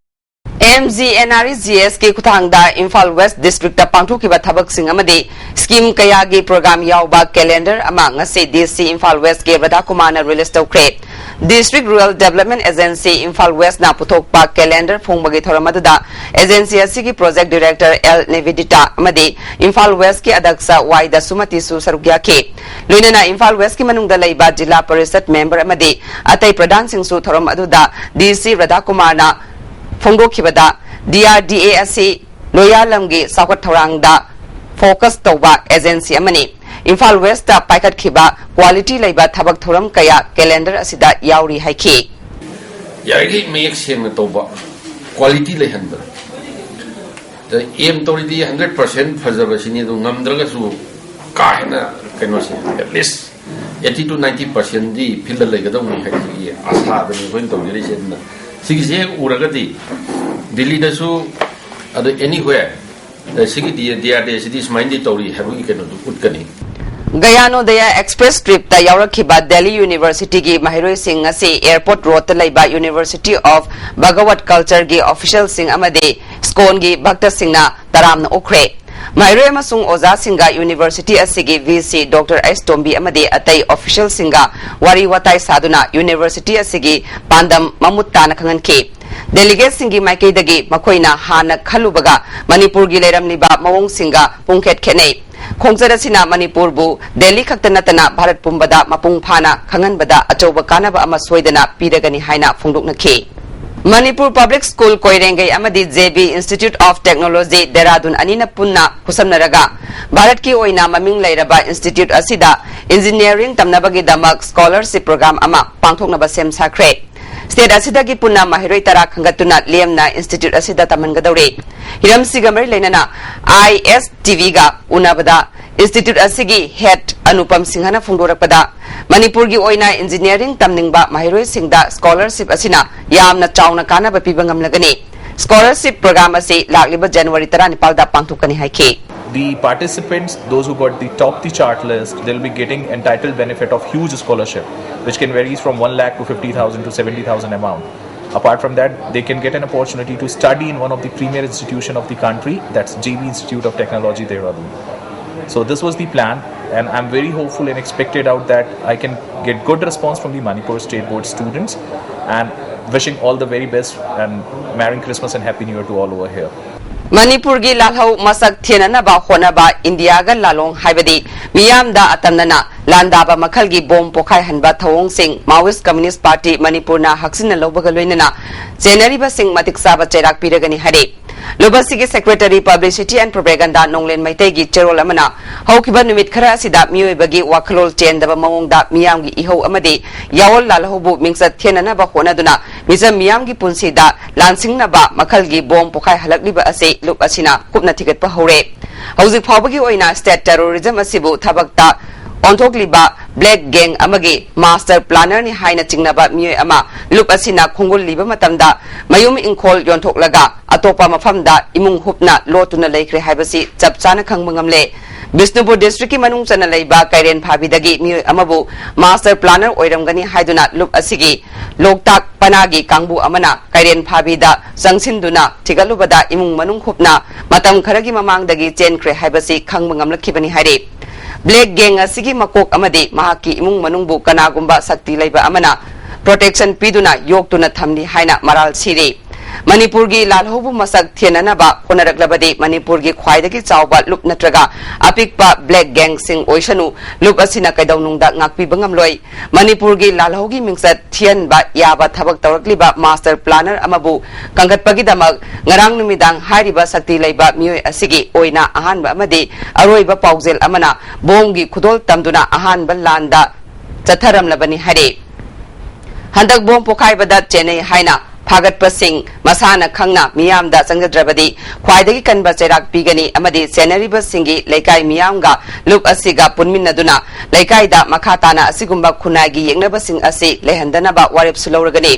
M G N R E G S ꯀꯤ ꯈꯨꯠꯊꯥꯡꯗ ꯏꯝꯐꯥꯜ West District ꯇ ꯄꯥꯡꯊꯣꯛꯈꯤꯕ ꯊꯕꯛꯁꯤꯡ ꯑꯃꯗꯤ scheme ꯀꯌꯥꯒꯤ program ꯌꯥꯎꯕ calendar ꯑꯃ ꯉꯁꯤ D C ꯏꯝꯐꯥꯜ West ꯀꯤ ꯔꯥꯙꯥ ꯀꯨꯃꯥꯔꯅ release ꯇꯧꯈ꯭ꯔꯦ꯫ District Rural Development Agency Imphal West ꯅ ꯄꯨꯊꯣꯛꯄ calendar ꯐꯣꯡꯕꯒꯤ ꯊꯧꯔꯝ ꯑꯗꯨꯗ agency ꯑꯁꯤꯒꯤ project director L ꯅꯤꯕꯦꯗꯤꯇꯥ ꯑꯃꯗꯤ ꯏꯝꯐꯥꯜ West ꯀꯤ ꯑꯗꯛꯁ ꯋꯥꯏ ꯗꯁꯨꯃꯇꯤꯁꯨ ꯁꯔꯨꯛ ꯌꯥꯈꯤ꯫ ꯂꯣꯏꯅꯅ ꯏꯝꯐꯥꯜ West ꯀꯤ ꯃꯅꯨꯡꯗ ꯂꯩꯕ ꯖꯤꯂꯥ ꯄꯔꯤꯁꯠ member ꯑꯃꯗꯤ ꯑꯇꯩ ꯄ꯭ꯔꯙꯥꯟꯁꯤꯡꯁꯨ ꯊꯧꯔꯝ ꯑꯗꯨꯗ D C ꯔꯥꯙꯥ ꯀꯨꯃꯥꯔꯅ ꯐꯣꯡꯗꯣꯛꯈꯤꯕꯗ, D R D A ꯑꯁꯤ ꯂꯣꯌꯥꯂꯝꯒꯤ ꯆꯥꯎꯈꯠ ꯊꯧꯔꯥꯡꯗ focus ꯇꯧꯕ agency ꯑꯃꯅꯤ꯫ ꯏꯝꯐꯥꯜ West ꯇ ꯄꯥꯏꯈꯠꯈꯤꯕ quality ꯂꯩꯕ ꯊꯕꯛ ꯊꯧꯔꯝ ꯀꯌꯥ calendar ꯑꯁꯤꯗ ꯌꯥꯎꯔꯤ ꯍꯥꯏꯈꯤ꯫ ꯌꯥꯔꯤꯈꯩ ꯃꯌꯦꯛ ꯁꯦꯡꯅ ꯇꯧꯕ, quality ꯂꯩꯍꯟꯕ꯫ ꯑꯦꯝ ꯇꯧꯔꯤꯗꯤ hundred percent ꯐꯖꯕꯁꯤꯅꯤ, ꯑꯗꯨ ꯉꯝꯗ꯭ꯔꯒꯁꯨ ꯀꯥ ꯍꯦꯟꯅ ꯀꯩꯅꯣꯁꯦ, at least eighty to ninety percent D field ꯗ ꯂꯩꯒꯗꯧꯕꯅꯤ ꯍꯥꯏꯕꯒꯤ ꯑꯥꯁꯥꯗꯅꯤ ꯑꯩꯈꯣꯏꯅ ꯇꯧꯖꯔꯤꯁꯦ꯫ ꯑꯗꯨꯅ ꯁꯤꯒꯤꯁꯦ ꯍꯦꯛ ꯎꯔꯒꯗꯤ ꯗꯤꯜꯂꯤꯗꯁꯨ, ꯑꯗ anywhere, ꯑ, ꯁꯤꯒꯤ ꯗꯤ ꯑꯥꯔ ꯗꯤ ꯑꯦꯁꯤꯗꯤ ꯁꯨꯃꯥꯏꯅꯗꯤ ꯇꯧꯔꯤ ꯍꯥꯏꯕꯒꯤ ꯀꯩꯅꯣꯗꯨ ꯎꯠꯀꯅꯤ꯫ ꯒꯌꯥꯅꯣꯗꯌꯥ ꯑꯦꯛꯁꯄ꯭ꯔꯦꯁ ꯇ꯭ꯔꯤꯞꯇ ꯌꯥꯎꯔꯛꯈꯤꯕ ꯗꯦꯜꯂꯤ ꯌꯨꯅꯤꯚꯔꯁꯤꯇꯤꯒꯤ ꯃꯍꯩꯔꯣꯏꯁꯤꯡ ꯉꯁꯤ ꯑꯦꯌꯔꯄꯣꯔꯠ ꯔꯣꯗꯇ ꯂꯩꯕ ꯌꯨꯅꯤꯚꯔꯁꯤꯇꯤ ꯑꯣꯐ ꯚꯒꯋꯠ ꯀꯜꯆꯔꯒꯤ ꯑꯣꯐꯤꯁꯤꯌꯦꯜꯁꯤꯡ ꯑꯃꯗꯤ ꯁ꯭ꯀꯣꯟꯒꯤ ꯚꯛꯇꯁꯤꯡꯅ ꯇꯔꯥꯝꯅ ꯑꯣꯛꯈ꯭ꯔꯦ꯫ ꯃꯍꯩꯔꯣꯏ ꯑꯃꯁꯨꯡ ꯑꯣꯖꯥꯁꯤꯡꯒ ꯌꯨꯅꯤꯚꯔꯁꯤꯇꯤ ꯑꯁꯤꯒꯤ ꯚꯤ ꯁꯤ ꯗꯣꯛꯇꯔ ꯑꯩꯆ ꯇꯣꯝꯕꯤ ꯑꯃꯗꯤ ꯑꯇꯩ ꯑꯣꯐꯤꯁꯤꯌꯦꯜꯁꯤꯡꯒ ꯋꯥꯔꯤ ꯋꯥꯇꯥꯏ ꯁꯥꯗꯨꯅ ꯌꯨꯅꯤꯚꯔꯁꯤꯇꯤ ꯑꯁꯤꯒꯤ ꯄꯥꯟꯗꯝ ꯃꯃꯨꯠ ꯇꯥꯅ ꯈꯪꯍꯟꯈꯤ꯫ ꯗꯦꯂꯤꯒꯦꯠꯁꯤꯡꯒꯤ ꯃꯥꯏꯀꯩꯗꯒꯤ ꯃꯈꯣꯏꯅ ꯍꯥꯟꯅ ꯈꯜꯂꯨꯕꯒ ꯃꯅꯤꯄꯨꯔꯒꯤ ꯂꯩꯔꯝꯂꯤꯕ ꯃꯑꯣꯡꯁꯤꯡꯒ ꯄꯨꯡꯈꯦꯠ ꯈꯦꯠꯅꯩ꯫ ꯈꯣꯡꯆꯠ ꯑꯁꯤꯅ ꯃꯅꯤꯄꯨꯔꯕꯨ ꯗꯦꯜꯂꯤ ꯈꯛꯇ ꯅꯠꯇꯅ ꯚꯥꯔꯠ ꯄꯨꯝꯕꯗ ꯃꯄꯨꯡ ꯐꯥꯅ ꯈꯪꯍꯟꯕꯗ ꯑꯆꯧꯕ ꯀꯥꯟꯅꯕ ꯑꯃ ꯁꯣꯏꯗꯅ ꯄꯤꯔꯒꯅꯤ ꯍꯥꯏꯅ ꯐꯣꯡꯗꯣꯛꯅꯈꯤ꯫ ꯃꯅꯤꯄꯨꯔ ꯄꯕ꯭ꯂꯤꯛ ꯁ꯭ꯀꯨꯜ ꯀꯣꯏꯔꯦꯡꯒꯩ ꯑꯃꯗꯤ J B institute of technology Dehradun ꯑꯅꯤꯅ ꯄꯨꯟꯅ ꯈꯨꯠꯁꯝꯅꯔꯒ ꯚꯥꯔꯠꯀꯤ ꯑꯣꯏꯅ ꯃꯃꯤꯡ ꯂꯩꯔꯕ ꯏꯟꯁꯇꯤꯇ꯭ꯌꯨꯠ ꯑꯁꯤꯗ ꯏꯟꯖꯤꯅꯤꯌꯥꯔꯤꯡ ꯇꯝꯅꯕꯒꯤꯗꯃꯛ ꯁ꯭ꯀꯣꯂꯔꯁꯤꯞ ꯄ꯭ꯔꯣꯒ꯭ꯔꯥꯝ ꯑꯃ ꯄꯥꯡꯊꯣꯛꯅꯕ ꯁꯦꯝ ꯁꯥꯈ꯭ꯔꯦ꯫ ꯁ꯭ꯇꯦꯠ ꯑꯁꯤꯗꯒꯤ ꯄꯨꯟꯅ ꯃꯍꯩꯔꯣꯏ ꯇꯔꯥ ꯈꯟꯒꯠꯇꯨꯅ ꯂꯦꯝꯅ ꯏꯟꯁꯇꯤꯇ꯭ꯌꯨꯠ ꯑꯁꯤꯗ ꯇꯝꯍꯟꯒꯗꯧꯔꯤ꯫ ꯍꯤꯔꯝꯁꯤꯒ ꯃꯔꯤ ꯂꯩꯅꯅ ꯑꯥꯏ ꯑꯦꯁ ꯇꯤ ꯚꯤꯒ ꯎꯅꯕꯗ ꯏꯟꯁꯇꯤꯇ꯭ꯌꯨꯠ ꯑꯁꯤꯒꯤ ꯍꯦꯗ ꯑꯅꯨꯄꯝ ꯁꯤꯡꯍꯅ ꯐꯣꯡꯗꯣꯔꯛꯄꯗ, ꯃꯅꯤꯄꯨꯔꯒꯤ ꯑꯣꯏꯅ ꯏꯟꯖꯤꯅꯤꯌꯥꯔꯤꯡ ꯇꯝꯅꯤꯡꯕ ꯃꯍꯩꯔꯣꯏꯁꯤꯡꯗ ꯁ꯭ꯀꯣꯂꯔꯁꯤꯞ ꯑꯁꯤꯅ ꯌꯥꯝꯅ ꯆꯥꯎꯅ ꯀꯥꯟꯅꯕ ꯄꯤꯕ ꯉꯝꯂꯒꯅꯤ꯫ ꯁ꯭ꯀꯣꯂꯔꯁꯤꯞ ꯄ꯭ꯔꯣꯒ꯭ꯔꯥꯝ ꯑꯁꯤ ꯂꯥꯛꯂꯤꯕ ꯖꯅꯋꯥꯔꯤ ꯇꯔꯥꯅꯤꯄꯥꯜꯗ ꯄꯥꯡꯊꯣꯛꯀꯅꯤ ꯍꯥꯏꯈꯤ꯫ The participants, those who got the top the chart list, they'll be getting entitled benefit of huge scholarship, which can varies from one lakh to fifty thousand to seventy thousand amount. Apart from that, they can get an opportunity to study in one of the premier institution of the country, that's J B Institute of Technology, Dehradun. So this was the plan, and I'm very hopeful and expected out that I can get good response from the Manipur State Board students, and wishing all the very best and Merry Christmas and Happy New Year to all over here. ꯃꯅꯤꯄꯨꯔꯒꯤ ꯂꯥꯜꯍꯧ ꯃꯁꯛ ꯊꯦꯅꯅꯕ ꯍꯣꯠꯅꯕ ꯏꯟꯗꯤꯌꯥꯒ ꯂꯥꯂꯣꯡ ꯍꯥꯏꯕꯗꯤ ꯃꯤꯌꯥꯝꯗ ꯑꯇꯝꯅꯅ ꯂꯥꯟꯗꯥꯕ ꯃꯈꯜꯒꯤ bomb ꯄꯣꯈꯥꯏꯍꯟꯕ ꯊꯧꯑꯣꯡꯁꯤꯡ Maoist Communist Party ꯃꯅꯤꯄꯨꯔꯅ ꯍꯛꯆꯤꯟꯅ ꯂꯧꯕꯒ ꯂꯣꯏꯅꯅ ꯆꯦꯟꯅꯔꯤꯕꯁꯤꯡ ꯃꯇꯤꯛ ꯆꯥꯕ ꯆꯩꯔꯥꯛ ꯄꯤꯔꯒꯅꯤ ꯍꯥꯏꯔꯤ꯫ ꯂꯨꯕꯁꯤꯒꯤ Secretary Publicity and Propaganda ꯅꯣꯡꯂꯦꯟ ꯃꯩꯇꯩꯒꯤ ꯆꯦꯔꯣꯜ ꯑꯃꯅ ꯍꯧꯈꯤꯕ ꯅꯨꯃꯤꯠ ꯈꯔ ꯑꯁꯤꯗ ꯃꯤꯑꯣꯏꯕꯒꯤ ꯋꯥꯈꯜꯂꯣꯟ ꯆꯦꯟꯗꯕ ꯃꯑꯣꯡꯗ ꯃꯤꯌꯥꯝꯒꯤ ꯏꯍꯧ ꯑꯃꯗꯤ ꯌꯥꯑꯣꯜ ꯂꯥꯜꯍꯧꯕꯨ ꯃꯤꯡꯆꯠ ꯊꯦꯅꯅꯕ ꯍꯣꯠꯅꯗꯨꯅ ꯃꯤꯆꯝ ꯃꯤꯌꯥꯝꯒꯤ ꯄꯨꯟꯁꯤꯗ ꯂꯥꯟꯁꯤꯡꯅꯕ ꯃꯈꯜꯒꯤ ꯕꯣꯝ ꯄꯣꯈꯥꯏꯍꯜꯂꯛꯂꯤꯕ ꯑꯁꯤ ꯂꯨꯞ ꯑꯁꯤꯅ ꯀꯨꯞꯅ ꯊꯤꯒꯠꯄ ꯍꯧꯔꯦ꯫ ꯍꯧꯖꯤꯛ ꯐꯥꯎꯕꯒꯤ ꯑꯣꯏꯅ state terrorism ꯑꯁꯤꯕꯨ ꯊꯕꯛꯇ ꯑꯣꯟꯊꯣꯛꯂꯤꯕ ꯕ꯭ꯂꯦꯛ ꯒꯦꯡ ꯑꯃꯒꯤ ꯃꯥꯁꯇꯔ ꯄ꯭ꯂꯥꯅꯔꯅꯤ ꯍꯥꯏꯅ ꯆꯤꯡꯅꯕ ꯃꯤꯑꯣꯏ ꯑꯃ ꯂꯨꯞ ꯑꯁꯤꯅ ꯈꯣꯡꯒꯨꯜ ꯂꯤꯕ ꯃꯇꯝꯗ ꯃꯌꯨꯝ ꯏꯪꯈꯣꯜ ꯌꯣꯟꯊꯣꯛꯂꯒ ꯑꯇꯣꯞꯄ ꯃꯐꯝꯗ ꯏꯃꯨꯡ ꯍꯨꯞꯅ ꯂꯣꯠꯇꯨꯅ ꯂꯩꯈ꯭ꯔꯦ ꯍꯥꯏꯕꯁꯤ ꯆꯞ ꯆꯥꯅ ꯈꯪꯕ ꯉꯝꯂꯦ꯫ ꯕꯤꯁꯅꯨꯄꯨꯔ ꯗꯤꯁꯇ꯭ꯔꯤꯛꯀꯤ ꯃꯅꯨꯡ ꯆꯟꯅ ꯂꯩꯕ ꯀꯩꯔꯦꯟ ꯐꯥꯕꯤꯗꯒꯤ ꯃꯤꯑꯣꯏ ꯑꯃꯕꯨ ꯃꯥꯁꯇꯔ ꯄ꯭ꯂꯥꯅꯔ ꯑꯣꯏꯔꯝꯒꯅꯤ ꯍꯥꯏꯗꯨꯅ ꯂꯨꯞ ꯑꯁꯤꯒꯤ ꯂꯣꯛꯇꯥꯛ ꯄꯅꯥꯒꯤ ꯀꯥꯡꯕꯨ ꯑꯃꯅ ꯀꯩꯔꯦꯟ ꯐꯥꯕꯤꯗ ꯆꯪꯁꯤꯟꯗꯨꯅ ꯊꯤꯒꯠꯂꯨꯕꯗ ꯏꯃꯨꯡ ꯃꯅꯨꯡ ꯍꯨꯞꯅ ꯃꯇꯝ ꯈꯔꯒꯤ ꯃꯃꯥꯡꯗꯒꯤ ꯆꯦꯟꯈ꯭ꯔꯦ ꯍꯥꯏꯕꯁꯤ ꯈꯪꯕ ꯉꯝꯂꯛꯈꯤꯕꯅꯤ ꯍꯥꯏꯔꯤ꯫ ꯕ꯭ꯂꯦꯛ ꯒꯦꯡ ꯑꯁꯤꯒꯤ ꯃꯀꯣꯛ ꯑꯃꯗꯤ ꯃꯍꯥꯛꯀꯤ ꯏꯃꯨꯡ ꯃꯅꯨꯡꯕꯨ ꯀꯅꯥꯒꯨꯝꯕ ꯁꯛꯇꯤ ꯂꯩꯕ ꯑꯃꯅ ꯄ꯭ꯔꯣꯇꯦꯛꯁꯟ ꯄꯤꯗꯨꯅ ꯌꯣꯛꯇꯨꯅ ꯊꯝꯂꯤ ꯍꯥꯏꯅ ꯃꯔꯥꯜ ꯁꯤꯔꯤ꯫ ꯃꯅꯤꯄꯨꯔꯒꯤ ꯂꯥꯜꯍꯧꯕꯨ ꯃꯁꯛ ꯊꯦꯟꯅꯅꯕ ꯍꯣꯠꯅꯔꯛꯂꯕꯗꯤ ꯃꯅꯤꯄꯨꯔꯒꯤ ꯈ꯭ꯋꯥꯏꯗꯒꯤ ꯆꯥꯎꯕ ꯂꯨꯞ ꯅꯠꯇ꯭ꯔꯒ ꯑꯄꯤꯛꯄ ꯕ꯭ꯂꯦꯛ ꯒꯦꯡꯁꯤꯡ ꯑꯣꯏꯁꯅꯨ, ꯂꯨꯞ ꯑꯁꯤꯅ ꯀꯩꯗꯧꯅꯨꯡꯗ ꯉꯥꯛꯄꯤꯕ ꯉꯝꯂꯣꯏ꯫ ꯃꯅꯤꯄꯨꯔꯒꯤ ꯂꯥꯜꯍꯧꯒꯤ ꯃꯤꯡꯆꯠ ꯊꯤꯍꯟꯕ ꯌꯥꯕ ꯊꯕꯛ ꯇꯧꯔꯛꯂꯤꯕ ꯃꯥꯁꯇꯔ ꯄ꯭ꯂꯥꯅꯔ ꯑꯃꯕꯨ ꯀꯟꯈꯠꯄꯒꯤꯗꯃꯛ ꯉꯔꯥꯡ ꯅꯨꯃꯤꯗꯥꯡ ꯍꯥꯏꯔꯤꯕ ꯁꯛꯇꯤ ꯂꯩꯕ ꯃꯤꯑꯣꯏ ꯑꯁꯤꯒꯤ ꯑꯣꯏꯅ ꯑꯍꯥꯟꯕ ꯑꯃꯗꯤ ꯑꯔꯣꯏꯕ ꯄꯥꯎꯖꯦꯜ ꯑꯃꯅ ꯕꯣꯝꯒꯤ ꯈꯨꯗꯣꯜ ꯇꯝꯗꯨꯅ ꯑꯍꯥꯟꯕ ꯂꯥꯟꯗ ꯆꯠꯊꯔꯝꯂꯕꯅꯤ ꯍꯥꯏꯔꯤ꯫ ꯍꯟꯗꯛ ꯕꯣꯝ ꯄꯣꯈꯥꯏꯕꯗ ꯆꯦꯟꯅꯩ ꯍꯥꯏꯅ ꯐꯥꯒꯠꯄꯁꯤꯡ ꯃꯁꯥꯅ ꯈꯪꯅ ꯃꯤꯌꯥꯝꯗ ꯆꯪꯖꯗ꯭ꯔꯕꯗꯤ ꯈ꯭ꯋꯥꯏꯗꯒꯤ ꯀꯟꯕ ꯆꯩꯔꯥꯛ ꯄꯤꯒꯅꯤ ꯑꯃꯗꯤ ꯆꯦꯟꯅꯔꯤꯕꯁꯤꯡꯒꯤ ꯂꯩꯀꯥꯏ ꯃꯤꯌꯥꯝꯒ ꯂꯨꯞ ꯑꯁꯤꯒ ꯄꯨꯟꯃꯤꯟꯅꯗꯨꯅ ꯂꯩꯀꯥꯏꯗ ꯃꯈꯥ ꯇꯥꯅ ꯑꯁꯤꯒꯨꯝꯕ ꯈꯨꯟꯅꯥꯏꯒꯤ ꯌꯦꯛꯅꯕꯁꯤꯡ ꯑꯁꯤ ꯂꯩꯍꯟꯗꯅꯕ ꯋꯥꯔꯦꯞꯁꯨ ꯂꯧꯔꯒꯅꯤ꯫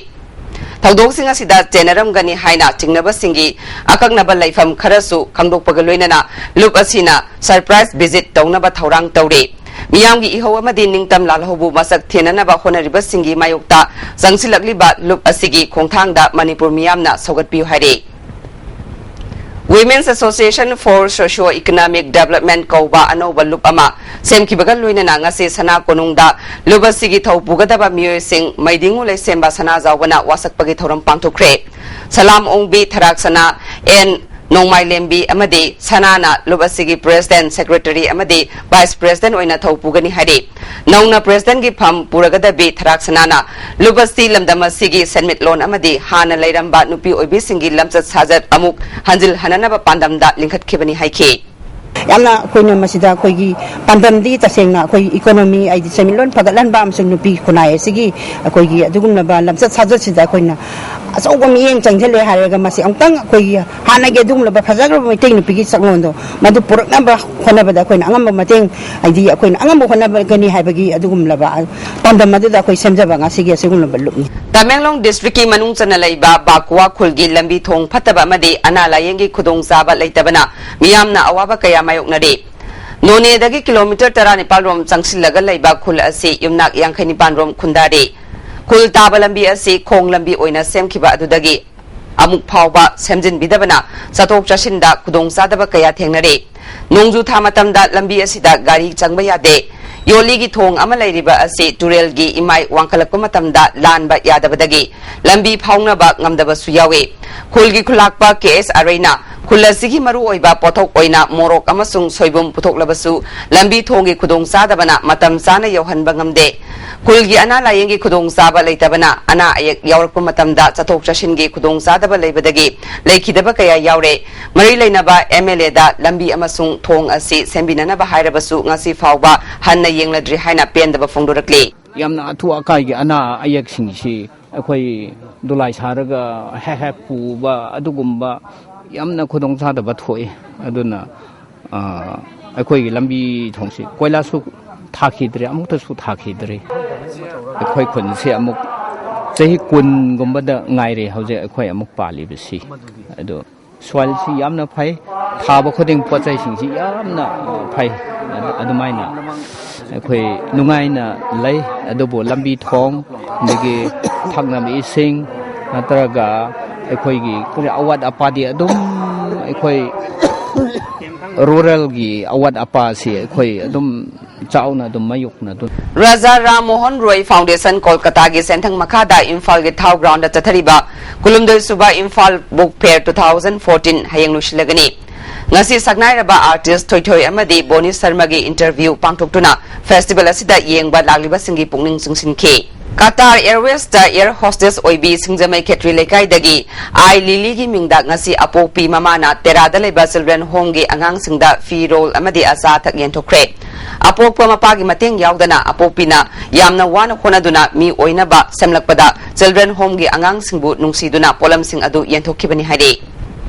ꯊꯧꯗꯣꯛꯁꯤꯡ ꯑꯁꯤꯗ ꯆꯦꯟꯅꯔꯝꯒꯅꯤ ꯍꯥꯏꯅ ꯆꯤꯡꯅꯕꯁꯤꯡꯒꯤ ꯑꯀꯛꯅꯕ ꯂꯩꯐꯝ ꯈꯔꯁꯨ ꯈꯪꯗꯣꯛꯄꯒ ꯂꯣꯏꯅꯅ ꯂꯨꯞ ꯑꯁꯤꯅ ꯁꯔꯄ꯭ꯔꯥꯏꯖ ꯚꯤꯖꯤꯠ ꯇꯧꯅꯕ ꯊꯧꯔꯥꯡ ꯇꯧꯔꯤ꯫ ꯃꯤꯌꯥꯝꯒꯤ ꯏꯍꯧ ꯑꯃꯗꯤ ꯅꯤꯡꯇꯝ ꯂꯥꯜꯍꯧꯕꯨ ꯃꯁꯛ ꯊꯦꯟꯅꯅꯕ ꯍꯣꯠꯅꯔꯤꯕꯁꯤꯡꯒꯤ ꯃꯥꯌꯣꯛꯇ ꯆꯪꯁꯤꯜꯂꯛꯂꯤꯕ ꯂꯨꯞ ꯑꯁꯤꯒꯤ ꯈꯣꯡꯊꯥꯡꯗ ꯃꯅꯤꯄꯨꯔ ꯃꯤꯌꯥꯝꯅ ꯁꯧꯒꯠꯄꯤꯌꯨ ꯍꯥꯏꯔꯤ꯫ Women's Association for Socio Economic Development ꯀꯧꯕ ꯑꯅꯧꯕ ꯂꯨꯞ ꯑꯃ ꯁꯦꯝꯈꯤꯕꯒ ꯂꯣꯏꯅꯅ ꯉꯁꯤ ꯁꯅꯥ ꯀꯣꯅꯨꯡꯗ ꯂꯨꯞ ꯑꯁꯤꯒꯤ ꯊꯧ ꯄꯨꯒꯗꯕ ꯃꯤꯑꯣꯏꯁꯤꯡ ꯃꯩꯗꯤꯡꯉꯨ ꯂꯩꯁꯦꯝꯕ ꯁꯅꯥꯖꯥꯎꯕꯅ ꯋꯥꯁꯛꯄꯒꯤ ꯊꯧꯔꯝ ꯄꯥꯡꯊꯣꯛꯈ꯭ꯔꯦ꯫ ꯁꯂꯥꯝ ꯑꯣꯡꯕꯤ ꯊꯔꯥꯛꯁꯅꯥ ꯑꯦꯟ ꯅꯣꯡꯃꯥꯏꯂꯦꯝꯕꯤ ꯑꯃꯗꯤ ꯁꯅꯥꯅ ꯂꯨꯞ ꯑꯁꯤꯒꯤ president, secretary ꯑꯃꯗꯤ vice president ꯑꯣꯏꯅ ꯊꯧ ꯄꯨꯒꯅꯤ ꯍꯥꯏꯔꯤ꯫ ꯅꯧꯅ presidentꯀꯤ ꯐꯝ ꯄꯨꯔꯒꯗꯕꯤ ꯊꯔꯥꯛꯁꯅꯥꯅ ꯂꯨꯞ ꯑꯁꯤ ꯂꯝꯗꯝ ꯑꯁꯤꯒꯤ ꯁꯦꯟꯃꯤꯠꯂꯣꯟ ꯑꯃꯗꯤ ꯍꯥꯟꯅ ꯂꯩꯔꯝꯕ ꯅꯨꯄꯤ ꯑꯣꯏꯕꯤꯁꯤꯡꯒꯤ ꯂꯝꯆꯠ ꯁꯥꯖꯠ ꯑꯃꯨꯛ ꯍꯟꯖꯤꯜꯍꯟꯅꯅꯕ ꯄꯥꯟꯗꯝꯗ ꯂꯤꯡꯈꯠꯈꯤꯕꯅꯤ ꯍꯥꯏꯈꯤ꯫ ꯌꯥꯝꯅ ꯑꯩꯈꯣꯏꯅ ꯃꯁꯤꯗ ꯑꯩꯈꯣꯏꯒꯤ ꯄꯥꯟꯗꯝꯗꯤ ꯇꯁꯦꯡꯅ ꯑꯩꯈꯣꯏꯒꯤ economy ꯍꯥꯏꯗꯤ ꯁꯦꯟꯃꯤꯠꯂꯣꯟ ꯐꯒꯠꯍꯟꯕ ꯑꯃꯁꯨꯡ ꯅꯨꯄꯤ ꯈꯨꯟꯅꯥꯏ ꯑꯁꯤꯒꯤ ꯑꯩꯈꯣꯏꯒꯤ ꯑꯗꯨꯒꯨꯝꯂꯕ ꯂꯝꯆꯠ ꯁꯥꯖꯠꯁꯤꯗ ꯑꯩꯈꯣꯏꯅ ꯑꯆꯧꯕ ꯃꯤꯠꯌꯦꯡ ꯆꯪꯁꯤꯜꯂꯦ ꯍꯥꯏꯔꯒ ꯃꯁꯤ ꯑꯃꯨꯛꯇꯪ ꯑꯩꯈꯣꯏꯒꯤ ꯍꯥꯟꯅꯒꯤ ꯑꯗꯨꯒꯨꯝꯂꯕ ꯐꯖꯈ꯭ꯔꯕ ꯃꯩꯇꯩ ꯅꯨꯄꯤꯒꯤ ꯆꯛꯂꯣꯟꯗꯣ ꯃꯗꯨ ꯄꯨꯔꯛꯅꯕ ꯍꯣꯠꯅꯕꯗ ꯑꯩꯈꯣꯏꯅ ꯑꯉꯝꯕ ꯃꯇꯦꯡ, ꯍꯥꯏꯗꯤ ꯑꯩꯈꯣꯏꯅ ꯑꯉꯝꯕ ꯍꯣꯠꯅꯒꯅꯤ ꯍꯥꯏꯕꯒꯤ ꯑꯗꯨꯒꯨꯝꯂꯕ ꯄꯥꯟꯗꯝ ꯑꯗꯨꯗ ꯑꯩꯈꯣꯏ ꯁꯦꯝꯖꯕ ꯉꯁꯤꯒꯤ ꯑꯁꯤꯒꯨꯝꯂꯕ ꯂꯨꯞꯅꯤ꯫ ꯇꯃꯦꯡꯂꯣꯡ ꯗꯤꯁꯇ꯭ꯔꯤꯛꯀꯤ ꯃꯅꯨꯡ ꯆꯟꯅ ꯂꯩꯕ ꯕꯥꯀꯨꯋꯥ ꯈꯨꯜꯒꯤ ꯂꯝꯕꯤ ꯊꯣꯡ ꯐꯠꯇꯕ ꯑꯃꯗꯤ ꯑꯅꯥ ꯂꯥꯌꯦꯡꯒꯤ ꯈꯨꯗꯣꯡꯆꯥꯕ ꯂꯩꯇꯕꯅ ꯃꯤꯌꯥꯝꯅ ꯑꯋꯥꯕ ꯀꯌꯥ ꯃꯥꯌꯣꯛꯅꯔꯤ꯫ ꯅꯣꯅꯦꯗꯒꯤ ꯀꯤꯂꯣꯃꯤꯇꯔ ꯇꯔꯥꯅꯤꯄꯥꯜ ꯔꯣꯝ ꯆꯪꯁꯤꯜꯂꯒ ꯂꯩꯕ ꯈꯨꯜ ꯑꯁꯤ ꯌꯨꯝꯅꯥꯛ ꯌꯥꯡꯈꯩ ꯅꯤꯄꯥꯜ ꯔꯣꯝ ꯈꯨꯟꯗꯥꯔꯤ꯫ ꯈꯨꯜ ꯇꯥꯕ ꯂꯝꯕꯤ ꯑꯁꯤ ꯈꯣꯡ ꯂꯝꯕꯤ ꯑꯣꯏꯅ ꯁꯦꯝꯈꯤꯕ ꯑꯗꯨꯗꯒꯤ ꯑꯃꯨꯛ ꯐꯥꯎꯕ ꯁꯦꯝꯖꯤꯟꯕꯤꯗꯕꯅ ꯆꯠꯊꯣꯛ ꯆꯠꯁꯤꯟꯗ ꯈꯨꯗꯣꯡꯆꯥꯗꯕ ꯀꯌꯥ ꯊꯦꯡꯅꯔꯤ꯫ ꯅꯣꯡꯖꯨ ꯊꯥ ꯃꯇꯝꯗ ꯂꯝꯕꯤ ꯑꯁꯤꯗ ꯒꯥꯔꯤ ꯆꯪꯕ ꯌꯥꯗꯦ꯫ ꯌꯣꯜꯂꯤꯒꯤ ꯊꯣꯡ ꯑꯃ ꯂꯩꯔꯤꯕ ꯑꯁꯤ ꯇꯨꯔꯦꯜꯒꯤ ꯏꯃꯥꯏ ꯋꯥꯡꯈꯠꯂꯛꯄ ꯃꯇꯝꯗ ꯂꯥꯟꯕ ꯌꯥꯗꯕꯗꯒꯤ ꯂꯝꯕꯤ ꯐꯥꯎꯅꯕ ꯉꯝꯗꯕꯁꯨ ꯌꯥꯎꯏ꯫ ꯈꯨꯜꯒꯤ ꯈꯨꯂꯥꯛꯄ ꯀꯦ ꯑꯦꯁ ꯑꯔꯩꯅ ꯈꯨꯜ ꯑꯁꯤꯒꯤ ꯃꯔꯨꯑꯣꯏꯕ ꯄꯣꯠꯊꯣꯛ ꯑꯣꯏꯅ ꯃꯣꯔꯣꯛ ꯑꯃꯁꯨꯡ ꯁꯣꯏꯕꯨꯝ ꯄꯨꯊꯣꯛꯂꯕꯁꯨ ꯂꯝꯕꯤ ꯊꯣꯡꯒꯤ ꯈꯨꯗꯣꯡꯆꯥꯗꯕꯅ ꯃꯇꯝ ꯆꯥꯅ ꯌꯧꯍꯟꯕ ꯉꯝꯗꯦ꯫ ꯈꯨꯜꯒꯤ ꯑꯅꯥ ꯂꯥꯌꯦꯡꯒꯤ ꯈꯨꯗꯣꯡꯆꯥꯕ ꯂꯩꯇꯕꯅ ꯑꯅꯥ ꯑꯌꯦꯛ ꯌꯥꯎꯔꯛꯄ ꯃꯇꯝꯗ ꯆꯠꯊꯣꯛ ꯆꯠꯁꯤꯟꯒꯤ ꯈꯨꯗꯣꯡꯆꯥꯗꯕ ꯂꯩꯕꯗꯒꯤ ꯂꯩꯈꯤꯗꯕ ꯀꯌꯥ ꯌꯥꯎꯔꯦ꯫ ꯃꯔꯤ ꯂꯩꯅꯕ ꯑꯦꯝ ꯑꯦꯜ ꯑꯦꯗ ꯂꯝꯕꯤ ꯑꯃꯁꯨꯡ ꯊꯣꯡ ꯑꯁꯤ ꯁꯦꯝꯕꯤꯅꯅꯕ ꯍꯥꯏꯔꯕꯁꯨ ꯉꯁꯤ ꯐꯥꯎꯕ ꯍꯟꯅ ꯌꯦꯡꯂꯗ꯭ꯔꯤ ꯍꯥꯏꯅ ꯄꯦꯟꯗꯕ ꯐꯣꯡꯗꯣꯔꯛꯂꯤ꯫ ꯌꯥꯝꯅ ꯑꯊꯨ ꯑꯀꯥꯏꯒꯤ ꯑꯅꯥ ꯑꯌꯦꯛꯁꯤꯡꯁꯤ ꯑꯩꯈꯣꯏ ꯗꯣꯂꯥꯏ ꯁꯥꯔꯒ ꯍꯦꯛ ꯍꯦꯛ ꯄꯨꯕ ꯑꯗꯨꯒꯨꯝꯕ ꯌꯥꯝꯅ ꯈꯨꯗꯣꯡꯆꯥꯗꯕ ꯊꯣꯛꯏ꯫ ꯑꯗꯨꯅ ꯑ, ꯑꯩꯈꯣꯏꯒꯤ ꯂꯝꯕꯤ ꯊꯣꯡꯁꯤ ꯀꯣꯏꯂꯥꯁꯁꯨ ꯊꯥꯈꯤꯗ꯭ꯔꯦ, ꯑꯃꯨꯛꯇꯁꯨ ꯊꯥꯈꯤꯗ꯭ꯔꯤ꯫ ꯑꯩꯈꯣꯏ ꯈꯨꯟꯁꯦ ꯑꯃꯨꯛ ꯆꯍꯤ ꯀꯨꯟꯒꯨꯝꯕꯗ ꯉꯥꯏꯔꯦ ꯍꯧꯖꯤꯛ ꯑꯩꯈꯣꯏ ꯑꯃꯨꯛ ꯄꯥꯜꯂꯤꯕꯁꯤ꯫ ꯑꯗꯣ ꯁꯣꯏꯜꯁꯤ ꯌꯥꯝꯅ ꯐꯩ, ꯊꯥꯕ ꯈꯨꯗꯤꯡ ꯄꯣꯠ ꯆꯩꯁꯤꯡꯁꯤ ꯌꯥꯝꯅ, ꯑ, ꯐꯩ꯫ ꯑꯗꯨ-, ꯑꯗꯨꯃꯥꯏꯅ ꯑꯩꯈꯣꯏ ꯅꯨꯡꯉꯥꯏꯅ ꯂꯩ꯫ ꯑꯗꯨꯕꯨ ꯂꯝꯕꯤ ꯊꯣꯡ, ꯑꯗꯒꯤ ꯊꯛꯅꯕ ꯏꯁꯤꯡ, ꯅꯠꯇ꯭ꯔꯒ ꯑꯩꯈꯣꯏꯒꯤ ꯀꯔꯤ ꯑꯋꯥꯠ ꯑꯄꯥꯗꯤ ꯑꯗꯨꯝ ꯑꯩꯈꯣꯏ ꯔꯨꯔꯦꯜꯒꯤ ꯑꯋꯥꯠ ꯑꯄꯥꯁꯤ ꯑꯩꯈꯣꯏ ꯑꯗꯨꯝ ꯆꯥꯎꯅ ꯑꯗꯨꯝ ꯃꯥꯌꯣꯛꯅꯗꯨꯅ ꯔꯥꯖꯥ ꯔꯥꯝ ꯃꯣꯍꯟ ꯔꯣꯏ ꯐꯥꯎꯟꯗꯦꯁꯟ ꯀꯣꯜꯀꯇꯥꯒꯤ ꯁꯦꯟꯊꯪ ꯃꯈꯥꯗ ꯏꯝꯐꯥꯜꯒꯤ ꯊꯥꯎ ꯒ꯭ꯔꯥꯎꯟꯗ ꯆꯠꯊꯔꯤꯕ ꯀꯨꯟꯍꯨꯝꯗꯣꯏ ꯁꯨꯕ Imphal book fair two thousand fourteen ꯍꯌꯦꯡ ꯂꯣꯏꯁꯤꯜꯂꯒꯅꯤ꯫ ꯉꯁꯤ ꯁꯛꯅꯥꯏꯔꯕ ꯑꯥꯔꯇꯤꯁ ꯊꯣꯏꯊꯣꯏ ꯑꯃꯗꯤ ꯕꯣꯅꯤ ꯁꯔꯃꯒꯤ ꯏꯟꯇꯔꯚ꯭ꯌꯨ ꯄꯥꯡꯊꯣꯛꯇꯨꯅ ꯐꯦꯁꯇꯤꯚꯦꯜ ꯑꯁꯤꯗ ꯌꯦꯡꯕ ꯂꯥꯛꯂꯤꯕꯁꯤꯡꯒꯤ ꯄꯨꯛꯅꯤꯡ ꯆꯤꯡꯁꯤꯟꯈꯤ꯫ ꯀꯇꯥꯔ ꯑꯦꯌꯔꯋꯦꯁꯇ ꯑꯦꯌꯔ ꯍꯣꯁꯇꯦꯁ ꯑꯣꯏꯕꯤ ꯁꯤꯡꯖꯃꯩ ꯈꯦꯇ꯭ꯔꯤ ꯂꯩꯀꯥꯏꯗꯒꯤ ꯑꯥꯏ ꯂꯤꯂꯤꯒꯤ ꯃꯤꯡꯗ ꯉꯁꯤ ꯑꯄꯣꯛꯄꯤ ꯃꯃꯥꯅ ꯇꯦꯔꯥꯗ ꯂꯩꯕ ꯆꯤꯜꯗ꯭ꯔꯦꯟ ꯍꯣꯝꯒꯤ ꯑꯉꯥꯡꯁꯤꯡꯗ ꯐꯤꯔꯣꯜ ꯑꯃꯗꯤ ꯑꯆꯥ ꯑꯊꯛ ꯌꯦꯟꯊꯣꯛꯈ꯭ꯔꯦ꯫ ꯑꯄꯣꯛꯄ ꯃꯄꯥꯒꯤ ꯃꯇꯦꯡ ꯌꯥꯎꯗꯅ ꯑꯄꯣꯛꯄꯤꯅ ꯌꯥꯝꯅ ꯋꯥꯅ ꯍꯣꯠꯅꯗꯨꯅ ꯃꯤ ꯑꯣꯏꯅꯕ ꯁꯦꯝꯂꯛꯄꯗ Children Homeꯒꯤ ꯑꯉꯥꯡꯁꯤꯡꯕꯨ ꯅꯨꯡꯁꯤꯗꯨꯅ ꯄꯣꯠꯂꯝꯁꯤꯡ ꯑꯗꯨ ꯌꯦꯟꯊꯣꯛꯈꯤꯕꯅꯤ ꯍꯥꯏꯔꯤ꯫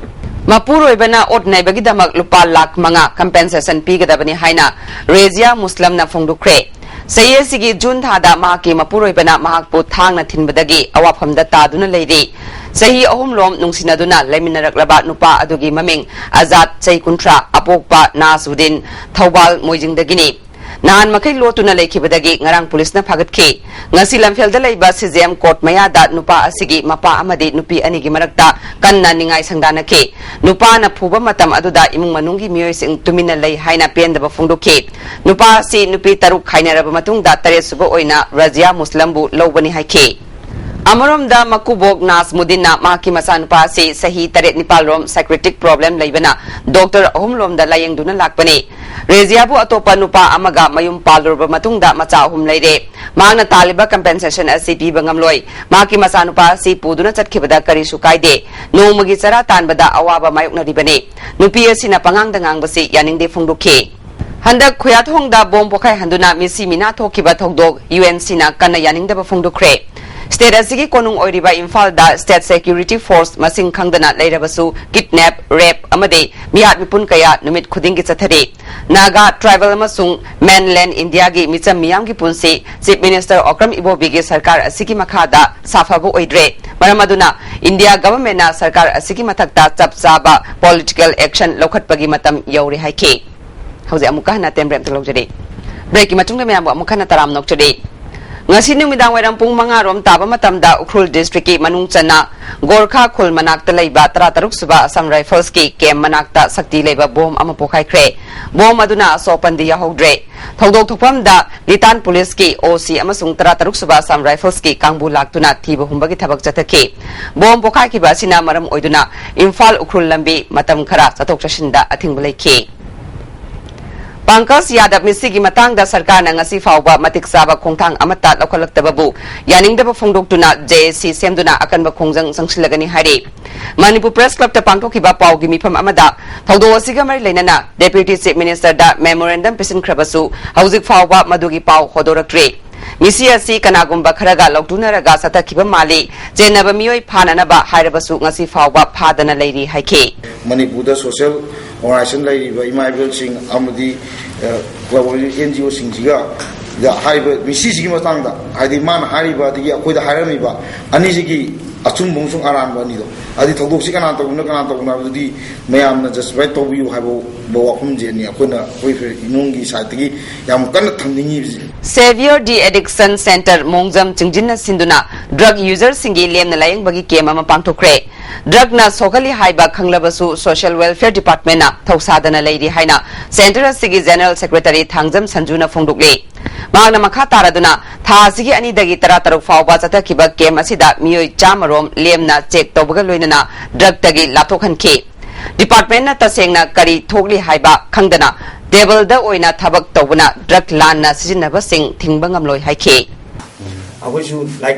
ꯃꯄꯨꯔꯣꯏꯕꯅ ꯑꯣꯠ ꯅꯩꯕꯒꯤꯗꯃꯛ ꯂꯨꯄꯥ ꯂꯥꯈ ꯃꯉꯥ compensation ꯄꯤꯒꯗꯕꯅꯤ ꯍꯥꯏꯅ ꯔꯦꯖꯤꯌꯥ ꯃꯨꯁꯂꯝꯅ ꯐꯣꯡꯗꯣꯛꯈ꯭ꯔꯦ꯫ ꯆꯍꯤ ꯑꯁꯤꯒꯤ ꯖꯨꯟ ꯊꯥꯗ ꯃꯍꯥꯛꯀꯤ ꯃꯄꯨꯔꯣꯏꯕꯅ ꯃꯍꯥꯛꯄꯨ ꯊꯥꯡꯅ ꯊꯤꯟꯕꯗꯒꯤ ꯑꯋꯥꯐꯝꯗ ꯇꯥꯗꯨꯅ ꯂꯩꯔꯤ꯫ ꯆꯍꯤ ꯑꯍꯨꯝꯂꯣꯝ ꯅꯨꯡꯁꯤꯅꯗꯨꯅ ꯂꯩꯃꯤꯟꯅꯔꯛꯂꯕ ꯅꯨꯄꯥ ꯑꯗꯨꯒꯤ ꯃꯃꯤꯡ ꯑꯖꯥꯗ, ꯆꯍꯤ ꯀꯨꯟꯊ꯭ꯔꯥ, ꯑꯄꯣꯛꯄ ꯅꯥꯖꯎꯗꯤꯟ, ꯊꯧꯕꯥꯜ ꯃꯣꯏꯖꯤꯡꯗꯒꯤꯅꯤ꯫ ꯅꯍꯥꯟ ꯃꯈꯩ ꯂꯣꯠꯇꯨꯅ ꯂꯩꯈꯤꯕꯗꯒꯤ ꯉꯔꯥꯡ ꯄꯨꯂꯤꯁꯅ ꯐꯥꯒꯠꯈꯤ꯫ ꯉꯁꯤ ꯂꯝꯐꯦꯜꯗ ꯂꯩꯕ ꯁꯤꯖꯦꯝ ꯀꯣꯔꯠ ꯃꯌꯥꯗ ꯅꯨꯄꯥ ꯑꯁꯤꯒꯤ ꯃꯄꯥ ꯑꯃꯗꯤ ꯅꯨꯄꯤ ꯑꯅꯤꯒꯤ ꯃꯔꯛꯇ ꯀꯟꯅ ꯅꯤꯡꯉꯥꯏ ꯁꯪꯗꯥꯅꯈꯤ꯫ ꯅꯨꯄꯥꯅ ꯐꯨꯕ ꯃꯇꯝ ꯑꯗꯨꯗ ꯏꯃꯨꯡ ꯃꯅꯨꯡꯒꯤ ꯃꯤꯑꯣꯏꯁꯤꯡ ꯇꯨꯃꯤꯟꯅ ꯂꯩ ꯍꯥꯏꯅ ꯄꯦꯟꯗꯕ ꯐꯣꯡꯗꯣꯛꯈꯤ꯫ ꯅꯨꯄꯥ ꯑꯁꯤ ꯅꯨꯄꯤ ꯇꯔꯨꯛ ꯈꯥꯏꯅꯔꯕ ꯃꯇꯨꯡꯗ ꯇꯔꯦꯠꯁꯨꯕ ꯑꯣꯏꯅ ꯔꯖꯤꯌꯥ ꯃꯨꯁꯂꯝꯕꯨ ꯂꯧꯕꯅꯤ ꯍꯥꯏꯈꯤ꯫ ꯑꯃꯔꯣꯝꯗ ꯃꯀꯨꯕꯣꯛ ꯅꯥꯖꯃꯨꯗꯤꯟꯅ ꯃꯍꯥꯛꯀꯤ ꯃꯆꯥꯅꯨꯄꯥ ꯑꯁꯤ ꯆꯍꯤ ꯇꯔꯦꯠ ꯅꯤꯄꯥꯜ ꯂꯣꯝ psychiatric problem ꯂꯩꯕꯅ ꯗꯣꯛꯇꯔ ꯑꯍꯨꯝ ꯂꯣꯝꯗ ꯂꯥꯌꯦꯡꯗꯨꯅ ꯂꯥꯛꯄꯅꯤ꯫ ꯔꯦꯖꯤꯌꯥꯕꯨ ꯑꯇꯣꯞꯄ ꯅꯨꯄꯥ ꯑꯃꯒ ꯃꯌꯨꯝ ꯄꯥꯜꯂꯨꯔꯕ ꯃꯇꯨꯡꯗ ꯃꯆꯥ ꯑꯍꯨꯝ ꯂꯩꯔꯦ꯫ ꯃꯍꯥꯛꯅ ꯇꯥꯜꯂꯤꯕ compensation ꯑꯁꯤ ꯄꯤꯕ ꯉꯝꯂꯣꯏ꯫ ꯃꯍꯥꯛꯀꯤ ꯃꯆꯥꯅꯨꯄꯥ ꯑꯁꯤ ꯄꯨꯗꯨꯅ ꯆꯠꯈꯤꯕꯗ ꯀꯔꯤꯁꯨ ꯀꯥꯏꯗꯦ꯫ ꯅꯣꯡꯃꯒꯤ ꯆꯔꯥ ꯇꯥꯟꯕꯗ ꯑꯋꯥꯕ ꯃꯥꯌꯣꯛꯅꯔꯤꯕꯅꯤ꯫ ꯅꯨꯄꯤ ꯑꯁꯤꯅ ꯄꯉꯥꯡꯗ ꯉꯥꯡꯕꯁꯤ ꯌꯥꯅꯤꯡꯗꯦ ꯐꯣꯡꯗꯣꯛꯈꯤ꯫ ꯍꯟꯗꯛ ꯈꯨꯌꯥꯊꯣꯡꯗ ꯕꯣꯝ ꯄꯣꯈꯥꯏꯍꯟꯗꯨꯅ ꯃꯤꯁꯤ ꯃꯤꯅꯥ ꯊꯣꯛꯈꯤꯕ ꯊꯧꯗꯣꯛ UNCꯅ ꯀꯟꯅ ꯌꯥꯅꯤꯡꯗꯕ ꯐꯣꯡꯗꯣꯛꯈ꯭ꯔꯦ꯫ State ꯑꯁꯤꯒꯤ ꯀꯣꯅꯨꯡ ꯑꯣꯏꯔꯤꯕ ꯏꯝꯐꯥꯜꯗ state security force ꯃꯁꯤꯡ ꯈꯪꯗꯅ ꯂꯩꯔꯕꯁꯨ kidnap, rape ꯑꯃꯗꯤ ꯃꯤꯍꯥꯠ ꯃꯤꯄꯨꯟ ꯀꯌꯥ ꯅꯨꯃꯤꯠ ꯈꯨꯗꯤꯡꯒꯤ ꯆꯠꯊꯔꯤ꯫ ꯅꯥꯒꯥ, tribal ꯑꯃꯁꯨꯡ mainland Indiaꯒꯤ ꯃꯤꯆꯝ ꯃꯤꯌꯥꯝꯒꯤ ꯄꯨꯟꯁꯤ Chief Minister ꯑꯣꯀ꯭ꯔꯝ ꯏꯕꯣꯕꯤꯒꯤ ꯁꯔꯀꯥꯔ ꯑꯁꯤꯒꯤ ꯃꯈꯥꯗ ꯁꯥꯐꯕ ꯑꯣꯏꯗ꯭ꯔꯦ꯫ ꯃꯔꯝ ꯑꯗꯨꯅ India governmentꯅ ꯁꯔꯀꯥꯔ ꯑꯁꯤꯒꯤ ꯃꯊꯛꯇ ꯆꯞ ꯆꯥꯕ political action ꯂꯧꯈꯠꯄꯒꯤ ꯃꯇꯝ ꯌꯧꯔꯦ ꯍꯥꯏꯈꯤ꯫ ꯍꯧꯖꯤꯛ ꯑꯃꯨꯛꯀ ꯍꯟꯅ temporary ꯑꯝꯇ ꯂꯧꯖꯔꯤ꯫ Breakꯀꯤ ꯃꯇꯨꯡꯗ ꯃꯌꯥꯝꯕꯨ ꯑꯃꯨꯛ ꯍꯟꯅ ꯇꯔꯥꯝꯅ ꯑꯣꯛꯆꯔꯤ꯫ ꯉꯁꯤ ꯅꯨꯃꯤꯗꯥꯡ ꯋꯥꯏꯔꯝ ꯄꯨꯡ ꯃꯉꯥ ꯔꯣꯝ ꯇꯥꯕ ꯃꯇꯝꯗ ꯎꯈ꯭ꯔꯨꯜ districtꯀꯤ ꯃꯅꯨꯡ ꯆꯟꯅ ꯒꯣꯔꯈꯥ ꯈꯨꯜ ꯃꯅꯥꯛꯇ ꯂꯩꯕ ꯇꯔꯥ ꯇꯔꯨꯛ ꯁꯨꯕ Assam Riflesꯀꯤ camp ꯃꯅꯥꯛꯇ ꯁꯛꯇꯤ ꯂꯩꯕ ꯕꯣꯝ ꯑꯃ ꯄꯣꯈꯥꯏꯈ꯭ꯔꯦ꯫ ꯕꯣꯝ ꯑꯗꯨꯅ ꯑꯁꯣꯛ ꯑꯄꯟꯗꯤ ꯌꯥꯎꯍꯧꯗ꯭ꯔꯦ꯫ ꯊꯧꯗꯣꯛ ꯊꯣꯛꯐꯝꯗ ꯂꯤꯇꯥꯟ ꯄꯨꯂꯤꯁꯀꯤ OC ꯑꯃꯁꯨꯡ ꯇꯔꯥ ꯇꯔꯨꯛ ꯁꯨꯕ Assam Riflesꯀꯤ ꯀꯥꯡꯕꯨ ꯂꯥꯛꯇꯨꯅ ꯊꯤꯕ ꯍꯨꯝꯕꯒꯤ ꯊꯕꯛ ꯆꯠꯊꯈꯤ꯫ ꯕꯣꯝ ꯄꯣꯈꯥꯏꯈꯤꯕ ꯑꯁꯤꯅ ꯃꯔꯝ ꯑꯣꯏꯗꯨꯅ ꯏꯝꯐꯥꯜ ꯎꯈ꯭ꯔꯨꯜ ꯂꯝꯕꯤ ꯃꯇꯝ ꯈꯔ ꯆꯠꯊꯣꯛ ꯆꯠꯁꯤꯟꯗ ꯑꯊꯤꯡꯕ ꯂꯩꯈꯤ꯫ ꯄꯪꯀꯖ ꯌꯥꯗꯕ ꯃꯤꯁꯤꯒꯤ ꯃꯇꯥꯡꯗ ꯁꯔꯀꯥꯔꯅ ꯉꯁꯤ ꯐꯥꯎꯕ ꯃꯇꯤꯛ ꯆꯥꯕ ꯈꯣꯡꯊꯥꯡ ꯑꯃꯠꯇ ꯂꯧꯈꯠꯂꯛꯇꯕꯕꯨ ꯌꯥꯅꯤꯡꯗꯕ ꯐꯣꯡꯗꯣꯛꯇꯨꯅ ꯖꯦ ꯑꯦ ꯁꯤ ꯁꯦꯝꯗꯨꯅ ꯑꯀꯟꯕ ꯈꯣꯡꯖꯪ ꯆꯪꯁꯤꯜꯂꯒꯅꯤ ꯍꯥꯏꯔꯤ꯫ ꯃꯅꯤꯄꯨꯔ ꯄ꯭ꯔꯦꯁ ꯀ꯭ꯂꯕꯇ ꯄꯥꯡꯊꯣꯛꯈꯤꯕ ꯄꯥꯎꯒꯤ ꯃꯤꯐꯝ ꯑꯃꯗ ꯊꯧꯗꯣꯛ ꯑꯁꯤꯒ ꯃꯔꯤ ꯂꯩꯅꯅ ꯗꯦꯄ꯭ꯌꯨꯇꯤ ꯆꯤꯐ ꯃꯤꯅꯤꯁꯇꯔꯗ ꯃꯦꯃꯣꯔꯦꯟꯗꯝ ꯄꯤꯁꯤꯟꯈ꯭ꯔꯕꯁꯨ ꯍꯧꯖꯤꯛ ꯐꯥꯎꯕ ꯃꯗꯨꯒꯤ ꯄꯥꯎ ꯍꯣꯗꯣꯔꯛꯇ꯭ꯔꯤ꯫ ꯃꯤꯁꯤ ꯑꯁꯤ ꯀꯅꯥꯒꯨꯝꯕ ꯈꯔꯒ ꯂꯧꯇꯨꯅꯔꯒ ꯆꯠꯊꯈꯤꯕ ꯃꯥꯜꯂꯤ꯫ ꯆꯦꯟꯅꯕ ꯃꯤꯑꯣꯏ ꯐꯥꯅꯅꯕ ꯍꯥꯏꯔꯕꯁꯨ ꯉꯁꯤ ꯐꯥꯎꯕ ꯐꯥꯗꯅ ꯂꯩꯔꯤ ꯍꯥꯏꯈꯤ꯫ ꯃꯅꯤꯄꯨꯔꯗ ꯁꯣꯁꯤꯌꯦꯜ ꯑꯣꯔꯒꯅꯥꯏꯖꯦꯁꯟ ꯂꯩꯔꯤꯕ ꯏꯃꯥ ꯏꯕꯦꯜꯁꯤꯡ ꯑꯃꯗꯤ, ꯑ, ꯀ꯭ꯂꯕ ꯑꯦꯟ ꯖꯤ ꯑꯣꯁꯤꯡꯁꯤꯒ ꯍꯥꯏꯔꯤꯕ ꯃꯤꯁꯤꯁꯤꯒꯤ ꯃꯇꯥꯡꯗ, ꯍꯥꯏꯗꯤ ꯃꯥꯅ ꯍꯥꯏꯔꯤꯕ ꯑꯗꯒꯤ ꯑꯩꯈꯣꯏꯗ ꯍꯥꯏꯔꯝꯃꯤꯕ ꯑꯅꯤꯁꯤꯒꯤ ꯑꯆꯨꯝꯕ ꯑꯃꯁꯨꯡ ꯑꯔꯥꯟꯕ ꯑꯅꯤꯗꯣ, ꯍꯥꯏꯗꯤ ꯊꯧꯗꯣꯛꯁꯤ ꯀꯅꯥ ꯇꯧꯕꯅꯣ, ꯀꯅꯥ ꯇꯧꯕꯅꯣ ꯍꯥꯏꯕꯗꯨꯗꯤ ꯃꯌꯥꯝꯅ ꯖꯁꯇꯤꯐꯥꯏ ꯇꯧꯕꯤꯌꯨ ꯍꯥꯏꯕ ꯋꯥꯐꯝꯁꯦ ꯑꯅꯤ ꯑꯩꯈꯣꯏꯅ, ꯑꯩꯈꯣꯏ ꯏꯃꯨꯡꯒꯤ ꯁꯥꯏꯠꯇꯒꯤ ꯌꯥꯝ ꯀꯟꯅ ꯊꯝꯅꯤꯡꯉꯤꯕꯁꯦ꯫ Saviour de Addiction Centre ꯃꯣꯡꯖꯝ ꯆꯤꯡꯖꯤꯟꯅ ꯁꯤꯟꯗꯨꯅ ꯗ꯭ꯔꯒ ꯌꯨꯖꯔꯁꯤꯡꯒꯤ ꯂꯦꯝꯅ ꯂꯥꯌꯦꯡꯕꯒꯤ ꯀꯦꯝ ꯑꯃ ꯄꯥꯡꯊꯣꯛꯈ꯭ꯔꯦ꯫ ꯗ꯭ꯔꯒꯅ ꯁꯣꯛꯍꯜꯂꯤ ꯍꯥꯏꯕ ꯈꯪꯂꯕꯁꯨ ꯁꯣꯁꯤꯌꯦꯜ ꯋꯦꯜꯐꯤꯌꯔ ꯗꯤꯄꯥꯔꯠꯃꯦꯟꯅ ꯊꯧꯁꯥꯗꯅ ꯂꯩꯔꯤ ꯍꯥꯏꯅ ꯁꯦꯟꯇꯔ ꯑꯁꯤꯒꯤ ꯖꯦꯅꯔꯦꯜ ꯁꯦꯀ꯭ꯔꯦꯇꯔꯤ ꯊꯥꯡꯖꯝ ꯁꯟꯖꯨꯅ ꯐꯣꯡꯗꯣꯛꯂꯤ꯫ ꯃꯍꯥꯛꯅ ꯃꯈꯥ ꯇꯥꯔꯗꯨꯅ ꯊꯥ ꯑꯁꯤꯒꯤ ꯑꯅꯤꯗꯒꯤ ꯇꯔꯥ ꯇꯔꯨꯛ ꯐꯥꯎꯕ ꯆꯠꯊꯈꯤꯕ ꯀꯦꯝ ꯑꯁꯤꯗ ꯃꯤꯑꯣꯏ ꯆꯥꯝꯃ ꯔꯣꯝ ꯂꯦꯝꯅ ꯆꯦꯛ ꯇꯧꯕꯒ ꯂꯣꯏꯅꯅ ꯗ꯭ꯔꯒꯇꯒꯤ ꯂꯥꯞꯊꯣꯛꯍꯟꯈꯤ꯫ ꯗꯤꯄꯥꯔꯠꯃꯦꯟꯅ ꯇꯁꯦꯡꯅ ꯀꯔꯤ ꯊꯣꯛꯂꯤ ꯍꯥꯏꯕ ꯈꯪꯗꯅ ꯇꯦꯕꯜꯗ ꯑꯣꯏꯅ ꯊꯕꯛ ꯇꯧꯕꯅ ꯗ꯭ꯔꯒ ꯂꯥꯟꯅ ꯁꯤꯖꯤꯟꯅꯕꯁꯤꯡ ꯊꯤꯡꯕ ꯉꯝꯂꯣꯏ ꯍꯥꯏꯈꯤ꯫ ꯑꯩꯈꯣꯏꯁꯨ ꯂꯥꯏꯛ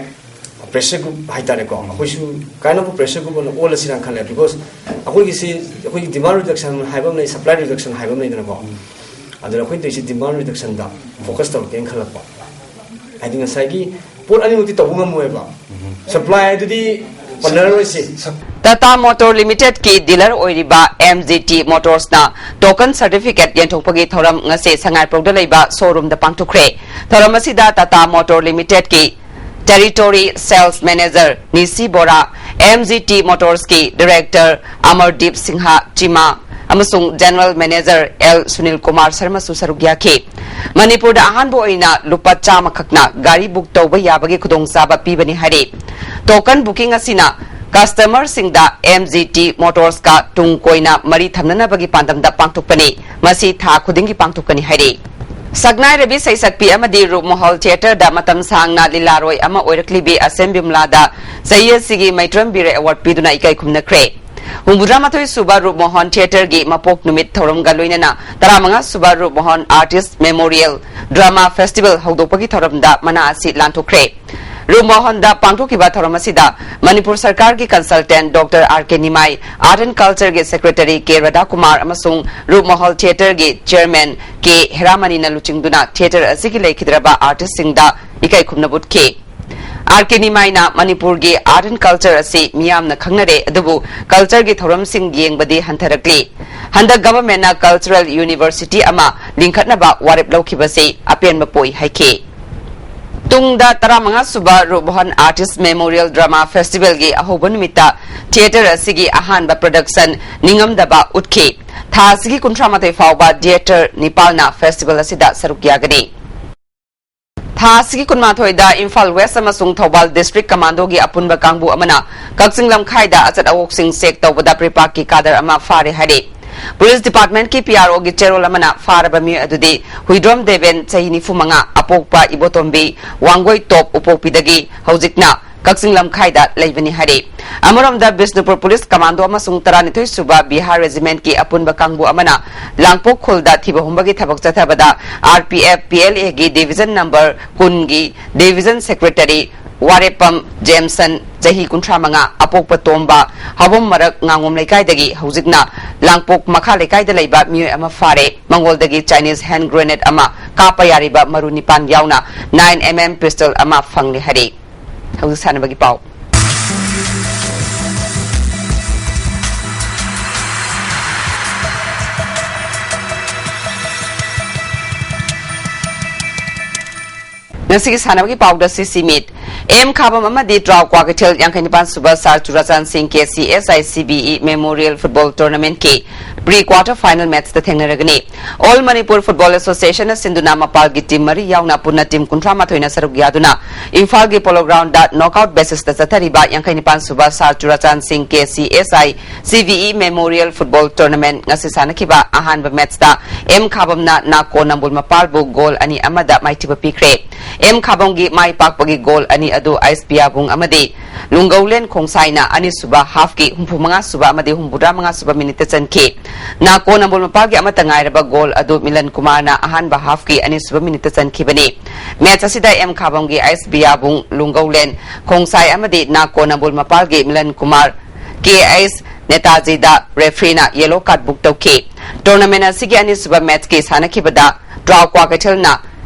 ꯄ꯭ꯔꯦꯁꯔ ꯒ꯭ꯔꯨꯞ ꯍꯥꯏꯇꯥꯔꯦꯀꯣ, ꯑꯩꯈꯣꯏꯁꯨ ꯀꯥꯏꯟ ꯑꯣꯐ ꯄ꯭ꯔꯦꯁꯔ ꯒ꯭ꯔꯨꯞ ꯑꯣꯏꯅ ꯑꯣꯜꯂꯁꯤꯔꯥ ꯈꯜꯂꯦ꯫ ꯕꯤꯀꯣꯁ ꯑꯩꯈꯣꯏꯒꯤꯁꯤ, ꯑꯩꯈꯣꯏꯒꯤ ꯗꯤꯃꯥꯟ ꯔꯤꯗꯛꯁꯟ ꯍꯥꯏꯕ ꯑꯃ ꯂꯩ, ꯁꯄ꯭ꯂꯥꯏ ꯔꯤꯗꯛꯁꯟ ꯍꯥꯏꯕ ꯑꯃ ꯂꯩꯗꯅꯀꯣ꯫ ꯑꯗꯨꯅ ꯑꯩꯈꯣꯏꯅ ꯇꯧꯔꯤꯁꯤ ꯗꯤꯃꯥꯟ ꯔꯤꯗꯛꯁꯟꯗ ꯐꯣꯀꯁ ꯇꯧꯔꯛꯀꯦꯅ ꯈꯜꯂꯛꯄ꯫ ꯍꯥꯏꯗꯤ ꯉꯁꯥꯏꯒꯤ ꯄꯣꯠ ꯑꯅꯤꯃꯛꯇꯤ ꯇꯧꯕ ꯉꯝꯃꯣꯏꯕ꯫ ꯁꯄ꯭ꯂꯥꯏ ꯍꯥꯏꯗꯨꯗꯤ ꯄꯜꯂꯔꯣꯏꯁꯤ꯫ ꯇꯥꯇꯥ ꯃꯣꯇꯣꯔ ꯂꯤꯃꯤꯇꯦꯗꯀꯤ ꯗꯤꯂꯔ ꯑꯣꯏꯔꯤꯕ ꯑꯦꯝ ꯖꯤ ꯇꯤ ꯃꯣꯇꯣꯔꯁꯅ ꯇꯣꯀꯟ ꯁꯔꯇꯤꯐꯤꯀꯦꯠ ꯌꯦꯟꯊꯣꯛꯄꯒꯤ ꯊꯧꯔꯝ ꯉꯁꯤ ꯁꯉꯥꯏꯄ꯭ꯔꯧꯗ ꯂꯩꯕ ꯁꯣꯔꯨꯝꯗ ꯄꯥꯡꯊꯣꯛꯈ꯭ꯔꯦ꯫ ꯊꯧꯔꯝ ꯑꯁꯤꯗ ꯇꯥꯇꯥ ꯃꯣꯇꯣꯔ ꯂꯤꯃꯤꯇꯦꯗꯀꯤ territory sales manager Nishi Bora, M G T ꯃꯣꯇꯣꯔꯁꯀꯤ ꯗꯤꯔꯦꯛꯇꯔ ꯑꯃꯔꯗꯤꯞ ꯁꯤꯡꯍ ꯆꯤꯃꯥ ꯑꯃꯁꯨꯡ general manager L Sunil Kumar ꯁꯔꯃꯁꯨ ꯁꯔꯨꯛ ꯌꯥꯈꯤ꯫ ꯃꯅꯤꯄꯨꯔꯗ ꯑꯍꯥꯟꯕ ꯑꯣꯏꯅ ꯂꯨꯄꯥ ꯆꯥꯝꯃ ꯈꯛꯅ ꯒꯥꯔꯤ ꯕꯨꯛ ꯇꯧꯕ ꯌꯥꯕꯒꯤ ꯈꯨꯗꯣꯡꯆꯥꯕ ꯄꯤꯕꯅꯤ ꯍꯥꯏꯔꯤ꯫ ꯇꯣꯀꯟ ꯕꯨꯀꯤꯡ ꯑꯁꯤꯅ ꯀꯁꯇꯃꯔꯁꯤꯡꯗ ꯑꯦꯝ ꯖꯤ ꯇꯤ ꯃꯣꯇꯣꯔꯁꯀ ꯇꯨꯡ ꯀꯣꯏꯅ ꯃꯔꯤ ꯊꯝꯅꯅꯕꯒꯤ ꯄꯥꯟꯗꯝꯗ ꯄꯥꯡꯊꯣꯛꯄꯅꯤ꯫ ꯃꯁꯤ ꯊꯥ ꯈꯨꯗꯤꯡꯒꯤ ꯄꯥꯡꯊꯣꯛꯀꯅꯤ ꯍꯥꯏꯔꯤ꯫ ꯁꯛꯅꯥꯏꯔꯕꯤ ꯁꯩꯁꯛꯄꯤ ꯑꯃꯗꯤ ꯔꯨꯞꯃꯍꯜ ꯊꯤꯌꯦꯇꯔꯗ ꯃꯇꯝ ꯁꯥꯡꯅ ꯂꯤꯂꯥꯔꯣꯏ ꯑꯃ ꯑꯣꯏꯔꯛꯂꯤꯕꯤ ꯑꯁꯦꯝ ꯕꯤꯃꯂꯥꯗ ꯆꯍꯤ ꯑꯁꯤꯒꯤ ꯃꯩꯇ꯭ꯔꯝ ꯕꯤꯔ ꯑꯦꯋꯥꯔꯗ ꯄꯤꯗꯨꯅ ꯏꯀꯥꯏ ꯈꯨꯝꯅꯈ꯭ꯔꯦ꯫ ꯍꯨꯝꯐꯨꯇꯔꯥꯃꯥꯊꯣꯏ ꯁꯨꯕ ꯔꯨꯞꯃꯣꯍꯟ ꯊꯤꯌꯦꯇꯔꯒꯤ ꯃꯄꯣꯛ ꯅꯨꯃꯤꯠ ꯊꯧꯔꯝꯒ ꯂꯣꯏꯅꯅ ꯇꯔꯥꯃꯉꯥ ꯁꯨꯕ ꯔꯨꯞꯃꯣꯍꯟ ꯑꯥꯔꯇꯤꯁ ꯃꯦꯃꯣꯔꯤꯌꯦꯜ ꯗ꯭ꯔꯃꯥ ꯐꯦꯁꯇꯤꯚꯦꯜ ꯍꯧꯗꯣꯛꯄꯒꯤ ꯊꯧꯔꯝꯗ ꯃꯅꯥ ꯑꯁꯤ ꯂꯥꯟꯊꯣꯛꯈ꯭ꯔꯦ꯫ ꯔꯨꯞꯃꯣꯍꯟꯗ ꯄꯥꯡꯊꯣꯛꯈꯤꯕ ꯊꯧꯔꯝ ꯑꯁꯤꯗ ꯃꯅꯤꯄꯨꯔ ꯁꯔꯀꯥꯔꯒꯤ consultant doctor R K Nimai, art and ꯀꯜꯆꯔꯒꯤ ꯁꯦꯀ꯭ꯔꯦꯇꯔꯤ ꯀꯦ ꯔꯥꯙꯥꯀꯨꯃꯥꯔ ꯑꯃꯁꯨꯡ ꯔꯨꯞꯃꯣꯍꯟ ꯊꯤꯌꯦꯇꯔꯒꯤ ꯆꯤꯌꯔꯃꯦꯟ ꯀꯦ ꯍꯦꯔꯥꯃꯅꯤꯅ ꯂꯨꯆꯤꯡꯗꯨꯅ ꯊꯤꯌꯦꯇꯔ ꯑꯁꯤꯒꯤ ꯂꯩꯈꯤꯗ꯭ꯔꯕ ꯑꯥꯔꯇꯤꯁꯁꯤꯡꯗ ꯏꯀꯥꯏ ꯈꯨꯝꯅꯕ ꯎꯠꯈꯤ꯫ ꯑꯥꯔ ꯀꯦ ꯅꯤꯃꯥꯏꯅ ꯃꯅꯤꯄꯨꯔꯒꯤ ꯑꯥꯔꯠ ꯑꯦꯟ ꯀꯜꯆꯔ ꯑꯁꯤ ꯃꯤꯌꯥꯝꯅ ꯈꯪꯅꯔꯦ, ꯑꯗꯨꯕꯨ ꯀꯜꯆꯔꯒꯤ ꯊꯧꯔꯝꯁꯤꯡ ꯌꯦꯡꯕꯗꯤ ꯍꯟꯊꯔꯛꯂꯤ꯫ ꯍꯟꯗꯛ ꯒꯚꯔꯟꯃꯦꯟꯠꯅ ꯀꯜꯆꯔꯦꯜ ꯌꯨꯅꯤꯚꯔꯁꯤꯇꯤ ꯑꯃ ꯂꯤꯡꯈꯠꯅꯕ ꯋꯥꯔꯦꯞ ꯂꯧꯈꯤꯕꯁꯤ ꯑꯄꯦꯟꯕ ꯄꯣꯛꯏ ꯍꯥꯏꯈꯤ꯫ ꯇꯨꯡꯗ ꯇꯔꯥꯃꯉꯥ ꯁꯨꯕ ꯔꯨꯞꯃꯣꯍꯟ ꯑꯥꯔꯇꯤꯁ ꯃꯦꯃꯣꯔꯤꯌꯦꯜ ꯗ꯭ꯔꯃꯥ ꯐꯦꯁꯇꯤꯚꯦꯜꯒꯤ ꯑꯍꯧꯕ ꯅꯨꯃꯤꯠꯇ ꯊꯤꯌꯦꯇꯔ ꯑꯁꯤꯒꯤ ꯑꯍꯥꯟꯕ ꯄ꯭ꯔꯗꯛꯁꯟ ꯅꯤꯡꯉꯝꯗꯕ ꯎꯠꯈꯤ꯫ ꯊꯥ ꯑꯁꯤꯒꯤ ꯀꯨꯟꯊ꯭ꯔꯥꯃꯥꯊꯣꯏ ꯐꯥꯎꯕ ꯊꯤꯌꯦꯇꯔ ꯅꯤꯄꯥꯜꯅ ꯐꯦꯁꯇꯤꯚꯦꯜ ꯑꯁꯤꯗ ꯁꯔꯨꯛ ꯌꯥꯒꯅꯤ꯫ ꯊꯥ ꯑꯁꯤꯒꯤ ꯀꯨꯟꯃꯥꯊꯣꯏꯗ ꯏꯝꯐꯥꯜ ꯋꯦꯁ ꯑꯃꯁꯨꯡ ꯊꯧꯕꯥꯜ ꯗꯤꯁꯇ꯭ꯔꯤꯛ ꯀꯃꯥꯟꯗꯣꯒꯤ ꯑꯄꯨꯟꯕ ꯀꯥꯡꯕꯨ ꯑꯃꯅ ꯀꯛꯆꯤꯡ ꯂꯝꯈꯥꯏꯗ ꯑꯆꯠ ꯑꯋꯣꯛꯁꯤꯡ ꯆꯦꯛ ꯇꯧꯕꯗ ꯄ꯭ꯔꯤꯄꯥꯛꯀꯤ ꯀꯥꯗꯔ ꯑꯃ ꯐꯥꯔꯦ ꯍꯥꯏꯔꯤ꯫ ꯄꯨꯂꯤꯁ ꯗꯤꯄꯥꯔꯠꯃꯦꯟꯠꯀꯤ ꯄꯤ ꯑꯥꯔ ꯑꯣꯒꯤ ꯆꯦꯔꯣꯜ ꯑꯃꯅ ꯐꯥꯔꯕ ꯃꯤꯑꯣꯏ ꯑꯗꯨꯗꯤ ꯍꯨꯏꯗ꯭ꯔꯣꯝ ꯗꯦꯕꯦꯟ, ꯆꯍꯤ ꯅꯤꯐꯨ ꯃꯉꯥ, ꯑꯄꯣꯛꯄ ꯏꯕꯣꯇꯣꯝꯕꯤ, ꯋꯥꯡꯒꯣꯏ ꯇꯣꯞ ꯎꯄꯣꯛꯄꯤꯗꯒꯤ ꯍꯧꯖꯤꯛꯅ ꯀꯛꯆꯤꯡ ꯂꯝꯈꯥꯏꯗ ꯂꯩꯕꯅꯤ ꯍꯥꯏꯔꯤ꯫ ꯑꯃꯔꯣꯝꯗ ꯕꯤꯁꯅꯨꯄꯨꯔ ꯄꯨꯂꯤꯁ ꯀꯃꯥꯟꯗꯣ ꯑꯃꯁꯨꯡ ꯇꯔꯥꯅꯤꯊꯣꯏ ꯁꯨꯕ ꯕꯤꯍꯥꯔ ꯔꯦꯖꯤꯃꯦꯟꯠꯀꯤ ꯑꯄꯨꯟꯕ ꯀꯥꯡꯕꯨ ꯑꯃꯅ ꯂꯥꯡꯄꯣꯛ ꯈꯨꯜꯗ ꯊꯤꯕ ꯍꯨꯝꯕꯒꯤ ꯊꯕꯛ ꯆꯠꯊꯕꯗ R P F P L ꯑꯦꯒꯤ ꯗꯤꯚꯤꯖꯟ ꯅꯝꯕꯔ ꯀꯨꯟꯒꯤ ꯗꯤꯚꯤꯖꯟ ꯁꯦꯀ꯭ꯔꯦꯇꯔꯤ ꯋꯥꯔꯦꯞꯄꯝ ꯖꯦꯝꯁꯟ, ꯆꯍꯤ ꯀꯨꯟꯊ꯭ꯔꯥ ꯃꯉꯥ, ꯑꯄꯣꯛꯄ ꯇꯣꯝꯕ, ꯍꯥꯎꯕꯝ ꯃꯔꯛ ꯉꯥꯉꯣꯝ ꯂꯩꯀꯥꯏꯗꯒꯤ ꯍꯧꯖꯤꯛꯅ ꯂꯥꯡꯄꯣꯛ ꯃꯈꯥ ꯂꯩꯀꯥꯏꯗ ꯂꯩꯕ ꯃꯤꯑꯣꯏ ꯑꯃ ꯐꯥꯔꯦ꯫ ꯃꯉꯣꯟꯗꯒꯤ ꯆꯥꯏꯅꯤꯁ ꯍꯦꯟ ꯒ꯭ꯔꯦꯅꯦꯗ ꯑꯃ, ꯀꯥꯞꯄ ꯌꯥꯔꯤꯕ ꯃꯔꯨ ꯅꯤꯄꯥꯟ ꯌꯥꯎꯅ ꯅꯥꯏꯟ ꯑꯦꯝ ꯑꯦꯝ ꯄꯤꯁꯇꯜ ꯑꯃ ꯐꯪꯂꯦ ꯍꯥꯏꯔꯤ꯫ ꯍꯧꯖꯤꯛ ꯁꯥꯟꯅꯕꯒꯤ ꯄꯥꯎ꯫ ꯉꯁꯤꯒꯤ ꯁꯥꯟꯅꯕꯒꯤ ꯄꯥꯎꯗ ꯁꯤ ꯁꯤ ꯃꯤꯠ꯫ ꯑꯦꯝ ꯈꯥꯕꯝ ꯑꯃꯗꯤ ꯇ꯭ꯔꯥꯎ ꯀ꯭ꯋꯥꯀꯩꯊꯦꯜ ꯌꯥꯡꯈꯩ ꯅꯤꯄꯥꯟ ꯁꯨꯕ ꯁꯥꯔ ꯆꯨꯔꯥꯆꯥꯟ ꯁꯤꯡ K C S I C B E memorial football ꯇꯣꯔꯅꯥꯃꯦꯟꯠꯀꯤ ꯄ꯭ꯔꯤ ꯀ꯭ꯋꯥꯔꯇꯔ ꯐꯥꯏꯅꯦꯜ ꯃꯦꯠꯆꯇ ꯊꯦꯡꯅꯔꯒꯅꯤ꯫ ꯑꯣꯜ ꯃꯅꯤꯄꯨꯔ ꯐꯨꯠꯕꯣꯜ ꯑꯦꯁꯣꯁꯤꯌꯦꯁꯟꯅ ꯁꯤꯟꯗꯨꯅ ꯃꯄꯥꯜꯒꯤ ꯇꯤꯝ ꯃꯔꯤ ꯌꯥꯎꯅ ꯄꯨꯟꯅ ꯇꯤꯝ ꯀꯨꯟꯊ꯭ꯔꯥ ꯃꯥꯊꯣꯏꯅ ꯁꯔꯨꯛ ꯌꯥꯗꯨꯅ ꯏꯝꯐꯥꯜꯒꯤ ꯄꯣꯂꯣ ꯒ꯭ꯔꯥꯎꯟꯗ ꯅꯣꯛꯑꯥꯎꯠ ꯕꯦꯁꯤꯁꯇ ꯆꯠꯊꯔꯤꯕ ꯌꯥꯡꯈꯩ ꯅꯤꯄꯥꯟ ꯁꯨꯕ ꯁꯥꯔ ꯆꯨꯔꯥꯆꯥꯟ ꯁꯤꯡ K C S I C B E memorial football tournament ꯉꯁꯤ ꯁꯥꯟꯅꯈꯤꯕ ꯑꯍꯥꯟꯕ ꯃꯦꯠꯆꯇ ꯑꯦꯝ ꯈꯥꯕꯝꯅ ꯅꯥꯀꯣ ꯅꯝꯕꯨꯜ ꯃꯄꯥꯜꯕꯨ ꯒꯣꯜ ꯑꯅꯤ ꯑꯃꯗ ꯃꯥꯏꯊꯤꯕ ꯄꯤꯈ꯭ꯔꯦ꯫ ꯑꯦꯝ ꯈꯥꯕꯝꯒꯤ ꯃꯥꯏ ꯄꯥꯛꯄꯒꯤ ꯒꯣꯜ ꯑꯅꯤ ꯑꯗꯨ ꯑꯥꯏꯁ ꯕꯤꯌꯥꯕꯨꯡ ꯑꯃꯗꯤ ꯂꯨꯡꯒꯧꯂꯦꯟ ꯈꯣꯡꯁꯥꯏꯅ ꯑꯅꯤꯁꯨꯕ ꯍꯥꯐꯀꯤ ꯍꯨꯝꯐꯨ ꯃꯉꯥ ꯁꯨꯕ ꯑꯃꯗꯤ ꯍꯨꯝꯐꯨꯇꯔꯥ ꯃꯉꯥ ꯁꯨꯕ ꯃꯤꯅꯤꯠꯇ ꯆꯟꯈꯤ꯫ ꯅꯥꯀꯣ ꯅꯝꯕꯣꯜ ꯃꯄꯥꯜꯒꯤ ꯑꯃꯠꯇ ꯉꯥꯏꯔꯕ ꯒꯣꯜ ꯑꯗꯨ ꯃꯤꯂꯟ ꯀꯨꯃꯥꯔꯅ ꯑꯍꯥꯟꯕ ꯍꯥꯐꯀꯤ ꯑꯅꯤꯁꯨꯕ ꯃꯤꯅꯤꯠꯇ ꯆꯟꯈꯤꯕꯅꯤ꯫ ꯃꯦꯆ ꯑꯁꯤꯗ ꯑꯦꯝ ꯈꯥꯕꯝꯒꯤ ꯑꯥꯏꯁ ꯕꯤꯌꯥꯕꯨꯡ ꯂꯨꯡꯒꯧꯂꯦꯟ ꯈꯣꯡꯁꯥꯏ ꯑꯃꯗꯤ ꯅꯥꯀꯣ ꯅꯝꯕꯣꯜ ꯃꯄꯥꯜꯒꯤ ꯃꯤꯂꯟ ꯀꯨꯃꯥꯔ ꯀꯦ ꯑꯩꯆ ꯅꯦꯇꯥꯖꯤꯗ ꯔꯦꯐ꯭ꯔꯤꯅ ꯌꯦꯂꯣ ꯀꯥꯔꯗ ꯕꯨꯛ ꯇꯧꯈꯤ꯫ ꯇꯣꯔꯅꯥꯃꯦꯟ ꯑꯁꯤꯒꯤ ꯑꯅꯤꯁꯨꯕ ꯃꯦꯆꯀꯤ ꯁꯥꯟꯅꯈꯤꯕꯗ ꯇ꯭ꯔꯥꯎ ꯀ꯭ꯋꯥꯀꯩꯊꯦꯜꯅ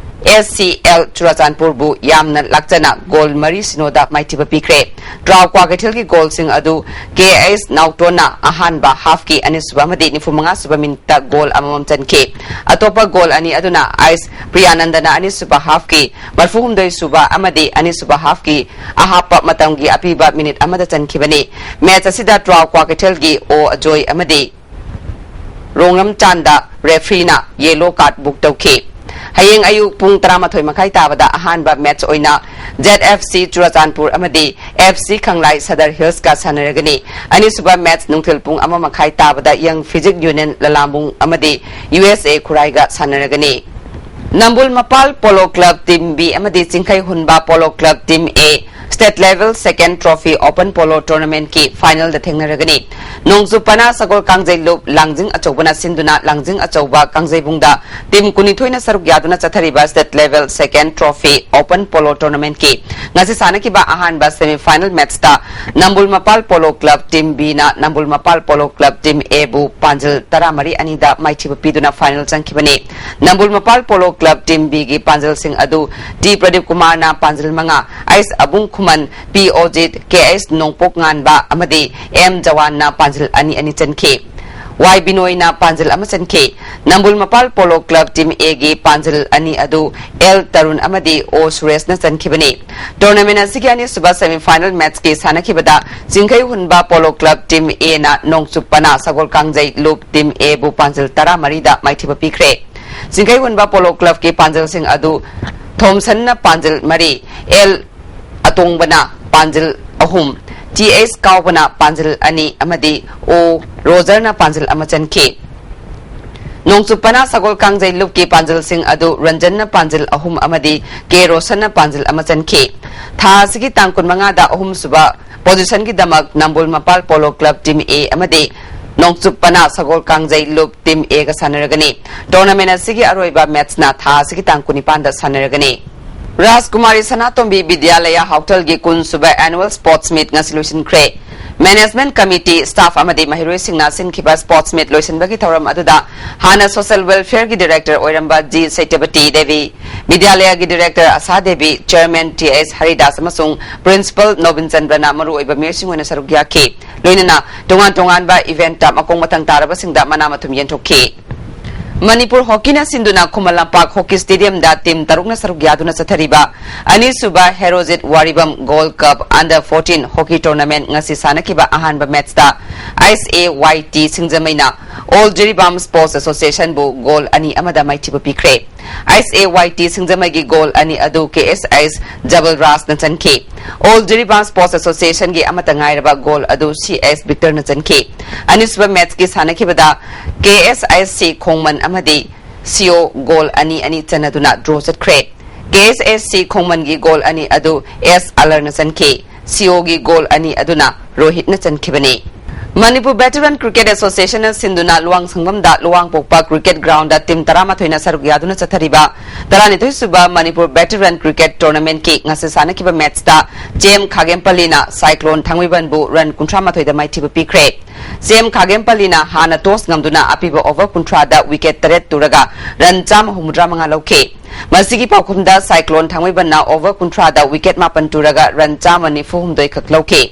ꯑꯦꯁ ꯁꯤ ꯑꯦꯜ ꯆꯨꯔꯥꯆꯥꯟꯄꯨꯔꯕꯨ ꯌꯥꯝꯅ ꯂꯥꯛꯆꯅ ꯒꯣꯜ ꯃꯔꯤ ꯁꯤꯅꯣꯗ ꯃꯥꯏꯊꯤꯕ ꯄꯤꯈ꯭ꯔꯦ꯫ ꯇ꯭ꯔꯥꯎ ꯀ꯭ꯋꯥꯀꯩꯊꯦꯜꯒꯤ ꯒꯣꯜꯁꯤꯡ ꯑꯗꯨ ꯀꯦ ꯑꯩꯆ ꯅꯥꯎꯇꯣꯟꯅ ꯑꯍꯥꯟꯕ ꯍꯥꯐꯀꯤ ꯑꯅꯤꯁꯨꯕ ꯑꯃꯗꯤ ꯅꯤꯐꯨ ꯃꯉꯥ ꯁꯨꯕ ꯃꯤꯅꯤꯠꯇ ꯒꯣꯜ ꯑꯃꯃꯝ ꯆꯟꯈꯤ꯫ ꯑꯇꯣꯞꯄ ꯒꯣꯜ ꯑꯅꯤ ꯑꯗꯨꯅ ꯑꯩꯆ ꯄ꯭ꯔꯤꯌꯥꯅꯟꯗꯅ ꯑꯅꯤꯁꯨꯕ ꯍꯥꯐꯀꯤ ꯃꯔꯤꯐꯨꯍꯨꯝꯗꯣꯏ ꯁꯨꯕ ꯑꯃꯗꯤ ꯑꯅꯤꯁꯨꯕ ꯍꯥꯐꯀꯤ ꯑꯍꯥꯞꯄ ꯃꯇꯝꯒꯤ ꯑꯄꯤꯕ ꯃꯤꯅꯤꯠ ꯑꯃꯗ ꯆꯟꯈꯤꯕꯅꯤ꯫ ꯃꯦꯆ ꯑꯁꯤꯗ ꯇ꯭ꯔꯥꯎ ꯀ꯭ꯋꯥꯀꯩꯊꯦꯜꯒꯤ ꯑꯣ ꯑꯖꯣꯏ ꯑꯃꯗꯤ ꯔꯣꯡꯂꯝꯆꯥꯟꯗ ꯔꯦꯐ꯭ꯔꯤꯅ ꯌꯦꯂꯣ ꯀꯥꯔꯗ ꯕꯨꯛ ꯇꯧꯈꯤ꯫ ꯍꯌꯦꯡ ꯑꯌꯨꯛ ꯄꯨꯡ ꯇꯔꯥꯃꯥꯊꯣꯏ ꯃꯈꯥꯏ ꯇꯥꯕꯗ ꯑꯍꯥꯟꯕ ꯃꯦꯆ ꯑꯣꯏꯅ ꯖꯦꯠ ꯑꯦꯐ ꯁꯤ ꯆꯨꯔꯥꯆꯥꯟꯄꯨꯔ ꯑꯃꯗꯤ ꯑꯦꯐ ꯁꯤ ꯈꯪꯂꯥꯏ ꯁꯗꯔ ꯍꯤꯜꯁꯀ ꯁꯥꯟꯅꯔꯒꯅꯤ꯫ ꯑꯅꯤꯁꯨꯕ ꯃꯦꯆ ꯅꯨꯡꯊꯤꯜ ꯄꯨꯡ ꯑꯃ ꯃꯈꯥꯏ ꯇꯥꯕꯗ ꯌꯪ ꯐꯤꯖꯤꯛ ꯌꯨꯅꯤꯌꯟ ꯂꯂꯥꯝꯕꯨꯡ ꯑꯃꯗꯤ ꯌꯨ ꯑꯦꯁ ꯑꯦ ꯈꯨꯔꯥꯏꯒ ꯁꯥꯟꯅꯔꯒꯅꯤ꯫ ꯅꯝꯕꯨꯜ ꯃꯄꯥꯜ ꯄꯣꯂꯣ ꯀ꯭ꯂꯕ ꯇꯤꯝ ꯕꯤ ꯑꯃꯗꯤ ꯆꯤꯡꯈꯩ ꯍꯨꯟꯕ ꯄꯣꯂꯣ ꯀ꯭ꯂꯕ ꯇꯤꯝ ꯑꯦ ꯁ꯭ꯇꯦꯠ ꯂꯦꯚꯦꯜ ꯁꯦꯀꯦꯟ ꯇ꯭ꯔꯣꯐꯤ ꯑꯣꯄꯟ ꯄꯣꯂꯣ ꯇꯣꯔꯅꯥꯃꯦꯟꯠꯀꯤ ꯐꯥꯏꯅꯦꯜꯗ ꯊꯦꯡꯅꯔꯒꯅꯤ꯫ ꯅꯣꯡꯆꯨꯞ ꯄꯅꯥ ꯁꯒꯣꯜ ꯀꯥꯡꯖꯩ ꯂꯨꯞ ꯂꯥꯡꯖꯤꯡ ꯑꯆꯧꯕꯅ ꯁꯤꯟꯗꯨꯅ ꯂꯥꯡꯖꯤꯡ ꯑꯆꯧꯕ ꯀꯥꯡꯖꯩꯕꯨꯡꯗ ꯇꯤꯝ ꯀꯨꯟꯅꯤꯊꯣꯏꯅ ꯁꯔꯨꯛ ꯌꯥꯗꯨꯅ ꯆꯠꯊꯔꯤꯕ ꯁ꯭ꯇꯦꯠ ꯂꯦꯚꯦꯜ ꯁꯦꯀꯦꯟ ꯇ꯭ꯔꯣꯐꯤ ꯑꯣꯄꯟ ꯄꯣꯂꯣ ꯇꯣꯔꯅꯥꯃꯦꯟꯠꯀꯤ ꯉꯁꯤ ꯁꯥꯟꯅꯈꯤꯕ ꯑꯍꯥꯟꯕ ꯁꯦꯃꯤ ꯐꯥꯏꯅꯦꯜ ꯃꯦꯆꯇ ꯅꯝꯕꯨꯜ ꯃꯄꯥꯜ ꯄꯣꯂꯣ ꯀ꯭ꯂꯕ ꯇꯤꯝ ꯕꯤꯅ ꯅꯝꯕꯨꯜ ꯃꯄꯥꯜ ꯄꯣꯂꯣ ꯀ꯭ꯂꯕ ꯇꯤꯝ ꯑꯦꯕꯨ ꯄꯥꯟꯖꯜ ꯇꯔꯥꯃꯔꯤ ꯑꯅꯤꯗ ꯃꯥꯏꯊꯤꯕ ꯄꯤꯗꯨꯅ ꯐꯥꯏꯅꯦꯜ ꯆꯪꯈꯤꯕꯅꯤ꯫ ꯅꯝꯕꯨꯜ ꯃꯄꯥꯜ ꯄꯣꯂꯣ ꯀ꯭ꯂꯕ ꯇꯤꯝ ꯕꯤꯒꯤ ꯄꯥꯟꯖꯜꯁꯤꯡ ꯑꯗꯨ ꯇꯤ ꯄ꯭ꯔꯗꯤꯞ ꯀꯨꯃꯥꯔꯅ ꯄꯥꯟꯖꯜ ꯃꯉꯥ, ꯑꯩꯁ ꯑꯕꯨꯡ ꯈꯨꯃꯟ, ꯄꯤ ꯑꯣꯖꯤꯠ, ꯀꯦ ꯑꯩꯁ ꯅꯣꯡꯄꯣꯛ ꯉꯥꯟꯕ ꯑꯃꯗꯤ ꯑꯦꯝ ꯖꯋꯥꯟꯅ ꯄꯥꯟꯖꯜ ꯑꯅꯤ ꯑꯅꯤ ꯆꯟꯈꯤ꯫ ꯋꯥꯏ ꯕꯤꯅꯣꯏꯅ ꯄꯥꯟꯖꯜ ꯑꯃ ꯆꯟꯈꯤ꯫ ꯅꯝꯕꯨꯜ ꯃꯄꯥꯜ ꯄꯣꯂꯣ ꯀ꯭ꯂꯕ ꯇꯤꯝ ꯑꯦꯒꯤ ꯄꯥꯟꯖꯜ ꯑꯅꯤ ꯑꯗꯨ ꯑꯦꯜ ꯇꯔꯨꯟ ꯑꯃꯗꯤ ꯑꯣ ꯁꯨꯔꯦꯁꯅ ꯆꯟꯈꯤꯕꯅꯤ꯫ ꯇꯣꯔꯅꯥꯃꯦꯟ ꯑꯁꯤꯒꯤ ꯑꯅꯤꯁꯨꯕ ꯁꯦꯃꯤ ꯐꯥꯏꯅꯦꯜ ꯃꯦꯆꯀꯤ ꯁꯥꯟꯅꯈꯤꯕꯗ ꯆꯤꯡꯈꯩ ꯍꯨꯟꯕ ꯄꯣꯂꯣ ꯀ꯭ꯂꯕ ꯇꯤꯝ ꯑꯦꯅ ꯅꯣꯡꯆꯨꯞ ꯄꯅꯥ ꯁꯒꯣꯜ ꯀꯥꯡꯖꯩ ꯂꯨꯞ ꯇꯤꯝ ꯑꯦꯕꯨ ꯄꯥꯟꯖꯜ ꯇꯔꯥꯃꯔꯤꯗ ꯃꯥꯏꯊꯤꯕ ꯄꯤꯈ꯭ꯔꯦ꯫ ꯆꯤꯡꯈꯩ ꯍꯨꯟꯕ ꯄꯣꯂꯣ ꯀ꯭ꯂꯕꯀꯤ ꯄꯥꯟꯖꯜꯁꯤꯡ ꯑꯗꯨ ꯊꯣꯝꯁꯟꯅ ꯄꯥꯟꯖꯜ ꯃꯔꯤ, ꯑꯦꯜ ꯑꯇꯣꯡꯕꯅ ꯄꯥꯟꯖꯜ ꯑꯍꯨꯝ, ꯇꯤ ꯑꯩꯆ ꯀꯥꯎꯕꯅ ꯄꯥꯟꯖꯜ ꯑꯅꯤ ꯑꯃꯗꯤ ꯑꯣ ꯔꯣꯖꯔꯅ ꯄꯥꯟꯖꯜ ꯑꯃ ꯆꯟꯈꯤ꯫ ꯅꯣꯡꯆꯨꯞ ꯄꯅꯥ ꯁꯒꯣꯜ ꯀꯥꯡꯖꯩ ꯂꯨꯞꯀꯤ ꯄꯥꯟꯖꯜꯁꯤꯡ ꯑꯗꯨ ꯔꯟꯖꯟꯅ ꯄꯥꯟꯖꯜ ꯑꯍꯨꯝ ꯑꯃꯗꯤ ꯀꯦ ꯔꯣꯁꯟꯅ ꯄꯥꯟꯖꯜ ꯑꯃ ꯆꯟꯈꯤ꯫ ꯊꯥ ꯑꯁꯤꯒꯤ ꯇꯥꯡ ꯀꯨꯟꯃꯉꯥꯗ ꯑꯍꯨꯝꯁꯨꯕ ꯄꯣꯖꯤꯁꯟꯒꯤꯗꯃꯛ ꯅꯝꯕꯨꯜ ꯃꯄꯥꯜ ꯄꯣꯂꯣ ꯀ꯭ꯂꯕ ꯇꯤꯝ ꯑꯦ ꯑꯃꯗꯤ ꯅꯣꯡꯆꯨꯞ ꯄꯅꯥ ꯁꯒꯣꯜ ꯀꯥꯡꯖꯩ ꯂꯨꯞ ꯇꯤꯝ ꯑꯦꯒ ꯁꯥꯟꯅꯔꯒꯅꯤ꯫ ꯇꯣꯔꯅꯥꯃꯦꯟ ꯑꯁꯤꯒꯤ ꯑꯔꯣꯏꯕ ꯃꯦꯠꯁꯅ ꯊꯥ ꯑꯁꯤꯒꯤ ꯇꯥꯡ ꯀꯨꯟꯅꯤꯄꯥꯟꯗ ꯁꯥꯟꯅꯔꯒꯅꯤ꯫ ꯔꯥꯖꯀꯨꯃꯥꯔꯤ ꯁꯅꯥꯇꯣꯝꯕꯤ ꯕꯤꯗ꯭ꯌꯥꯂꯌꯥ ꯍꯥꯎꯇꯦꯜꯒꯤ ꯀꯨꯟꯁꯨꯕ ꯑꯦꯅꯨꯋꯦꯜ ꯁ꯭ꯄꯣꯔꯠꯁ ꯃꯤꯠ ꯉꯁꯤ ꯂꯣꯏꯁꯤꯟꯈ꯭ꯔꯦ꯫ ꯃꯦꯅꯦꯖꯃꯦꯟꯠ ꯀꯃꯤꯇꯤ, ꯁ꯭ꯇꯥꯐ ꯑꯃꯗꯤ ꯃꯍꯩꯔꯣꯏꯁꯤꯡꯅ ꯁꯤꯟꯈꯤꯕ ꯁ꯭ꯄꯣꯔꯠꯁ ꯃꯤꯠ ꯂꯣꯏꯁꯤꯟꯕꯒꯤ ꯊꯧꯔꯝ ꯑꯗꯨꯗ ꯍꯥꯟꯅ ꯁꯣꯁꯤꯌꯦꯜ ꯋꯦꯜꯐꯤꯌꯔꯒꯤ ꯗꯤꯔꯦꯛꯇꯔ ꯑꯣꯏꯔꯝꯕ ꯖꯤ ꯁꯩꯇꯄꯇꯤ ꯗꯦꯕꯤ, ꯕꯤꯗ꯭ꯌꯥꯂꯌꯒꯤ ꯗꯤꯔꯦꯛꯇꯔ ꯑꯁꯥ ꯗꯦꯕꯤ, ꯆꯦꯌꯔꯃꯦꯟ ꯇꯤ ꯑꯦꯁ ꯍꯔꯤꯗꯥꯁ ꯑꯃꯁꯨꯡ ꯄ꯭ꯔꯤꯟꯁꯤꯄꯜ ꯅꯣꯕꯤꯟ ꯆꯟꯗ꯭ꯔꯅ ꯃꯔꯨꯑꯣꯏꯕ ꯃꯤꯑꯣꯏꯁꯤꯡ ꯑꯣꯏꯅ ꯁꯔꯨꯛ ꯌꯥꯈꯤ꯫ ꯂꯣꯏꯅꯅ ꯇꯣꯉꯥꯟ ꯇꯣꯉꯥꯟꯕ ꯏꯚꯦꯟꯠꯇ ꯃꯈꯣꯡ ꯃꯊꯪ ꯇꯥꯔꯕꯁꯤꯡꯗ ꯃꯅꯥ ꯃꯊꯨꯝ ꯌꯦꯟꯊꯣꯛꯈꯤ꯫ ꯃꯅꯤꯄꯨꯔ ꯍꯣꯀꯤꯅ ꯁꯤꯟꯗꯨꯅ ꯈꯨꯃꯟ ꯂꯝꯄꯥꯛ ꯍꯣꯀꯤ ꯁ꯭ꯇꯦꯗꯤꯌꯝꯗ ꯇꯤꯝ ꯇꯔꯨꯛꯅ ꯁꯔꯨꯛ ꯌꯥꯗꯨꯅ ꯆꯠꯊꯔꯤꯕ ꯑꯅꯤꯁꯨꯕ Herojit Waribam gold cup under fourteen hockey tournament ꯉꯁꯤ ꯁꯥꯟꯅꯈꯤꯕ ꯑꯍꯥꯟꯕ ꯃꯦꯠꯁꯇ ꯑꯥꯏꯁ ꯑꯦ ꯋꯥꯏ ꯇꯤ ꯁꯤꯡꯖꯃꯩꯅ ꯑꯣꯜ ꯖꯤꯔꯤꯕꯥꯝ ꯁ꯭ꯄꯣꯔꯠꯁ ꯑꯦꯁꯣꯁꯤꯌꯦꯁꯟꯕꯨ ꯒꯣꯜ ꯑꯅꯤ ꯑꯃꯗ ꯃꯥꯏꯊꯤꯕ ꯄꯤꯈ꯭ꯔꯦ꯫ ꯑꯥꯏꯁ ꯑꯦ ꯋꯥꯏ ꯇꯤ ꯁꯤꯡꯖꯃꯩꯒꯤ ꯒꯣꯜ ꯑꯅꯤ ꯑꯗꯨ ꯀꯦ ꯑꯦꯁ ꯑꯥꯏꯁ ꯖꯕꯜ ꯔꯥꯖꯅ ꯆꯟꯈꯤ꯫ ꯑꯣꯜ ꯖꯤꯔꯤꯕꯥꯝ ꯁ꯭ꯄꯣꯔꯠꯁ ꯑꯦꯁꯣꯁꯤꯌꯦꯁꯟꯒꯤ ꯑꯃꯠꯇ ꯉꯥꯏꯔꯕ ꯒꯣꯜ ꯑꯗꯨ ꯁꯤ ꯑꯦꯁ ꯕꯤꯛꯇꯔꯅ ꯆꯟꯈꯤ꯫ ꯑꯅꯤꯁꯨꯕ ꯃꯦꯠꯁꯀꯤ ꯁꯥꯟꯅꯈꯤꯕꯗ ꯀꯦ ꯑꯦꯁ ꯑꯥꯏꯁ ꯁꯤ ꯈꯣꯡꯃꯟ ꯑꯃꯗꯤ ꯁꯤ ꯑꯣ ꯒꯣꯜ ꯑꯅꯤ ꯑꯅꯤ ꯆꯟꯅꯗꯨꯅ ꯗ꯭ꯔꯣ ꯆꯠꯈ꯭ꯔꯦ꯫ ꯀꯦ ꯑꯦꯁ ꯑꯥꯏꯁ ꯁꯤ ꯈꯣꯡꯃꯟꯒꯤ ꯒꯣꯜ ꯑꯅꯤ ꯑꯗꯨ ꯑꯦꯁ ꯑꯂꯔꯅ ꯆꯟꯈꯤ꯫ ꯁꯤ ꯑꯣꯒꯤ ꯒꯣꯜ ꯑꯅꯤ ꯑꯗꯨꯅ ꯔꯣꯍꯤꯠꯅ ꯆꯟꯈꯤꯕꯅꯤ꯫ ꯃꯅꯤꯄꯨꯔ ꯚꯦꯇꯔꯟ ꯀ꯭ꯔꯤꯀꯦꯠ ꯑꯦꯁꯣꯁꯤꯌꯦꯁꯟꯅ ꯁꯤꯟꯗꯨꯅ ꯂꯨꯋꯥꯡꯁꯪꯕꯝꯗ ꯂꯨꯋꯥꯡꯄꯣꯛꯄ ꯀ꯭ꯔꯤꯀꯦꯠ ꯒ꯭ꯔꯥꯎꯟꯗ ꯇꯤꯝ ꯇꯔꯥꯃꯥꯊꯣꯏꯅ ꯁꯔꯨꯛ ꯌꯥꯗꯨꯅ ꯆꯠꯊꯔꯤꯕ ꯇꯔꯥꯅꯤꯊꯣꯏꯁꯨꯕ ꯃꯅꯤꯄꯨꯔ ꯚꯦꯇꯔꯟ ꯀ꯭ꯔꯤꯀꯦꯠ ꯇꯣꯔꯅꯥꯃꯦꯟꯠꯀꯤ ꯉꯁꯤ ꯁꯥꯟꯅꯈꯤꯕ ꯃꯦꯠꯁꯇ ꯆꯦꯝ ꯈꯥꯒꯦꯝꯄꯜꯂꯤꯅ ꯁꯥꯏꯀ꯭ꯂꯣꯟ ꯊꯥꯡꯃꯩꯕꯟꯕꯨ ꯔꯟ ꯀꯨꯟꯊ꯭ꯔꯥ ꯃꯥꯊꯣꯏꯗ ꯃꯥꯏꯊꯤꯕ ꯄꯤꯈ꯭ꯔꯦ꯫ ꯆꯦꯝ ꯈꯥꯒꯦꯝꯄꯜꯂꯤꯅ ꯍꯥꯟꯅ ꯇꯣꯁ ꯉꯝꯗꯨꯅ ꯑꯄꯤꯕ ꯑꯣꯚꯔ ꯀꯨꯟꯊ꯭ꯔꯥꯗ ꯋꯤꯀꯦꯠ ꯇꯔꯦꯠ ꯇꯨꯔꯒ ꯔꯟ ꯆꯥꯝꯃ ꯍꯨꯝꯐꯨꯇꯔꯥ ꯃꯉꯥ ꯂꯧꯈꯤ꯫ ꯃꯁꯤꯒꯤ ꯄꯥꯎꯈꯨꯝꯗ ꯁꯥꯏꯀ꯭ꯂꯣꯟ ꯊꯥꯡꯃꯩꯕꯟꯅ ꯑꯣꯚꯔ ꯀꯨꯟꯊ꯭ꯔꯥꯗ ꯋꯤꯀꯦꯠ ꯃꯥꯄꯟ ꯇꯨꯔꯒ ꯔꯟ ꯆꯥꯝꯃ ꯅꯤꯐꯨ ꯍꯨꯝꯗꯣꯏ ꯈꯛ ꯂꯧꯈꯤ꯫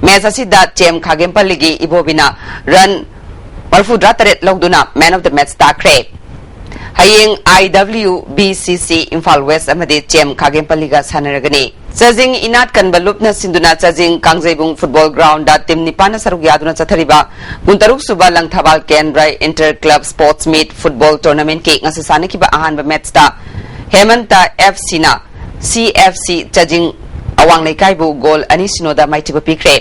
ꯃꯦꯆ ꯑꯁꯤꯗ ꯆꯦꯝ ꯈꯥꯒꯦꯝꯄꯜꯂꯤꯒꯤ ꯏꯕꯣꯕꯤꯅ ꯔꯟ ꯃꯔꯤꯐꯨꯇꯔꯥ ꯇꯔꯦꯠ ꯂꯧꯗꯨꯅ ꯃꯦꯟ ꯑꯣꯐ ꯗ ꯃꯦꯆ ꯇꯥꯈ꯭ꯔꯦ꯫ ꯍꯌꯦꯡ ꯑꯥꯏ ꯗꯕ꯭ꯂꯤꯎ ꯕꯤ ꯁꯤ ꯁꯤ ꯏꯝꯐꯥꯜ ꯋꯦꯁ ꯑꯃꯗꯤ ꯆꯦꯝ ꯈꯥꯒꯦꯝꯄꯜꯂꯤꯒ ꯁꯥꯟꯅꯔꯒꯅꯤ꯫ ꯆꯥꯖꯤꯡ ꯏꯅꯥꯠ ꯀꯟꯕ ꯂꯨꯞꯅ ꯁꯤꯟꯗꯨꯅ ꯆꯥꯖꯤꯡ ꯀꯥꯡꯖꯩꯕꯨꯡ ꯐꯨꯠꯕꯣꯜ ꯒ꯭ꯔꯥꯎꯟꯗ ꯇꯤꯝ ꯅꯤꯄꯥꯟꯅ ꯁꯔꯨꯛ ꯌꯥꯗꯨꯅ ꯆꯠꯊꯔꯤꯕ ꯀꯨꯟꯇꯔꯨꯛ ꯁꯨꯕ ꯂꯪꯊꯕꯥꯜ ꯀꯦꯟꯗ꯭ꯔ enter club sports meet football ꯇꯣꯔꯅꯥꯃꯦꯟꯠꯀꯤ ꯉꯁꯤ ꯁꯥꯟꯅꯈꯤꯕ ꯑꯍꯥꯟꯕ ꯃꯦꯠꯁꯇ ꯍꯦꯃꯟꯇ ꯑꯦꯐ ꯁꯤꯅ ꯁꯤ ꯑꯦꯐ ꯁꯤ ꯆꯥꯖꯤꯡ ꯑꯋꯥꯡ ꯂꯩꯀꯥꯏꯕꯨ ꯒꯣꯜ ꯑꯅꯤ ꯁꯤꯅꯣꯗ ꯃꯥꯏꯊꯤꯕ ꯄꯤꯈ꯭ꯔꯦ꯫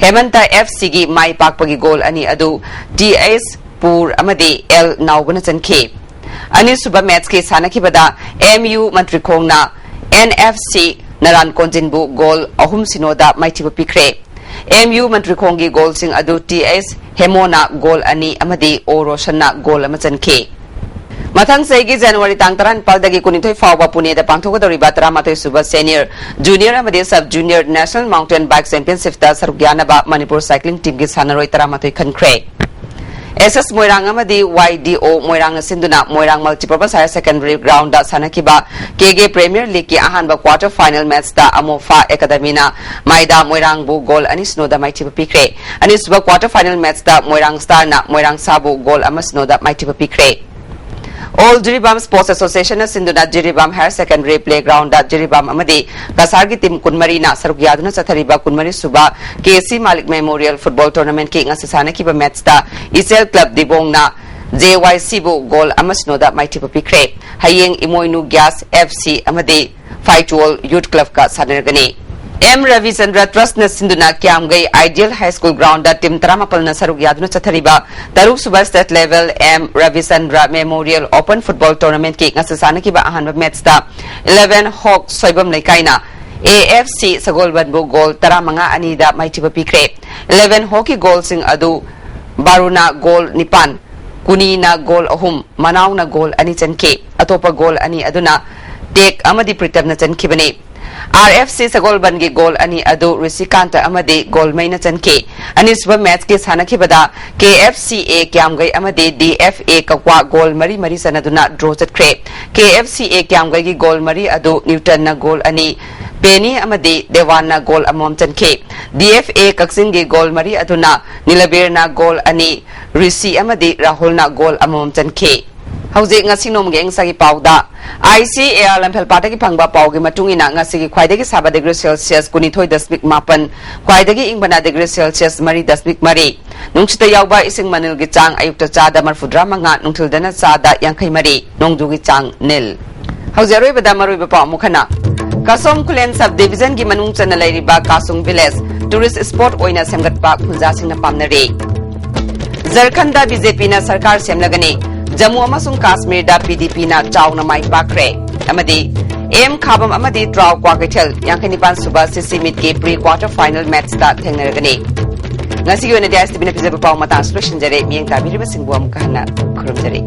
ꯍꯦꯃꯟꯇ ꯑꯦꯐ ꯁꯤꯒꯤ ꯃꯥꯏ ꯄꯥꯛꯄꯒꯤ ꯒꯣꯜ ꯑꯅꯤ ꯑꯗꯨ ꯇꯤ ꯑꯦꯁ ꯄꯨꯔ ꯑꯃꯗꯤ ꯑꯦꯜ ꯅꯥꯎꯕꯅ ꯆꯟꯈꯤ꯫ ꯑꯅꯤꯁꯨꯕ ꯃꯦꯆꯀꯤ ꯁꯥꯟꯅꯈꯤꯕꯗ ꯑꯦꯝ ꯌꯨ ꯃꯟꯇ꯭ꯔꯤꯈꯣꯡꯅ N F C Naran ꯀꯣꯟꯖꯤꯟꯕꯨ goal ꯑꯍꯨꯝ ꯁꯤꯅꯣꯗ ꯃꯥꯏꯊꯤꯕ ꯄꯤꯈ꯭ꯔꯦ꯫ ꯑꯦꯝ ꯌꯨ ꯃꯟꯇ꯭ꯔꯤꯈꯣꯡꯒꯤ ꯒꯣꯜꯁꯤꯡ ꯑꯗꯨ ꯇꯤ ꯑꯦꯁ ꯍꯦꯃꯣꯅ ꯒꯣꯜ ꯑꯅꯤ ꯑꯃꯗꯤ ꯑꯣ ꯔꯣꯁꯟꯅ ꯒꯣꯜ ꯑꯃ ꯆꯟꯈꯤ꯫ ꯃꯊꯪ ꯆꯍꯤꯒꯤ ꯖꯅꯋꯥꯔꯤ ꯇꯥꯡ ꯇꯔꯥꯅꯤꯄꯥꯜꯗꯒꯤ ꯀꯨꯟꯅꯤꯊꯣꯏ ꯐꯥꯎꯕ ꯄꯨꯅꯦꯗ ꯄꯥꯡꯊꯣꯛꯀꯗꯧꯔꯤꯕ ꯇꯔꯥꯃꯥꯊꯣꯏ ꯁꯨꯕ ꯁꯦꯅꯤꯌꯔ, ꯖꯨꯅꯤꯌꯔ ꯑꯃꯗꯤ sub junior national mountain bike ꯆꯦꯝꯄꯤꯌꯟꯁꯤꯞꯇ ꯁꯔꯨꯛ ꯌꯥꯅꯕ ꯃꯅꯤꯄꯨꯔ ꯁꯥꯏꯀ꯭ꯂꯤꯡ ꯇꯤꯝꯒꯤ ꯁꯥꯟꯅꯔꯣꯏ ꯇꯔꯥꯃꯥꯊꯣꯏ ꯈꯟꯈ꯭ꯔꯦ꯫ ꯑꯦꯁ ꯑꯦꯁ ꯃꯣꯏꯔꯥꯡ ꯑꯃꯗꯤ ꯋꯥꯏ ꯗꯤ ꯑꯣ ꯃꯣꯏꯔꯥꯡꯅ ꯁꯤꯟꯗꯨꯅ ꯃꯣꯏꯔꯥꯡ ꯃꯜꯇꯤꯄꯔꯄꯁ ꯍꯥꯌꯔ ꯁꯦꯀꯦꯟꯗꯔꯤ ꯒ꯭ꯔꯥꯎꯟꯗ ꯁꯥꯟꯅꯈꯤꯕ ꯀꯦ ꯒꯦ ꯄ꯭ꯔꯤꯃꯤꯌꯔ ꯂꯤꯒꯀꯤ ꯑꯍꯥꯟꯕ ꯀ꯭ꯋꯥꯔꯇꯔ ꯐꯥꯏꯅꯦꯜ ꯃꯦꯆꯇ ꯑꯃꯣꯐꯥ ꯑꯦꯀꯥꯗꯃꯤꯅ ꯃꯥꯏꯗꯥ ꯃꯣꯏꯔꯥꯡꯕꯨ ꯒꯣꯜ ꯑꯅꯤ ꯁꯤꯅꯣꯗ ꯃꯥꯏꯊꯤꯕ ꯄꯤꯈ꯭ꯔꯦ꯫ ꯑꯅꯤꯁꯨꯕ ꯀ꯭ꯋꯥꯔꯇꯔ ꯐꯥꯏꯅꯦꯜ ꯃꯦꯆꯇ ꯃꯣꯏꯔꯥꯡ ꯁ꯭ꯇꯥꯔꯅ ꯃꯣꯏꯔꯥꯡ ꯁꯥꯕꯨ ꯒꯣꯜ ꯑꯃ ꯁꯤꯅꯣꯗ ꯃꯥꯏꯊꯤꯕ ꯄꯤꯈ꯭ꯔꯦ꯫ ꯑꯣꯜ ꯖꯤꯔꯤꯕꯥꯝ ꯁ꯭ꯄꯣꯔꯠꯁ ꯑꯦꯁꯣꯁꯤꯌꯦꯁꯟꯅ ꯁꯤꯟꯗꯨꯅ Jiribam higher secondary playground Jiribam ꯑꯃꯗꯤ ꯀꯁꯥꯔꯒꯤ ꯇꯤꯝ ꯀꯨꯟꯃꯔꯤꯅ ꯁꯔꯨꯛ ꯌꯥꯗꯨꯅ ꯆꯠꯊꯔꯤꯕ ꯀꯨꯟꯃꯔꯤ ꯁꯨꯕ ꯀꯦ ꯁꯤ ꯃꯥꯂꯤꯛ ꯃꯦꯃꯣꯔꯤꯌꯦꯜ ꯐꯨꯠꯕꯣꯜ ꯇꯣꯔꯅꯥꯃꯦꯟꯠꯀꯤ ꯉꯁꯤ ꯁꯥꯟꯅꯈꯤꯕ ꯃꯦꯆꯇ ꯏꯆꯦꯜ ꯀ꯭ꯂꯕ ꯗꯤꯕꯣꯡꯅ ꯖꯦ ꯋꯥꯏ ꯁꯤꯕꯨ ꯒꯣꯜ ꯑꯃ ꯁꯤꯅꯣꯗ ꯃꯥꯏꯊꯤꯕ ꯄꯤꯈ꯭ꯔꯦ꯫ ꯍꯌꯦꯡ ꯏꯃꯣꯏꯅꯨ ꯒ꯭ꯌꯥꯁ ꯑꯦꯐ ꯁꯤ ꯑꯃꯗꯤ ꯐꯥꯏꯆꯨꯋꯣꯜ ꯌꯨꯠ ꯀ꯭ꯂꯕꯀ ꯁꯥꯟꯅꯔꯒꯅꯤ꯫ ꯑꯦꯝ ꯔꯕꯤꯆꯟꯗ꯭ꯔ ꯇ꯭ꯔꯁꯠꯅ ꯁꯤꯟꯗꯨꯅ Kyamgei ideal high school ground team ꯇꯔꯥꯃꯥꯄꯜꯅ ꯁꯔꯨꯛ ꯌꯥꯗꯨꯅ ꯆꯠꯊꯔꯤꯕ ꯇꯔꯨꯛ ꯁꯨꯕ state level M Rabichandra memorial open football ꯇꯣꯔꯅꯥꯃꯦꯟꯠꯀꯤ ꯉꯁꯤ ꯁꯥꯟꯅꯈꯤꯕ ꯑꯍꯥꯟꯕ ꯃꯦꯆꯇ ꯏꯂꯦꯚꯦꯟ ꯍꯣꯛ ꯁꯣꯏꯕꯝ ꯂꯩꯀꯥꯏꯅ ꯑꯦ ꯑꯦꯐ ꯁꯤ ꯁꯒꯣꯜꯕꯟꯕꯨ ꯒꯣꯜ ꯇꯔꯥꯃꯉꯥ ꯑꯅꯤꯗ ꯃꯥꯏꯊꯤꯕ ꯄꯤꯈ꯭ꯔꯦ꯫ ꯏꯂꯦꯚꯦꯟ ꯍꯣꯛꯀꯤ ꯒꯣꯜꯁꯤꯡ ꯑꯗꯨ ꯕꯥꯔꯨꯅ ꯒꯣꯜ ꯅꯤꯄꯥꯟ, ꯀꯨꯅꯤꯅ ꯒꯣꯜ ꯑꯍꯨꯝ, ꯃꯅꯥꯎꯅ ꯒꯣꯜ ꯑꯅꯤ ꯆꯟꯈꯤ꯫ ꯑꯇꯣꯞꯄ ꯒꯣꯜ ꯑꯅꯤ ꯑꯗꯨꯅ ꯇꯦꯛ ꯑꯃꯗꯤ ꯄ꯭ꯔꯤꯇꯝꯅ ꯆꯟꯈꯤꯕꯅꯤ꯫ ꯑꯥꯔ ꯑꯦꯐ ꯁꯤ ꯁꯒꯣꯜꯕꯟꯒꯤ ꯒꯣꯜ ꯑꯅꯤ ꯑꯗꯨ ꯔꯤꯁꯤꯀꯥꯟꯇ ꯑꯃꯗꯤ ꯒꯣꯜꯃꯩꯅ ꯆꯟꯈꯤ꯫ ꯑꯅꯤꯁꯨꯕ ꯃꯦꯆꯀꯤ ꯁꯥꯟꯅꯈꯤꯕꯗ ꯀꯦ ꯑꯦꯐ ꯁꯤ ꯑꯦ ꯀ꯭ꯌꯥꯝꯒꯩ ꯑꯃꯗꯤ D F A Kakwa goal ꯃꯔꯤ ꯃꯔꯤ ꯆꯟꯅꯗꯨꯅ ꯗ꯭ꯔꯣ ꯆꯠꯈ꯭ꯔꯦ꯫ ꯀꯦ ꯑꯦꯐ ꯁꯤ ꯑꯦ ꯀ꯭ꯌꯥꯝꯒꯩꯒꯤ ꯒꯣꯜ ꯃꯔꯤ ꯑꯗꯨ ꯅ꯭ꯌꯨꯇꯟꯅ ꯒꯣꯜ ꯑꯅꯤ, ꯄꯦꯅꯤ ꯑꯃꯗꯤ ꯗꯦꯋꯥꯟꯅ ꯒꯣꯜ ꯑꯃꯃꯝ ꯆꯟꯈꯤ꯫ ꯗꯤ ꯑꯦꯐ ꯑꯦ ꯀꯛꯆꯤꯡꯒꯤ ꯒꯣꯜ ꯃꯔꯤ ꯑꯗꯨꯅ ꯅꯤꯂꯕꯤꯔꯅ ꯒꯣꯜ ꯑꯅꯤ, ꯔꯤꯁꯤ ꯑꯃꯗꯤ ꯔꯥꯍꯨꯜꯅ ꯒꯣꯜ ꯑꯃꯃꯝ ꯆꯟꯈꯤ꯫ ꯍꯧꯖꯤꯛ ꯉꯁꯤ ꯅꯣꯡꯃꯒꯤ ꯑꯏꯪ ꯑꯁꯥꯒꯤ ꯄꯥꯎꯗ, ꯑꯥꯏ ꯁꯤ ꯑꯦ ꯑꯥꯔ ꯂꯝꯐꯦꯜꯄꯥꯠꯇꯒꯤ ꯐꯪꯕ ꯄꯥꯎꯒꯤ ꯃꯇꯨꯡ ꯏꯟꯅ ꯉꯁꯤꯒꯤ ꯈ꯭ꯋꯥꯏꯗꯒꯤ ꯁꯥꯕ ꯗꯤꯒ꯭ꯔꯤ ꯁꯦꯜꯁꯤꯌꯁ ꯀꯨꯟꯅꯤꯊꯣꯏ ꯗꯁꯃꯤꯛ ꯃꯥꯄꯟ, ꯈ꯭ꯋꯥꯏꯗꯒꯤ ꯏꯪꯕꯅ ꯗꯤꯒ꯭ꯔꯤ ꯁꯦꯜꯁꯤꯌꯁ ꯃꯔꯤ ꯗꯁꯃꯤꯛ ꯃꯔꯤ, ꯅꯨꯡꯁꯤꯠꯇ ꯌꯥꯎꯕ ꯏꯁꯤꯡ ꯃꯅꯤꯜꯒꯤ ꯆꯥꯡ ꯑꯌꯨꯛꯇ ꯆꯥꯗ ꯃꯔꯐꯨꯇꯔꯥ ꯃꯉꯥ, ꯅꯨꯡꯊꯤꯜꯗꯅ ꯆꯥꯗ ꯌꯥꯡꯈꯩ ꯃꯔꯤ, ꯅꯣꯡꯖꯨꯒꯤ ꯆꯥꯡ ꯅꯤꯜ꯫ ꯍꯧꯖꯤꯛ ꯑꯔꯣꯏꯕꯗ ꯃꯔꯨꯑꯣꯏꯕ ꯄꯥꯎ ꯑꯃꯨꯛ ꯍꯟꯅ꯫ ꯀꯁꯣꯝ ꯈꯨꯂꯦꯟ ꯁꯕ ꯗꯤꯕꯤꯖꯟꯒꯤ ꯃꯅꯨꯡ ꯆꯟꯅ ꯂꯩꯔꯤꯕ ꯀꯥꯁꯨꯡ ꯚꯤꯂꯦꯖ ꯇꯨꯔꯤꯁ ꯁ꯭ꯄꯣꯠ ꯑꯣꯏꯅ ꯁꯦꯝꯒꯠꯄ ꯈꯨꯟꯖꯥꯁꯤꯡꯅ ꯄꯥꯝꯅꯔꯤ꯫ ꯖꯔꯈꯟꯗ ꯕꯤ ꯖꯦ ꯄꯤꯅ ꯁꯔꯀꯥꯔ ꯁꯦꯝꯂꯒꯅꯤ꯫ ꯖꯝꯃꯨ ꯑꯃꯁꯨꯡ ꯀꯥꯁꯃꯤꯔꯗ ꯄꯤ ꯗꯤ ꯄꯤꯅ ꯆꯥꯎꯅ ꯃꯥꯏ ꯄꯥꯛꯈ꯭ꯔꯦ꯫ ꯑꯃꯗꯤ ꯑꯦꯝ ꯈꯥꯕꯝ ꯑꯃꯗꯤ ꯇ꯭ꯔꯥꯎ ꯀ꯭ꯋꯥꯀꯩꯊꯦꯜ ꯌꯥꯡꯈꯩ ꯅꯤꯄꯥꯟ ꯁꯨꯕ ꯁꯤ ꯁꯤ ꯃꯤꯠꯀꯤ ꯄ꯭ꯔꯤ ꯀ꯭ꯋꯥꯔꯇꯔ ꯐꯥꯏꯅꯦꯜ ꯃꯦꯠꯆꯇ ꯊꯦꯡꯅꯔꯒꯅꯤ꯫ ꯉꯁꯤꯒꯤ ꯑꯣꯏꯅꯗꯤ ꯑꯥꯏ ꯑꯦꯁ ꯇꯤ ꯚꯤꯅ ꯄꯤꯖꯕ ꯄꯥꯎ ꯃꯇꯥꯡꯁꯨ ꯂꯣꯏꯁꯤꯟꯖꯔꯦ꯫ ꯃꯤꯠꯌꯦꯡ ꯇꯥꯕꯤꯔꯤꯕꯁꯤꯡꯕꯨ ꯑꯃꯨꯛꯀ ꯍꯟꯅ ꯈꯨꯔꯨꯝꯖꯔꯤ꯫